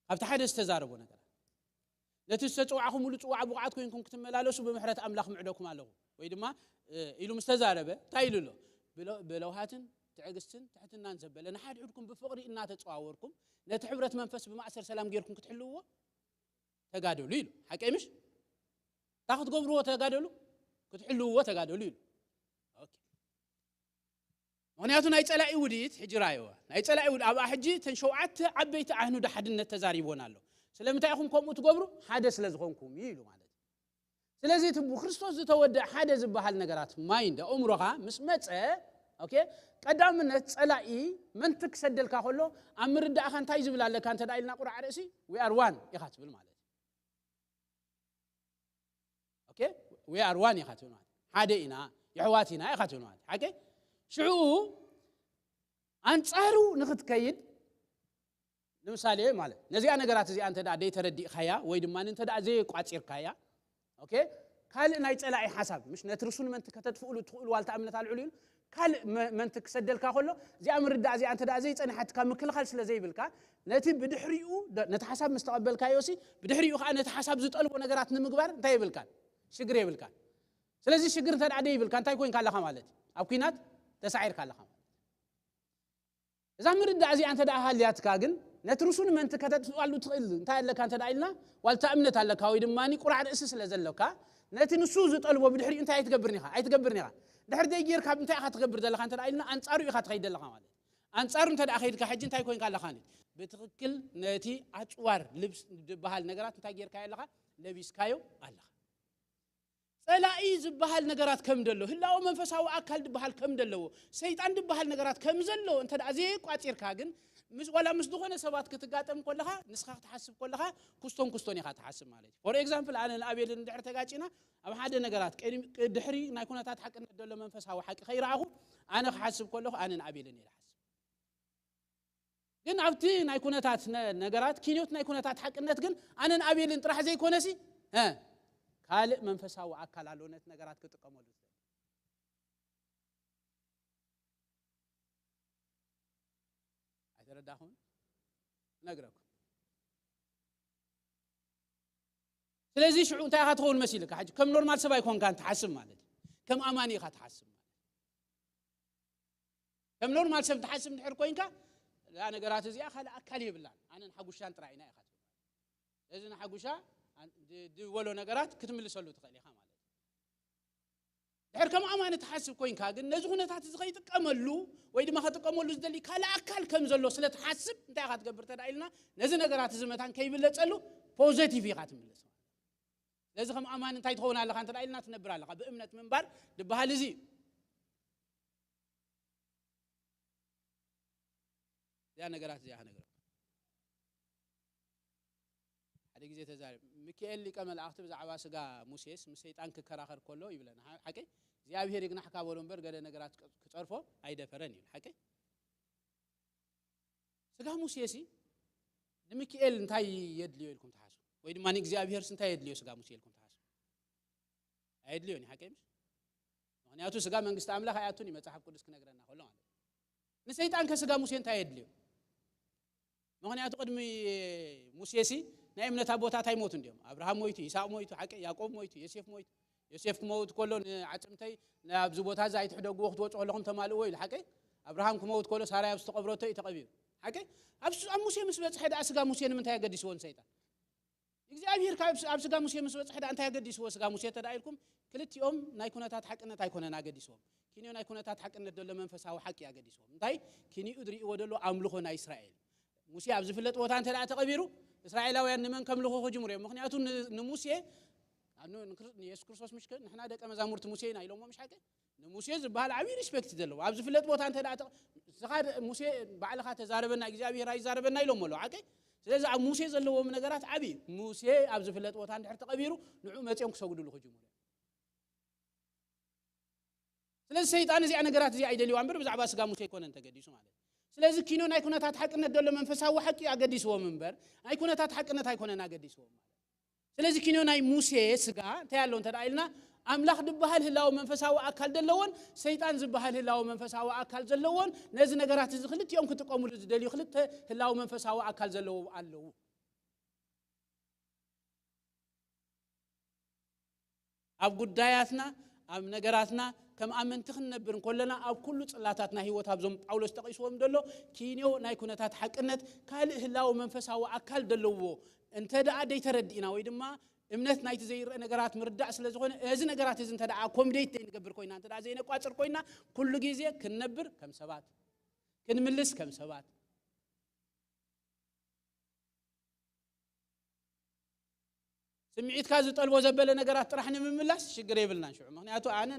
ካብቲ ሓደ ዝተዛረቦ ነገራት፣ ነቲ ዝተጸዋዕኹምሉ ጽዋዕ ብቑዓት ኮይንኩም ክትመላለሱ ብምሕረት ኣምላኽ ምዕደኩም ኣለኹ። ወይ ድማ፣ እ፣ ኢሉ ምስ ተዛረበ፣ እንታይ ኢሉ ኣሎ? ብለ- ብለውሃትን ትዕግስትን ትሕትናን ዘበለ ንሓድሕድኩም ብፍቕሪ እናተጸዋወርኩም ነቲ ሕብረት መንፈስ ብማእሰር ሰላም ጌርኩም ክትሕልውዎ ተጋደሉ ኢሉ። ሓቀይ ምሽ? እታ ክትገብርዎ ተጋደሉ፣ ክትሕልውዎ ተጋደሉ ኢሉ። ኦኬ። ምኽንያቱ ናይ ጸላኢ ውዲት ሕጂ ራእይዋ ናይ ጸላኢ ውድ ኣብኣ ሕጂ እተን ሸውዓተ ዓበይቲ ኣህኑድ ሓድነት ተዛሪቦን ኣሎ። ስለምንታይ ኢኹም ከምኡ ትገብሩ? ሓደ ስለ ዝኾንኩም እዩ ኢሉ ማለት እዩ። ስለዚ እቲ ብክርስቶስ ዝተወደአ ሓደ ዝበሃል ነገራት ማይንድ ኣእምሮኻ ምስ መጸ፣ ኦኬ፣ ቀዳምነት ጸላኢ መንቲ ክሰደልካ ከሎ ኣብ ምርዳእኻ እንታይ ዝብል ኣለካ እንተ ኢልና ቁራዕ ርእሲ we are one ኢኻ ትብል ማለት እዩ። ኦኬ፣ we are one ኢኻ ትብል ማለት ሓደ ኢና፣ የሕዋት ኢና ኢኻ ትብል ማለት ሓቀ ሽዑ ኣንጻሩ ንክትከይድ ንምሳሌ ማለት ነዚኣ ነገራት እዚኣ እንተ ደኣ ደይተረዲእካያ ወይ ድማ እንተ ደኣ ዘይቋጺርካያ፣ ኦኬ፣ ካልእ ናይ ጸላኢ ሓሳብ፣ ምሽ ነቲ ርሱን መንቲ ከተጥፍእሉ ትኽእሉ ዋልታ እምነት ኣልዕሉ ኢሉ፣ ካልእ መ- መንቲ ክሰደልካ ከሎ እዚኣ ምርዳእ እዚኣ እንተ ደኣ ዘይጸንሓትካ ምክልኻል ስለ ዘይብልካ፣ ነቲ ብድሕሪኡ ደ- ነቲ ሓሳብ ምስ ተቐበልካዮ ሲ ብድሕሪኡ ከዓ ነቲ ሓሳብ ዝጠልቦ ነገራት ንምግባር እንታይ የብልካን? ሽግር የብልካን። ስለዚ ሽግር እንተ ደኣ ደይብልካ እንታይ ኮይንካ ኣለኻ ማለት እዩ? ኣብ ኲናት ተሳዒርካ ኣለኻ ማለት እዩ። እዛ ምርዳእ እዚኣ እንተ ደኣ ሃልያትካ ግን ነቲ ርሱን መንቲ ከተጥፍኣሉ ትኽእል እንታይ ኣለካ እንተ ደኣ ኢልና ዋልታ እምነት ኣለካ ወይ ድማ ቁራዕ ርእሲ ስለ ዘለካ ነቲ ንሱ ዝጠልቦ ብድሕሪኡ እንታይ ኣይትገብርን ኢኻ ኣይትገብርን ኢኻ። ድሕር ደይ ጌርካ እንታይ ኢኻ ትገብር ዘለኻ እንተ ደኣ ኢልና ኣንጻሩ ኢኻ ትኸይድ ዘለኻ ማለት እዩ። ኣንጻሩ እንተ ደኣ ከይድካ ሕጂ እንታይ ኮይንካ ኣለኻ ኒ ብትኽክል ነቲ ኣጽዋር ልብስ ዝበሃል ነገራት እንታይ ጌርካዮ ኣለኻ ለቢስካዮ ኣለኻ። ጸላኢ ዝበሃል ነገራት ከም ደሎ ህላወ መንፈሳዊ ኣካል ዝበሃል ከም ደለዎ ሰይጣን ዝበሃል ነገራት ከም ዘሎ እንተ ደኣ ዘይቋጺርካ ግን ምስ ዋላ ምስ ዝኾነ ሰባት ክትጋጠም ከለኻ ንስኻ ክትሓስብ ከለኻ ኩስቶን ኩስቶን ኢኻ ትሓስብ ማለት እዩ። ፎር ኤግዛምፕል ኣነ ንኣቤልን እንድሕር ተጋጭና ኣብ ሓደ ነገራት ቅድሚ- ድሕሪ ናይ ኩነታት ሓቅነት ዘሎ መንፈሳዊ ሓቂ ከይረኣኹ ኣነ ክሓስብ ከለኹ ኣነ ንኣቤልን እየ ዝሓስብ። ግን ኣብቲ ናይ ኩነታት ነ- ነገራት ኪንዮት ናይ ኩነታት ሓቅነት ግን ኣነን ኣቤልን ጥራሕ ዘይኮነሲ እ፣ ካልእ መንፈሳዊ ኣካል ኣሎ ነቲ ነገራት ክጥቀመሉ ዝኽእል። ኣይተረዳኹም? ነግረኩም። ስለዚ ሽዑ እንታይ ኢኻ ትኸውን መሲልካ ሕጂ ከም ኖርማል ሰብ ኣይኮንካን ትሓስብ ማለት እዩ። ከም ኣማኒ ኢኻ ትሓስብ ማለት እዩ። ከም ኖርማል ሰብ ትሓስብ እንድሕር ኮይንካ እዛ ነገራት እዚኣ ካልእ ኣካል የብላን ኣነን ሓጉሻን ጥራይ ኢና ኢኻ ትብል። ስለዚ ንሓጉሻ ኣን- ድ- ድበሎ ነገራት ክትምልሰሉ ትኽእል ኢኻ ማለት እዩ። ድሕር ከም ኣማኒ ትሓስብ ኮይንካ ግን ነዚ ኩነታት እዚ ከይጥቀመሉ ወይ ድማ ከጥቀመሉ ዝደሊ ካልእ ኣካል ከም ዘሎ ስለ ትሓስብ እንታይ ኢኻ ትገብር ተዳ ኢልና ነዚ ነገራት እዚ መታን ከይብለጸሉ ፖዘቲቭ ኢኻ ትምልስ። ስለዚ ከም ኣማኒ እንታይ ትኸውን ኣለኻ እንተ ኢልና ትነብር ኣለኻ። ብእምነት ምንባር ዝበሃል እዚ እዩ። እዚኣ ነገራት እዚኣ ክነግረኩም። ሓደ ግዜ ተዛሪብ ሚካኤል ሊቀ መላእኽቲ ብዛዕባ ስጋ ሙሴስ ምስ ሰይጣን ክከራኸር ከሎ ይብለና ሓ- ሓቀይ እግዚኣብሔር ይግናሕካ በሎ እምበር ገለ ነገራት ክጸርፎ ኣይደፈረን ይብል ሓቀይ። ስጋ ሙሴሲ ንሚካኤል እንታይ የድልዮ ኢልኩም ትሓስቡ? ወይ ድማ ንእግዚኣብሔርስ እንታይ የድልዮ ስጋ ሙሴ ኢልኩም ትሓስቡ? ኣየድልዮን እዩ ሓቀይ ምሽ? ምክንያቱ ስጋ መንግስቲ ኣምላኽ ኣይኣቱን እዩ መፅሓፍ ቅዱስ ክነግረና ከሎ ማለት እዩ። ንሰይጣን ከስጋ ሙሴ እንታይ የድልዮ? ምክንያቱ ቅድሚ ሙሴሲ ናይ እምነት ኣቦታት ኣይሞቱን ድዮም? ኣብርሃም ሞይቱ፣ ይስሐቅ ሞይቱ፣ ሓቀይ ያዕቆብ ሞይቱ፣ ዮሴፍ ሞይቱ። ዮሴፍ ክመውት ከሎ ንዓፅምተይ ኣብዚ ቦታ እዚ ኣይትሕደግዎ ክትወፁ ከለኹም ተማልእዎ ኢሉ ሓቀይ። ኣብርሃም ክመውት ከሎ ሳራይ ኣብ ዝተቐብረቶ እዩ ተቐቢሩ ሓቀይ። ኣብ ሱ- ኣብ ሙሴ ምስ በፅሐ ደኣ ስጋ ሙሴ ንምንታይ ኣገዲስዎ ንሰይጣን? እግዚኣብሔር ካብ ኣብ ስጋ ሙሴ ምስ በፅሐ ደኣ እንታይ ኣገዲስዎ ስጋ ሙሴ ተዳ ኢልኩም? ክልቲኦም ናይ ኩነታት ሓቅነት ኣይኮነን ኣገዲስዎም። ኪንዮ ናይ ኩነታት ሓቅነት ዘሎ መንፈሳዊ ሓቂ ኣገዲስዎም። እንታይ? ኪንዩ ዝርእዎ ዘሎ ኣምልኾ ናይ እስራኤል። ሙሴ ኣብ ዝፍለጥ ቦታ እንተ ደኣ ተቐቢሩ እስራኤላውያን ንመን ከምልኹ ክጅምሩ እዮም? ምክንያቱ ን- ንሙሴ ኣብ ን- ንክር- ንየሱስ ክርስቶስ ምሽ ንሕና ደቀ መዛሙርቲ ሙሴ ኢና ኢሎሞ ምሽ ሓቂ? ንሙሴ ዝበሃል ዓብዪ ሪስፔክት ዘለዎ ኣብ ዝፍለጥ ቦታ እንተ ደኣ ተቐ- ንስኻ ደ- ሙሴ ባዕልኻ ተዛረበና እግዚኣብሔር ኣይዛረበና ኢሎሞ ኣለዉ ሓቂ? ስለዚ ኣብ ሙሴ ዘለዎም ነገራት ዓብዪ እዩ። ሙሴ ኣብ ዝፍለጥ ቦታ እንድሕር ተቐቢሩ ንዑ መፂኦም ክሰግዱሉ ክጅምሩ እዮም። ስለዚ ሰይጣን እዚኣ ነገራት እዚኣ ኣይደልዋ እምበር ብዛዕባ ስጋ ሙሴ ኣይኮነን ተገዲሱ ማለት እዩ። ስለዚ ኪኖ ናይ ኩነታት ሓቅነት ዘሎ መንፈሳዊ ሓቂ ኣገዲስዎም እምበር ናይ ኩነታት ሓቅነት ኣይኮነን ኣገዲስዎም ማለት እዩ። ስለዚ ኪኖ ናይ ሙሴ ስጋ እንታይ ኣሎ እንተ ኢልና ኣምላኽ ዝበሃል ህላዊ መንፈሳዊ ኣካል ዘለዎን ሰይጣን ዝበሃል ህላዊ መንፈሳዊ ኣካል ዘለዎን ነዚ ነገራት እዚ ክልቲኦም ክጥቀሙሉ ዝደልዩ ክልተ ህላዊ መንፈሳዊ ኣካል ዘለዎ ኣለዉ። ኣብ ጉዳያትና ኣብ ነገራትና ከም ኣመንቲ ክንነብር እንከለና ኣብ ኩሉ ጽላታት ናይ ህይወት ኣብዞም ጳውሎስ ጠቒስዎም ዘሎ ኪንዮ ናይ ኩነታት ሓቅነት ካልእ ህላው መንፈሳዊ ኣካል ዘለዎ እንተ ደኣ ደይተረዲእና ወይ ድማ እምነት ናይቲ ዘይረአ ነገራት ምርዳእ ስለ ዝኾነ እዚ ነገራት እዚ እንተ ደኣ ኮምዴት ዘይንገብር ኮይና እንተ ደኣ ዘይነቋጽር ኮይና ኩሉ ግዜ ክንነብር ከም ሰባት ክንምልስ ከም ሰባት ስምዒትካ ዝጠልቦ ዘበለ ነገራት ጥራሕ ንምምላስ ሽግር የብልናን ሽዑ ምክንያቱ ኣነ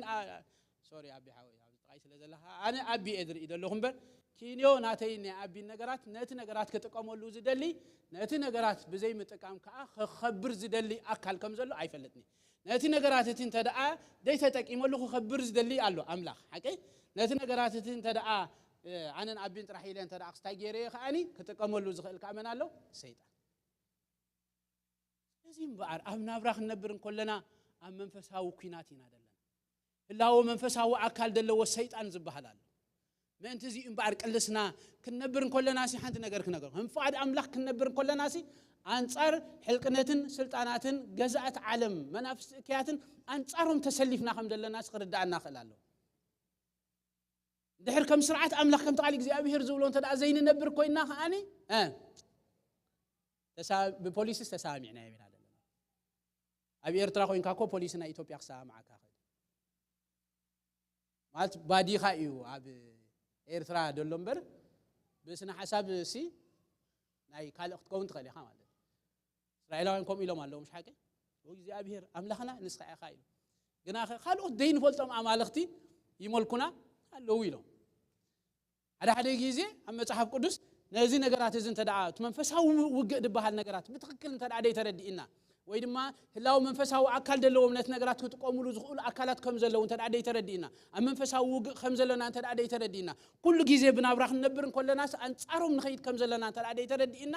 ሶሪ ኣቢ ሓወይ ኣብዚ ጥቃይ ስለ ዘለካ ኣነ ኣቢ እየ ዝርኢ ዘለኹ እምበር ኪንዮ ናተይ ናይ ኣቢን ነገራት ነቲ ነገራት ክጥቀመሉ ዝደሊ ነቲ ነገራት ብዘይ ምጥቃም ከዓ ክኸብር ዝደሊ ኣካል ከም ዘሎ ኣይፈልጥኒ ነቲ ነገራት እቲ እንተ ደኣ ዘይተጠቂመሉ ክኸብር ዝደሊ ኣሎ ኣምላኽ ሓቂ ነቲ ነገራት እቲ እንተ ደኣ ኣነን ኣቢን ጥራሕ ኢለ እንተ ደኣ ክስታይ ገይረ ከዓኒ ክጥቀመሉ ዝኽእል ከዓ መን ኣሎ ሰይጣን እዚ እምበኣር ኣብ ናብራ ክንነብር እንከለና ኣብ መንፈሳዊ ኲናት ኢና ዘለና ህላወ መንፈሳዊ ኣካል ዘለዎ ሰይጣን ዝበሃል ኣሎ ምእንቲ እዚ እምበኣር ቅልስና ክንነብር እንከለና ሲ ሓንቲ ነገር ክነገር ከም ፍቓድ ኣምላኽ ክንነብር እንከለና ሲ ኣንጻር ሕልቅነትን ስልጣናትን ገዛእት ዓለም መናፍስቲ እክያትን ኣንጻሮም ተሰሊፍና ከም ዘለና ሲ ክርዳኣና ክእል ኣለዎ ድሕር ከም ስርዓት ኣምላኽ ከምቲ ቃል እግዚኣብሄር ዝብሎ እንተ ዘይንነብር ኮይንና ከዓኒ ብፖሊስስ ተሰማሚዕና ኢና ዘለና ኣብ ኤርትራ ኮይንካ ኮ ፖሊስ ናይ ኢትዮጵያ ክሰማምዓካ ክእል ማለት ባዲኻ እዩ ኣብ ኤርትራ ደሎ እምበር ብስነ ሓሳብ ሲ ናይ ካልእ ክትከውን ትኽእል ኢኻ ማለት እስራኤላውያን ከምኡ ኢሎም ኣለዉ ምሽ ሓቂ እግዚኣብሄር ኣምላኽና ንስኻ ኢኻ ኢሉ ግና ካልኦት ዘይንፈልጦም ኣማልኽቲ ይመልኩና ኣለዉ ኢሎም ሓደ ሓደ ግዜ ኣብ መጽሓፍ ቅዱስ ነዚ ነገራት እዚ እንተ እቲ መንፈሳዊ ውግእ ዝበሃል ነገራት ብትኽክል እንተ ደኣ ደይተረዲእና ወይ ድማ ህላዊ መንፈሳዊ ኣካል ዘለዎም ነቲ ነገራት ክጥቀሙሉ ዝኽእሉ ኣካላት ከም ዘለዉ እንተ ደኣ ደይተረዲእና ኣብ መንፈሳዊ ውግእ ከም ዘለና እንተ ደኣ ደይተረዲእና ኩሉ ግዜ ብናብራ ክንነብር እንከለናስ ኣንጻሮም ንኸይድ ከም ዘለና እንተ ደኣ ደይተረዲእና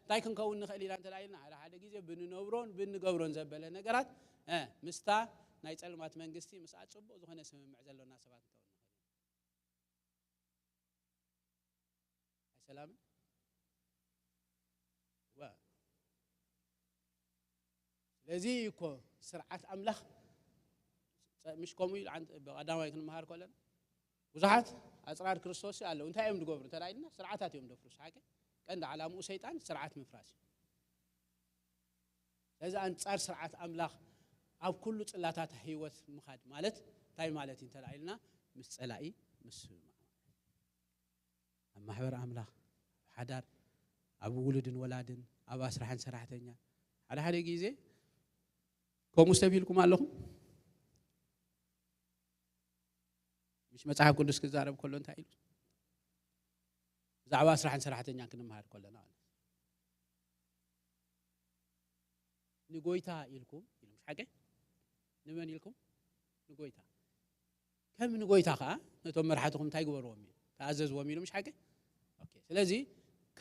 እንታይ ክንከውን ንኽእል ኢና እንተ ኢልና ሓደ ሓደ ግዜ ብንነብሮን ብንገብሮን ዘበለ ነገራት ምስታ ናይ ጸልማት መንግስቲ ምስኣ ጽቡቕ ዝኾነ ስምምዕ ዘሎና ሰባት እንከውን ኣይሰላምን ስለዚ እኮ ስርዓት ኣምላኽ ምሽ ከምኡ ኢሉ ብቐዳማይ ክንመሃር ከለና ብዙሓት ኣፅራር ክርስቶስ ኣለዉ እንታይ እዮም ዝገብሩ እንተ ኢልና ስርዓታት እዮም ዘፍርሱ ሓቂ ቀንዲ ዓላምኡ ሰይጣን ስርዓት ምፍራስ እዩ ስለዚ ኣንፃር ስርዓት ኣምላኽ ኣብ ኩሉ ፅላታት ህይወት ምኻድ ማለት እንታይ ማለት እዩ እንተ ኢልና ምስ ፀላኢ ምስ ኣብ ማሕበር ኣምላኽ ኣብ ሓዳር ኣብ ውሉድን ወላድን ኣብ ኣስራሕን ሰራሕተኛ ሓደ ሓደ ግዜ ከምኡ ሰብ ኢልኩም ኣለኹም ምሽ መፅሓፍ ቅዱስ ክዛረብ ከሎ እንታይ ኢሉ ብዛዕባ ስራሕን ሰራሕተኛን ክንምሃር ከለና ማለት ንጎይታ ኢልኩም ኢሉ ምሽ ሓቂ ንመን ኢልኩም ንጎይታ ከም ንጎይታ ከዓ ነቶም መርሓትኹም እንታይ ግበርዎም እዩ ተኣዘዝዎም ኢሉ ምሽ ሓቂ ስለዚ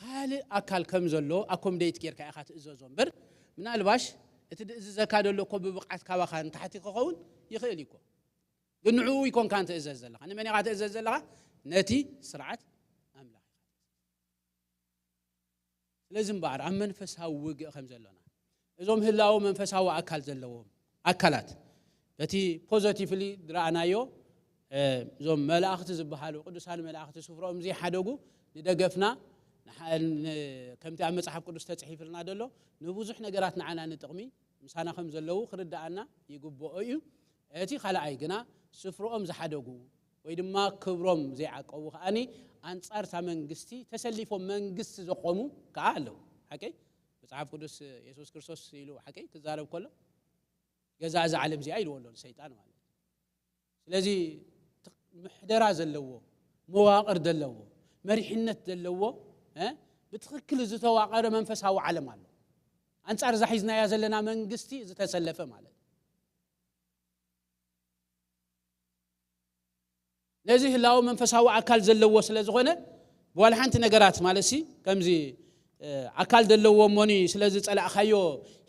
ካልእ ኣካል ከም ዘሎ ኣኮምደይት ጌርካ ኢኻ ትእዘዞ እምበር ምናልባሽ እቲ ዝእዝዘካ ዘሎ እኮ ብብቕዓት ካባኻ ንታሕቲ ክኸውን ይኽእል እዩ እኮ ግን ንዕኡ ይኮንካ ትእዘዝ ዘለኻ ንመን ኢኻ ትእዘዝ ዘለኻ ነቲ ስርዓት ኣምላኽ ኢኻ ስለዚ እምበኣር ኣብ መንፈሳዊ ውግእ ከም ዘሎና እዞም ህላዊ መንፈሳዊ ኣካል ዘለዎም ኣካላት በቲ ፖዘቲቭሊ ዝረኣናዮ እዞም መላእኽቲ ዝበሃሉ ቅዱሳን መላእኽቲ ስፍሮኦም ዘይሓደጉ ንደገፍና ከምቲ ኣብ መፅሓፍ ቅዱስ ተፅሒፍልና ዘሎ ንብዙሕ ነገራት ንዓና ንጥቕሚ ምሳና ከም ዘለዉ ክርድኣና ይግብኦ እዩ እቲ ካልኣይ ግና ስፍርኦም ዝሓደጉ ወይ ድማ ክብሮም ዘይዓቀቡ ከዓኒ ኣንጻር እታ መንግስቲ ተሰሊፎም መንግስቲ ዘቆሙ ከዓ ኣለዉ ሓቀይ መጽሓፍ ቅዱስ የሱስ ክርስቶስ ኢሉ ሓቀይ ክዛረብ ከሎ ገዛ እዛ ዓለም እዚኣ ኢልዎ ኣሎ ሰይጣን ማለት ስለዚ ምሕደራ ዘለዎ መዋቅር ዘለዎ መሪሕነት ዘለዎ ብትኽክል ዝተዋቀረ መንፈሳዊ ዓለም ኣሎ ኣንጻር እዛ ሒዝናያ ዘለና መንግስቲ ዝተሰለፈ ማለት ነዚ ህላዊ መንፈሳዊ ኣካል ዘለዎ ስለ ዝኾነ ብዋላ ሓንቲ ነገራት ማለት ሲ ከምዚ ኣካል ዘለዎ እሞኒ ስለ ዝጸላእካዮ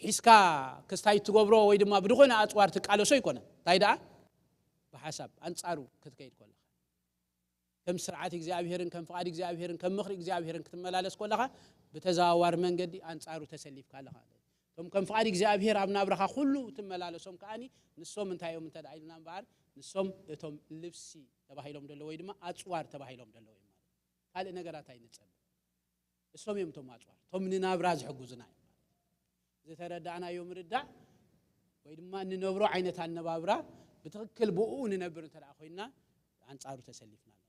ሒዝካ ክስታይ ትገብሮ ወይ ድማ ብድኾነ ኣጽዋር ትቃለሶ ኣይኮነ እንታይ ደኣ ብሓሳብ ኣንጻሩ ክትከይድ ከለኻ ከም ስርዓት እግዚኣብሔርን ከም ፍቓድ እግዚኣብሔርን ከም ምኽሪ እግዚኣብሔርን ክትመላለስ ከለኻ ብተዘዋዋሪ መንገዲ ኣንጻሩ ተሰሊፍካ ኣለኻ እቶም ከም ፍቓድ እግዚኣብሔር ኣብ ናብራኻ ኩሉ ትመላለሶም ከዓኒ ንሶም እንታይ እዮም እንተ ኢልና እምበኣር ንሶም እቶም ልብሲ ተባሂሎም ደለዉ ወይ ድማ ኣጽዋር ተባሂሎም ደለዉ እዮም ማለት። ካልእ ነገራት ኣይንጸበ። እሶም እዮም እቶም ኣጽዋር፣ እቶም ንናብራ ዝሕግዙና እዮም ማለት። ዝተረዳእናዮ ምርዳእ ወይ ድማ እንነብሮ ዓይነት ኣነባብራ ብትኽክል ብኡ ንነብር እንተ ደኣ ኮይንና ኣንጻሩ ተሰሊፍና ኣለና።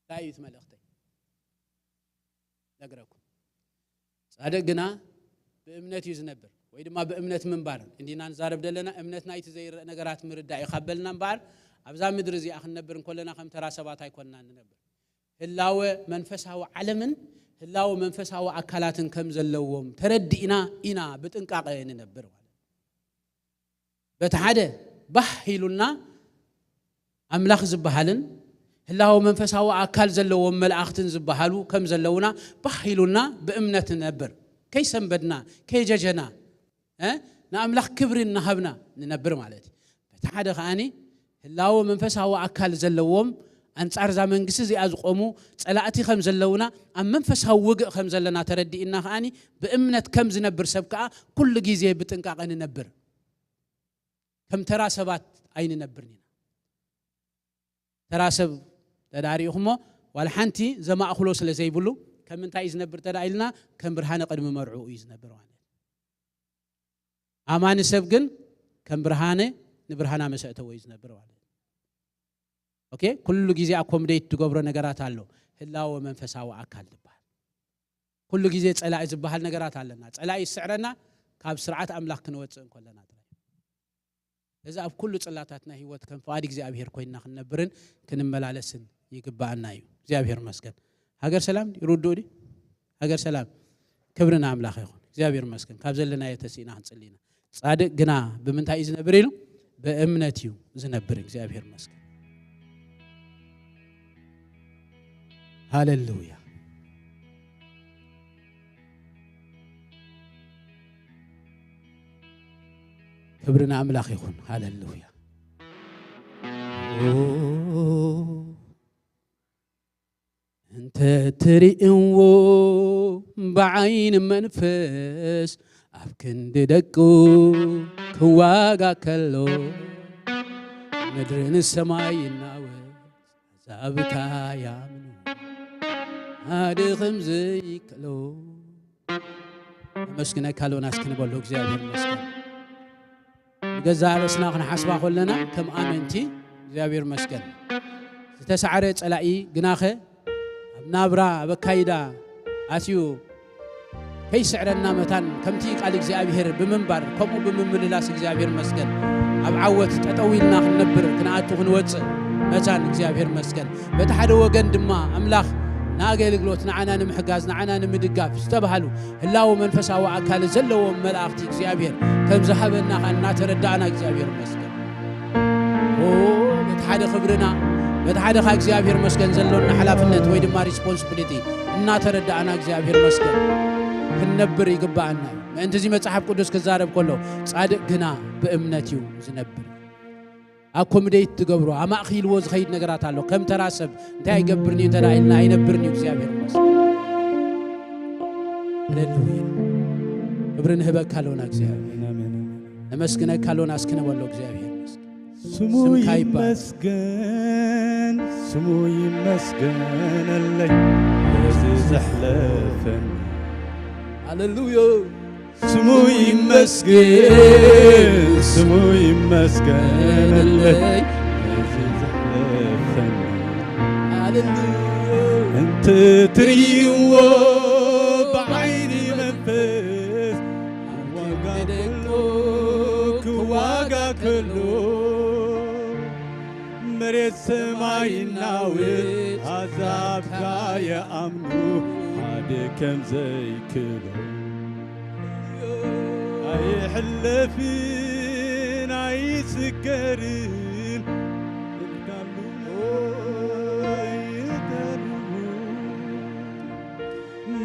እንታይ እዩ እቲ መልእኽተይ? ነግረኩም። ጻድቕ ግና ብእምነት እዩ ዝነብር፣ ወይ ድማ ብእምነት ምንባር እንዲና ንዛረብ ዘለና። እምነት ናይቲ ዘይረእ ነገራት ምርዳእ እዩ ካብ በልና እምበኣር፣ ኣብዛ ምድሪ እዚኣ ክንነብር እንከለና ከም ተራ ሰባት ኣይኮንና ንነብር። ህላወ መንፈሳዊ ዓለምን ህላወ መንፈሳዊ ኣካላትን ከም ዘለዎም ተረዲእና ኢና ብጥንቃቐ ንነብር ማለት። በቲ ሓደ ባህ ኢሉና ኣምላኽ ዝበሃልን ህላወ መንፈሳዊ ኣካል ዘለዎም መላእኽትን ዝበሃሉ ከም ዘለውና ባህ ኢሉና ብእምነት ንነብር። ከይሰንበድና፣ ከይጀጀና፣ እ፣ ንኣምላኽ ክብሪ እናሃብና ንነብር ማለት እዩ። በቲ ሓደ ከኣኒ ህላወ መንፈሳዊ ኣካል ዘለዎም ኣንጻር እዛ መንግስቲ እዚኣ ዝቆሙ ጸላእቲ ከም ዘለውና ኣብ መንፈሳዊ ውግእ ከም ዘለና ተረዲእና ከኣኒ ብእምነት ከም ዝነብር ሰብ ከኣ ኩሉ ግዜ ብጥንቃቐ ንነብር። ከም ተራ ሰባት ኣይንነብርን ኢና። ተራ ሰብ ተዳሪእኹሞ ዋላ ሓንቲ ዘማእኽሎ ስለ ዘይብሉ ከም ምንታይ እዩ ዝነብር ተዳ ኢልና ከም ብርሃነ ቅድሚ መርዑ እዩ ዝነብር ማለት እዩ። ኣማኒ ሰብ ግን ከም ብርሃነ ንብርሃና መሰእተዎ እዩ ዝነብር ማለት እዩ። ኦኬ፣ ኩሉ ግዜ ኣኮምዴት ትገብሮ ነገራት ኣሎ። ህላወ መንፈሳዊ ኣካል ዝበሃል ኩሉ ግዜ ጸላኢ ዝበሃል ነገራት ኣለና። ጸላኢ ይስዕረና ካብ ስርዓት ኣምላኽ ክንወጽእ እንከለና ጥራይ። እዚ ኣብ ኩሉ ጽላታት ናይ ህይወት ከም ፍቓድ እግዚኣብሔር ኮይንና ክንነብርን ክንመላለስን ይግብኣና እዩ። እግዚኣብሔር መስገን። ሃገር ሰላም ድዩ? ርዱእ ድዩ? ሃገር ሰላም። ክብሪ ንኣምላኽ ይኹን። እግዚኣብሔር መስገን። ካብ ዘለናዮ ተሲእና ክንጽሊ ኢና። ጻድቕ ግና ብምንታይ እዩ ዝነብር ኢሉ? ብእምነት እዩ ዝነብር። እግዚኣብሔር መስገን። ሃሌሉያ። ክብሪ ንኣምላኽ ይኹን። ሃሌሉያ። ኦ፣ እንተ ትርእይዎ ብዓይኒ መንፈስ ኣብ ክንዲ ደቁ ክዋጋ ከሎ፣ ምድርን ሰማይ ይናወጽ፣ ኣሕዛብ ከኣ ያምኑ፣ ሓደ ከም ዘይከሎ። ነመስግነካ ኣሎና እስኪ ንበሎ፣ እግዚኣብሔር ይመስገን። ንገዛእ ርእስና ክንሓስባ ከለና ከም ኣመንቲ እግዚኣብሔር ይመስገን። ዝተሳዕረ ጸላኢ ግናኸ ኣብ ናብራ፣ ኣብ ኣካይዳ ኣትዩ ከይስዕረና መታን ከምቲ ቃል እግዚኣብሔር ብምንባር ከምኡ ብምምልላስ እግዚኣብሔር ይመስገን። ኣብ ዓወት ጠጠው ኢልና ክንነብር፣ ክንኣቱ፣ ክንወጽእ መታን እግዚኣብሔር ይመስገን። በቲ ሓደ ወገን ድማ ኣምላኽ ንኣገልግሎት ንዓና ንምሕጋዝ ንዓና ንምድጋፍ ዝተባህሉ ህላው መንፈሳዊ ኣካል ዘለዎም መላእኽቲ እግዚኣብሔር ከም ዝሃበና ኸኣ እናተረዳእና እግዚኣብሔር ይመስገን። ኦ፣ በቲ ሓደ ክብርና፣ በቲ ሓደ ኸኣ እግዚኣብሔር መስገን ዘሎና ሓላፍነት ወይ ድማ ሪስፖንሲቢሊቲ እናተረዳእና እግዚኣብሔር መስገን ክንነብር ይግብኣና እዩ። ምእንቲ እዚ መጽሓፍ ቅዱስ ክዛረብ ከሎ፣ "ጻድቕ ግና ብእምነት እዩ ዝነብር።" ኣኮምዴት ትገብሮ፣ ኣማእኪልዎ ዝኸይድ ነገራት ኣሎ። ከም ተራ ሰብ እንታይ ኣይገብርን እዩ እንተ ደኣ ኢልና ኣይነብርን እዩ እግዚኣብሔር ይመስገን። ሃሌሉያ። ክብሪ ንህበካ ኣሎና እግዚኣብሔር። ኣሜን፣ ኣሜን፣ ኣሜን። ነመስግነካ ኣሎና እስኪ ንበሎ እግዚኣብሔር ይመስገን። ስሙ ስምካ ይባረክ። ይመስገን፣ ስሙ ይመስገነለይ ነዚ ዘሕለፈኒ። ሃሌሉያ። ስሙ ይመስገን፣ ስሙ ይመስገነለይ ነዚ ዘሕለፈኒ። ሃሌሉያ። እንተ ትርእይዎ ብዓይኒ መንፈስ ክዋጋ ከሎ፣ ክዋጋ ከሎ፣ መሬት ሰማይ ይናወጽ፣ ኣሕዛብ ከኣ ይኣምኑ፣ ሓደ ከም ዘይክሎ። ኣይሕለፍን ኣይስገርን፣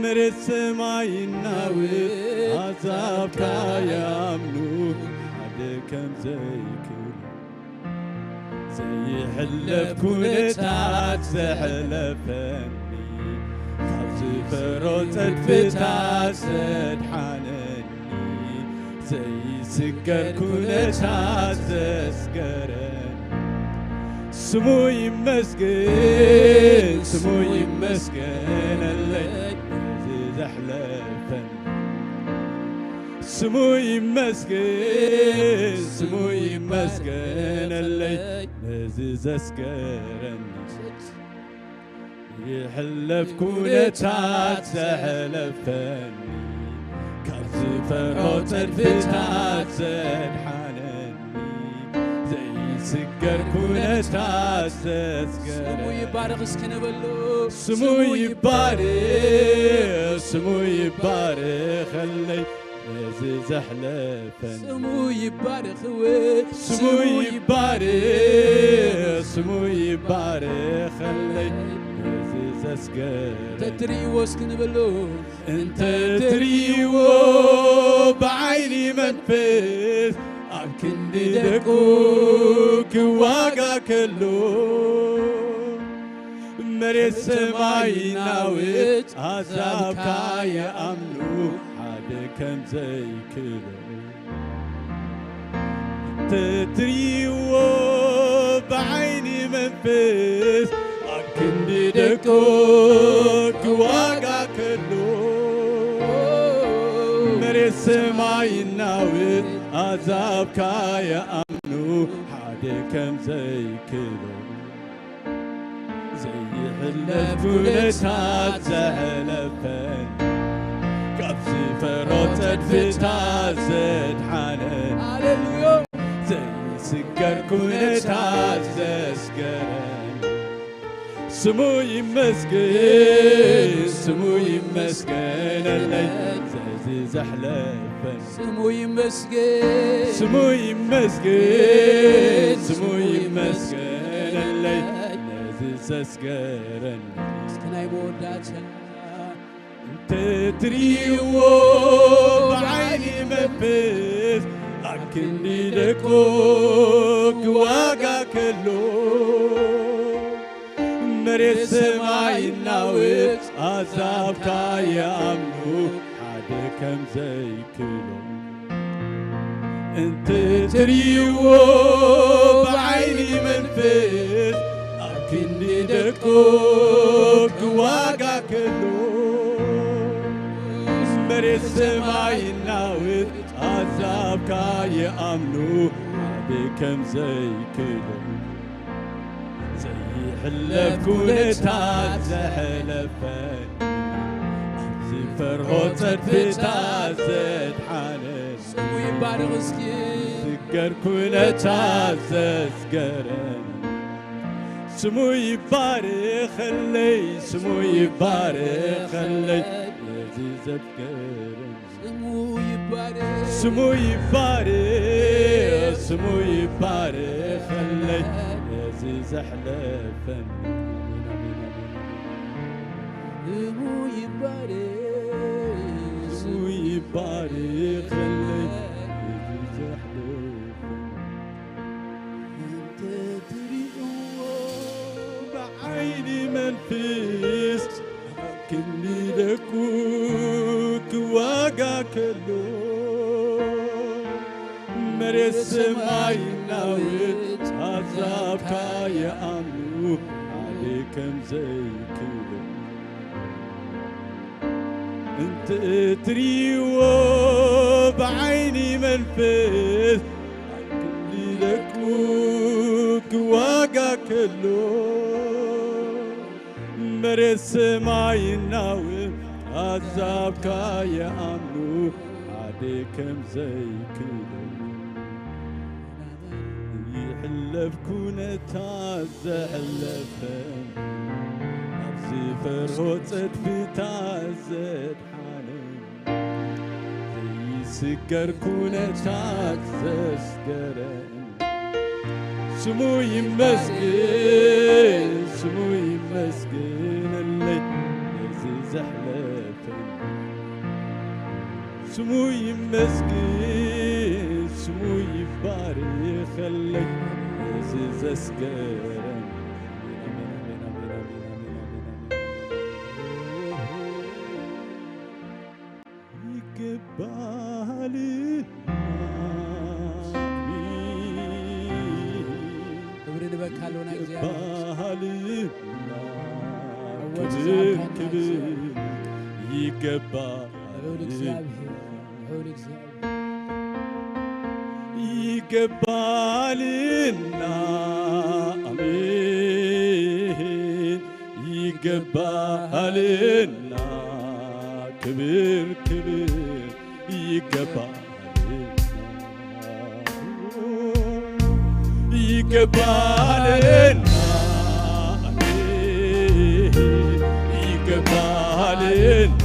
መሬት ሰማይ ይናወጽ፣ ኣሕዛብ ከኣ ይኣምኑ፣ ሓደ ከም ዘይክሎ። ዘይሕለፍ ኩነታት ዘሕለፈኒ፣ ካብ ዝፈሮ ጸድፍታት ዘድሓነኒ፣ ዘይስገር ኩነታት ዘስገረን። ስሙ ይመስገን፣ ስሙ ይመስገነለይ ነዚ ዘሕለፈን። ስሙ ይመስገን፣ ስሙ ይመስገነለይ ነዚ ዘስገረን። ይሕለፍ ኩነታት ዘሕለፈኒ፣ ካብ ዝፈርሆ ጸድፍታት ዘድሓነኒ፣ ዘይስገር ኩነታት ዘስገረ። ስሙ ይባረኽ እስኪ ንበሎ። ስሙ ይባረኽ፣ ስሙ ይባረኸለይ ነዚ ዘሕለፈን። ስሙ ይባረኽ፣ ስሙ ይባረኽ፣ ስሙ ይባረኸለይ ነዚ ዘስገረ። እንተትርእይዎ እስኪ ንበሎ። እንተትርእይዎ ብዓይኒ መንፈስ ኣብ ክንዲ ደቁ ክዋጋ ከሎ፣ መሬት ሰማይ ናውጽ ኣዛብካ ይኣምኑ ሓደ ከም ዘይክሎ። ተትርእይዎ ብዓይኒ መንፈስ ኣብ ክንዲ ደቁ ክዋጋ ከሎ፣ መሬት ሰማይ ናውጽ ኣዛብካ ይኣምኑ ሓደ ከም ዘይክሎ። ዘይሕለፍ ኩነታት ዘሕለፈን፣ ካብ ዝፈርሆ ጸድፍታት ዘድሓነን። ሃሌሉያ። ዘይስገር ኩነታት ዘስገረን። ስሙ ይመስገን፣ ስሙ ይመስገነለይ ነዚ ዘሕለፈን። ስሙ ይመስገን። ስሙ ይመስገን፣ ስሙ ይመስገነለይ ነዚ ዘስገረን። እስከ ናይ መወዳእታ። እንተትርእይዎ ብዓይኒ መንፈስ ኣብ ክንዲ ደቁ ክዋጋ ከሎ፣ መሬት ሰማይ ናውጽ ኣዛብካ ይኣምኑ ሓደ ከም ዘይክሎ። እንተትርእይዎ ብዓይኒ መንፈስ ኣብ ክንዲ ደቁ ክዋጋ ከሎ፣ መሬት ሰማይ ናውጽ ኣዛብካ ይኣምኑ ሓደ ከም ዘይክሎ። ዘይሕለፍ ኩነታት ዘሕለፈን፣ ኣብ ዝፈርሆ ጸድፍታት ዘድሓነን። ስሙ ይባረኽ እስኪ። ዝገር ኩነታት ዘስገረን። ስሙ ይባረኸለይ፣ ስሙ ይባረኸለይ ነዚ ዘስገረን። ስሙ ይባረኽ። ስሙ ይባረኽ፣ ስሙ ይባረኸለይ ነዚ ዘሕለፈን። ስሙ ይባረኽ። ስሙ ይባረኸለይ ነዚ ዘሕለፈን። እንተ ትርእይዎ ብዓይኒ መንፈስ ክንዲ ደቁ ክዋጋ ከሎ፣ መሬት ሰማይ ናውጽ ኣዛብካ ይኣምኑ ሓደ ከም ዘይክሎ። እንተ ትርእይዎ ብዓይኒ መንፈስ ኣብ ክንዲ ደቁ ክዋጋ ከሎ፣ መሬት ሰማይ ናውጽ ኣዛብካ ይኣምኑ ሓደ ከም ዘይክሎ። ይሕለፍ ኩነታት ዘሕለፈን፣ ኣብ ዝፈርሆ ጸድፍታት ዘድሓነን፣ ዘይስገር ኩነታት ዘስገረን። ስሙ ይመስገን፣ ስሙ ይመስገነለይ ነዚ ዘሕለፈን። ስሙ ይመስገን፣ ስሙ ይባረኸለይ ነዚ ዘስገረን። ይገባል ይበካ ኣለና እግዚኣብሔር። ይገባሃልና እወ ክብር ዝዛታ ክብር ልዑል ይገባሃልና እግዚኣብሔር፣ ልዑል እግዚኣብሔር። ይገባልና አሜን ይገባልና ክብር ክብር ይገባልና ይገባልና አሜን ይገባልና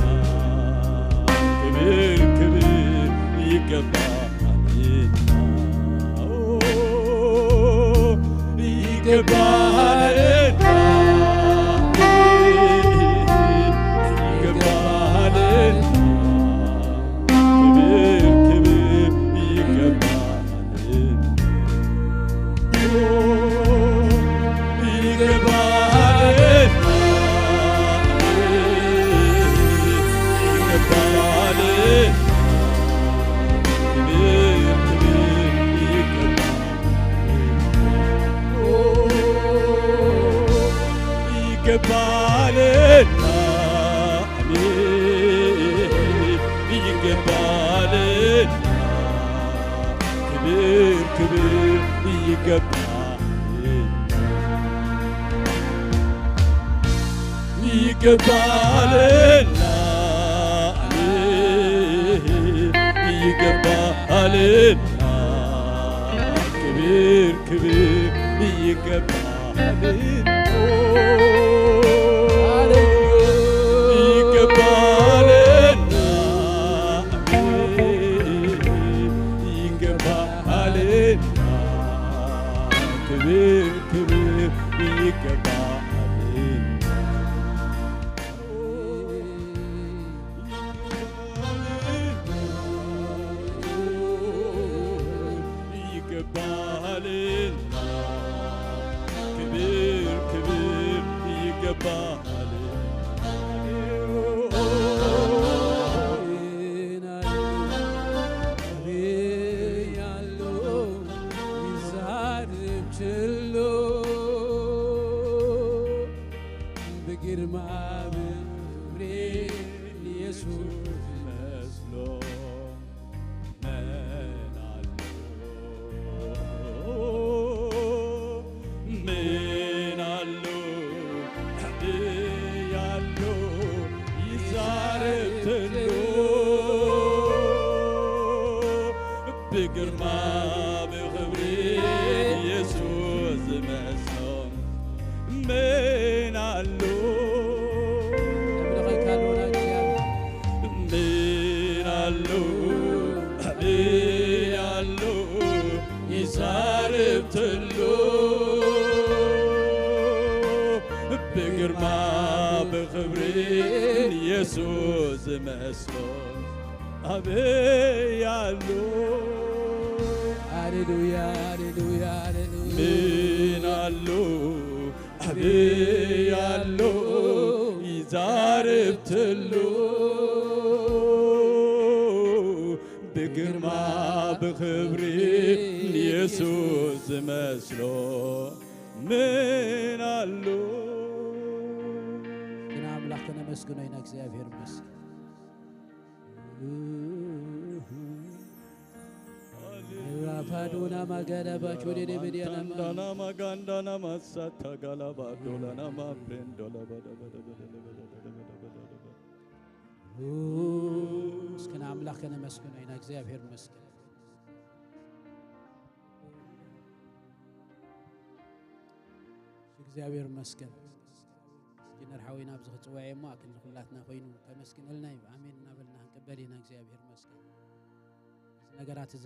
ክብር ክብር ይገባልና ይገባልና ይገባልና ክብር ክብር ይገባልና ይገባልና ይገባልና ክብር ክብር ይገባልና ይገባልና አሜን ይገባልና ክብር ክብር ይገባልና ይገባልና አሜን ይገባልና ክብር ክብር ይገባልና ይገባልና አሜን ይገባልና ክብር ክብር ይገባልና ይገባልና ክብር ክብር ይገባልና ብግርማ ብክብሪ ኢየሱስ መስሎ ምን ኣሎ ምን ኣሎ ያሎ ይዛረብ ተሎ ብግርማ ብኽብሪ ኢየሱስ ዝመስሎ ምን ኣሎ እምልኸካ ኣለና እግዚኣብሔር። ምን ኣሎ ኣበይ ኣሎ ይዛረብ ተሎ ብግርማ ብኽብሪ ኢየሱስ ዝመስሎ ኣበይ ኣሎ ሃሌሉያ፣ ሃሌሉያ፣ ሃሌሉያ። ምን ኣሎ ኣበይ ኣሎ ይዛረብ ተሎ ብግርማ ብኽብሪ ኢየሱስ ዝመስሎ ምን ኣሎ ግን ኣምላኽ ከነመስግኖ ኢና እግዚኣብሔር ይመስገን። ራፋዶና ማጋዳ ባቾ ዴዴ ቤዲያና ማጋንዳና ማጋንዳና ማሳታ ጋላባ ዶላና ማፕሬን ዶላባ እስከ ንኣምላኽ ከነመስግኖ ኢና እግዚኣብሔር ይመስገን። እግዚኣብሔር ይመስገን። ኢንጂነር ሓወይና ኣብዚ ክፅዋየ እሞ ኣክል ኩላትና ኮይኑ ከመስግነልና እዩ። ኣሜን እናበልና ክንቅበል ኢና። እግዚኣብሔር ይመስገን። እዚ ነገራት እዚ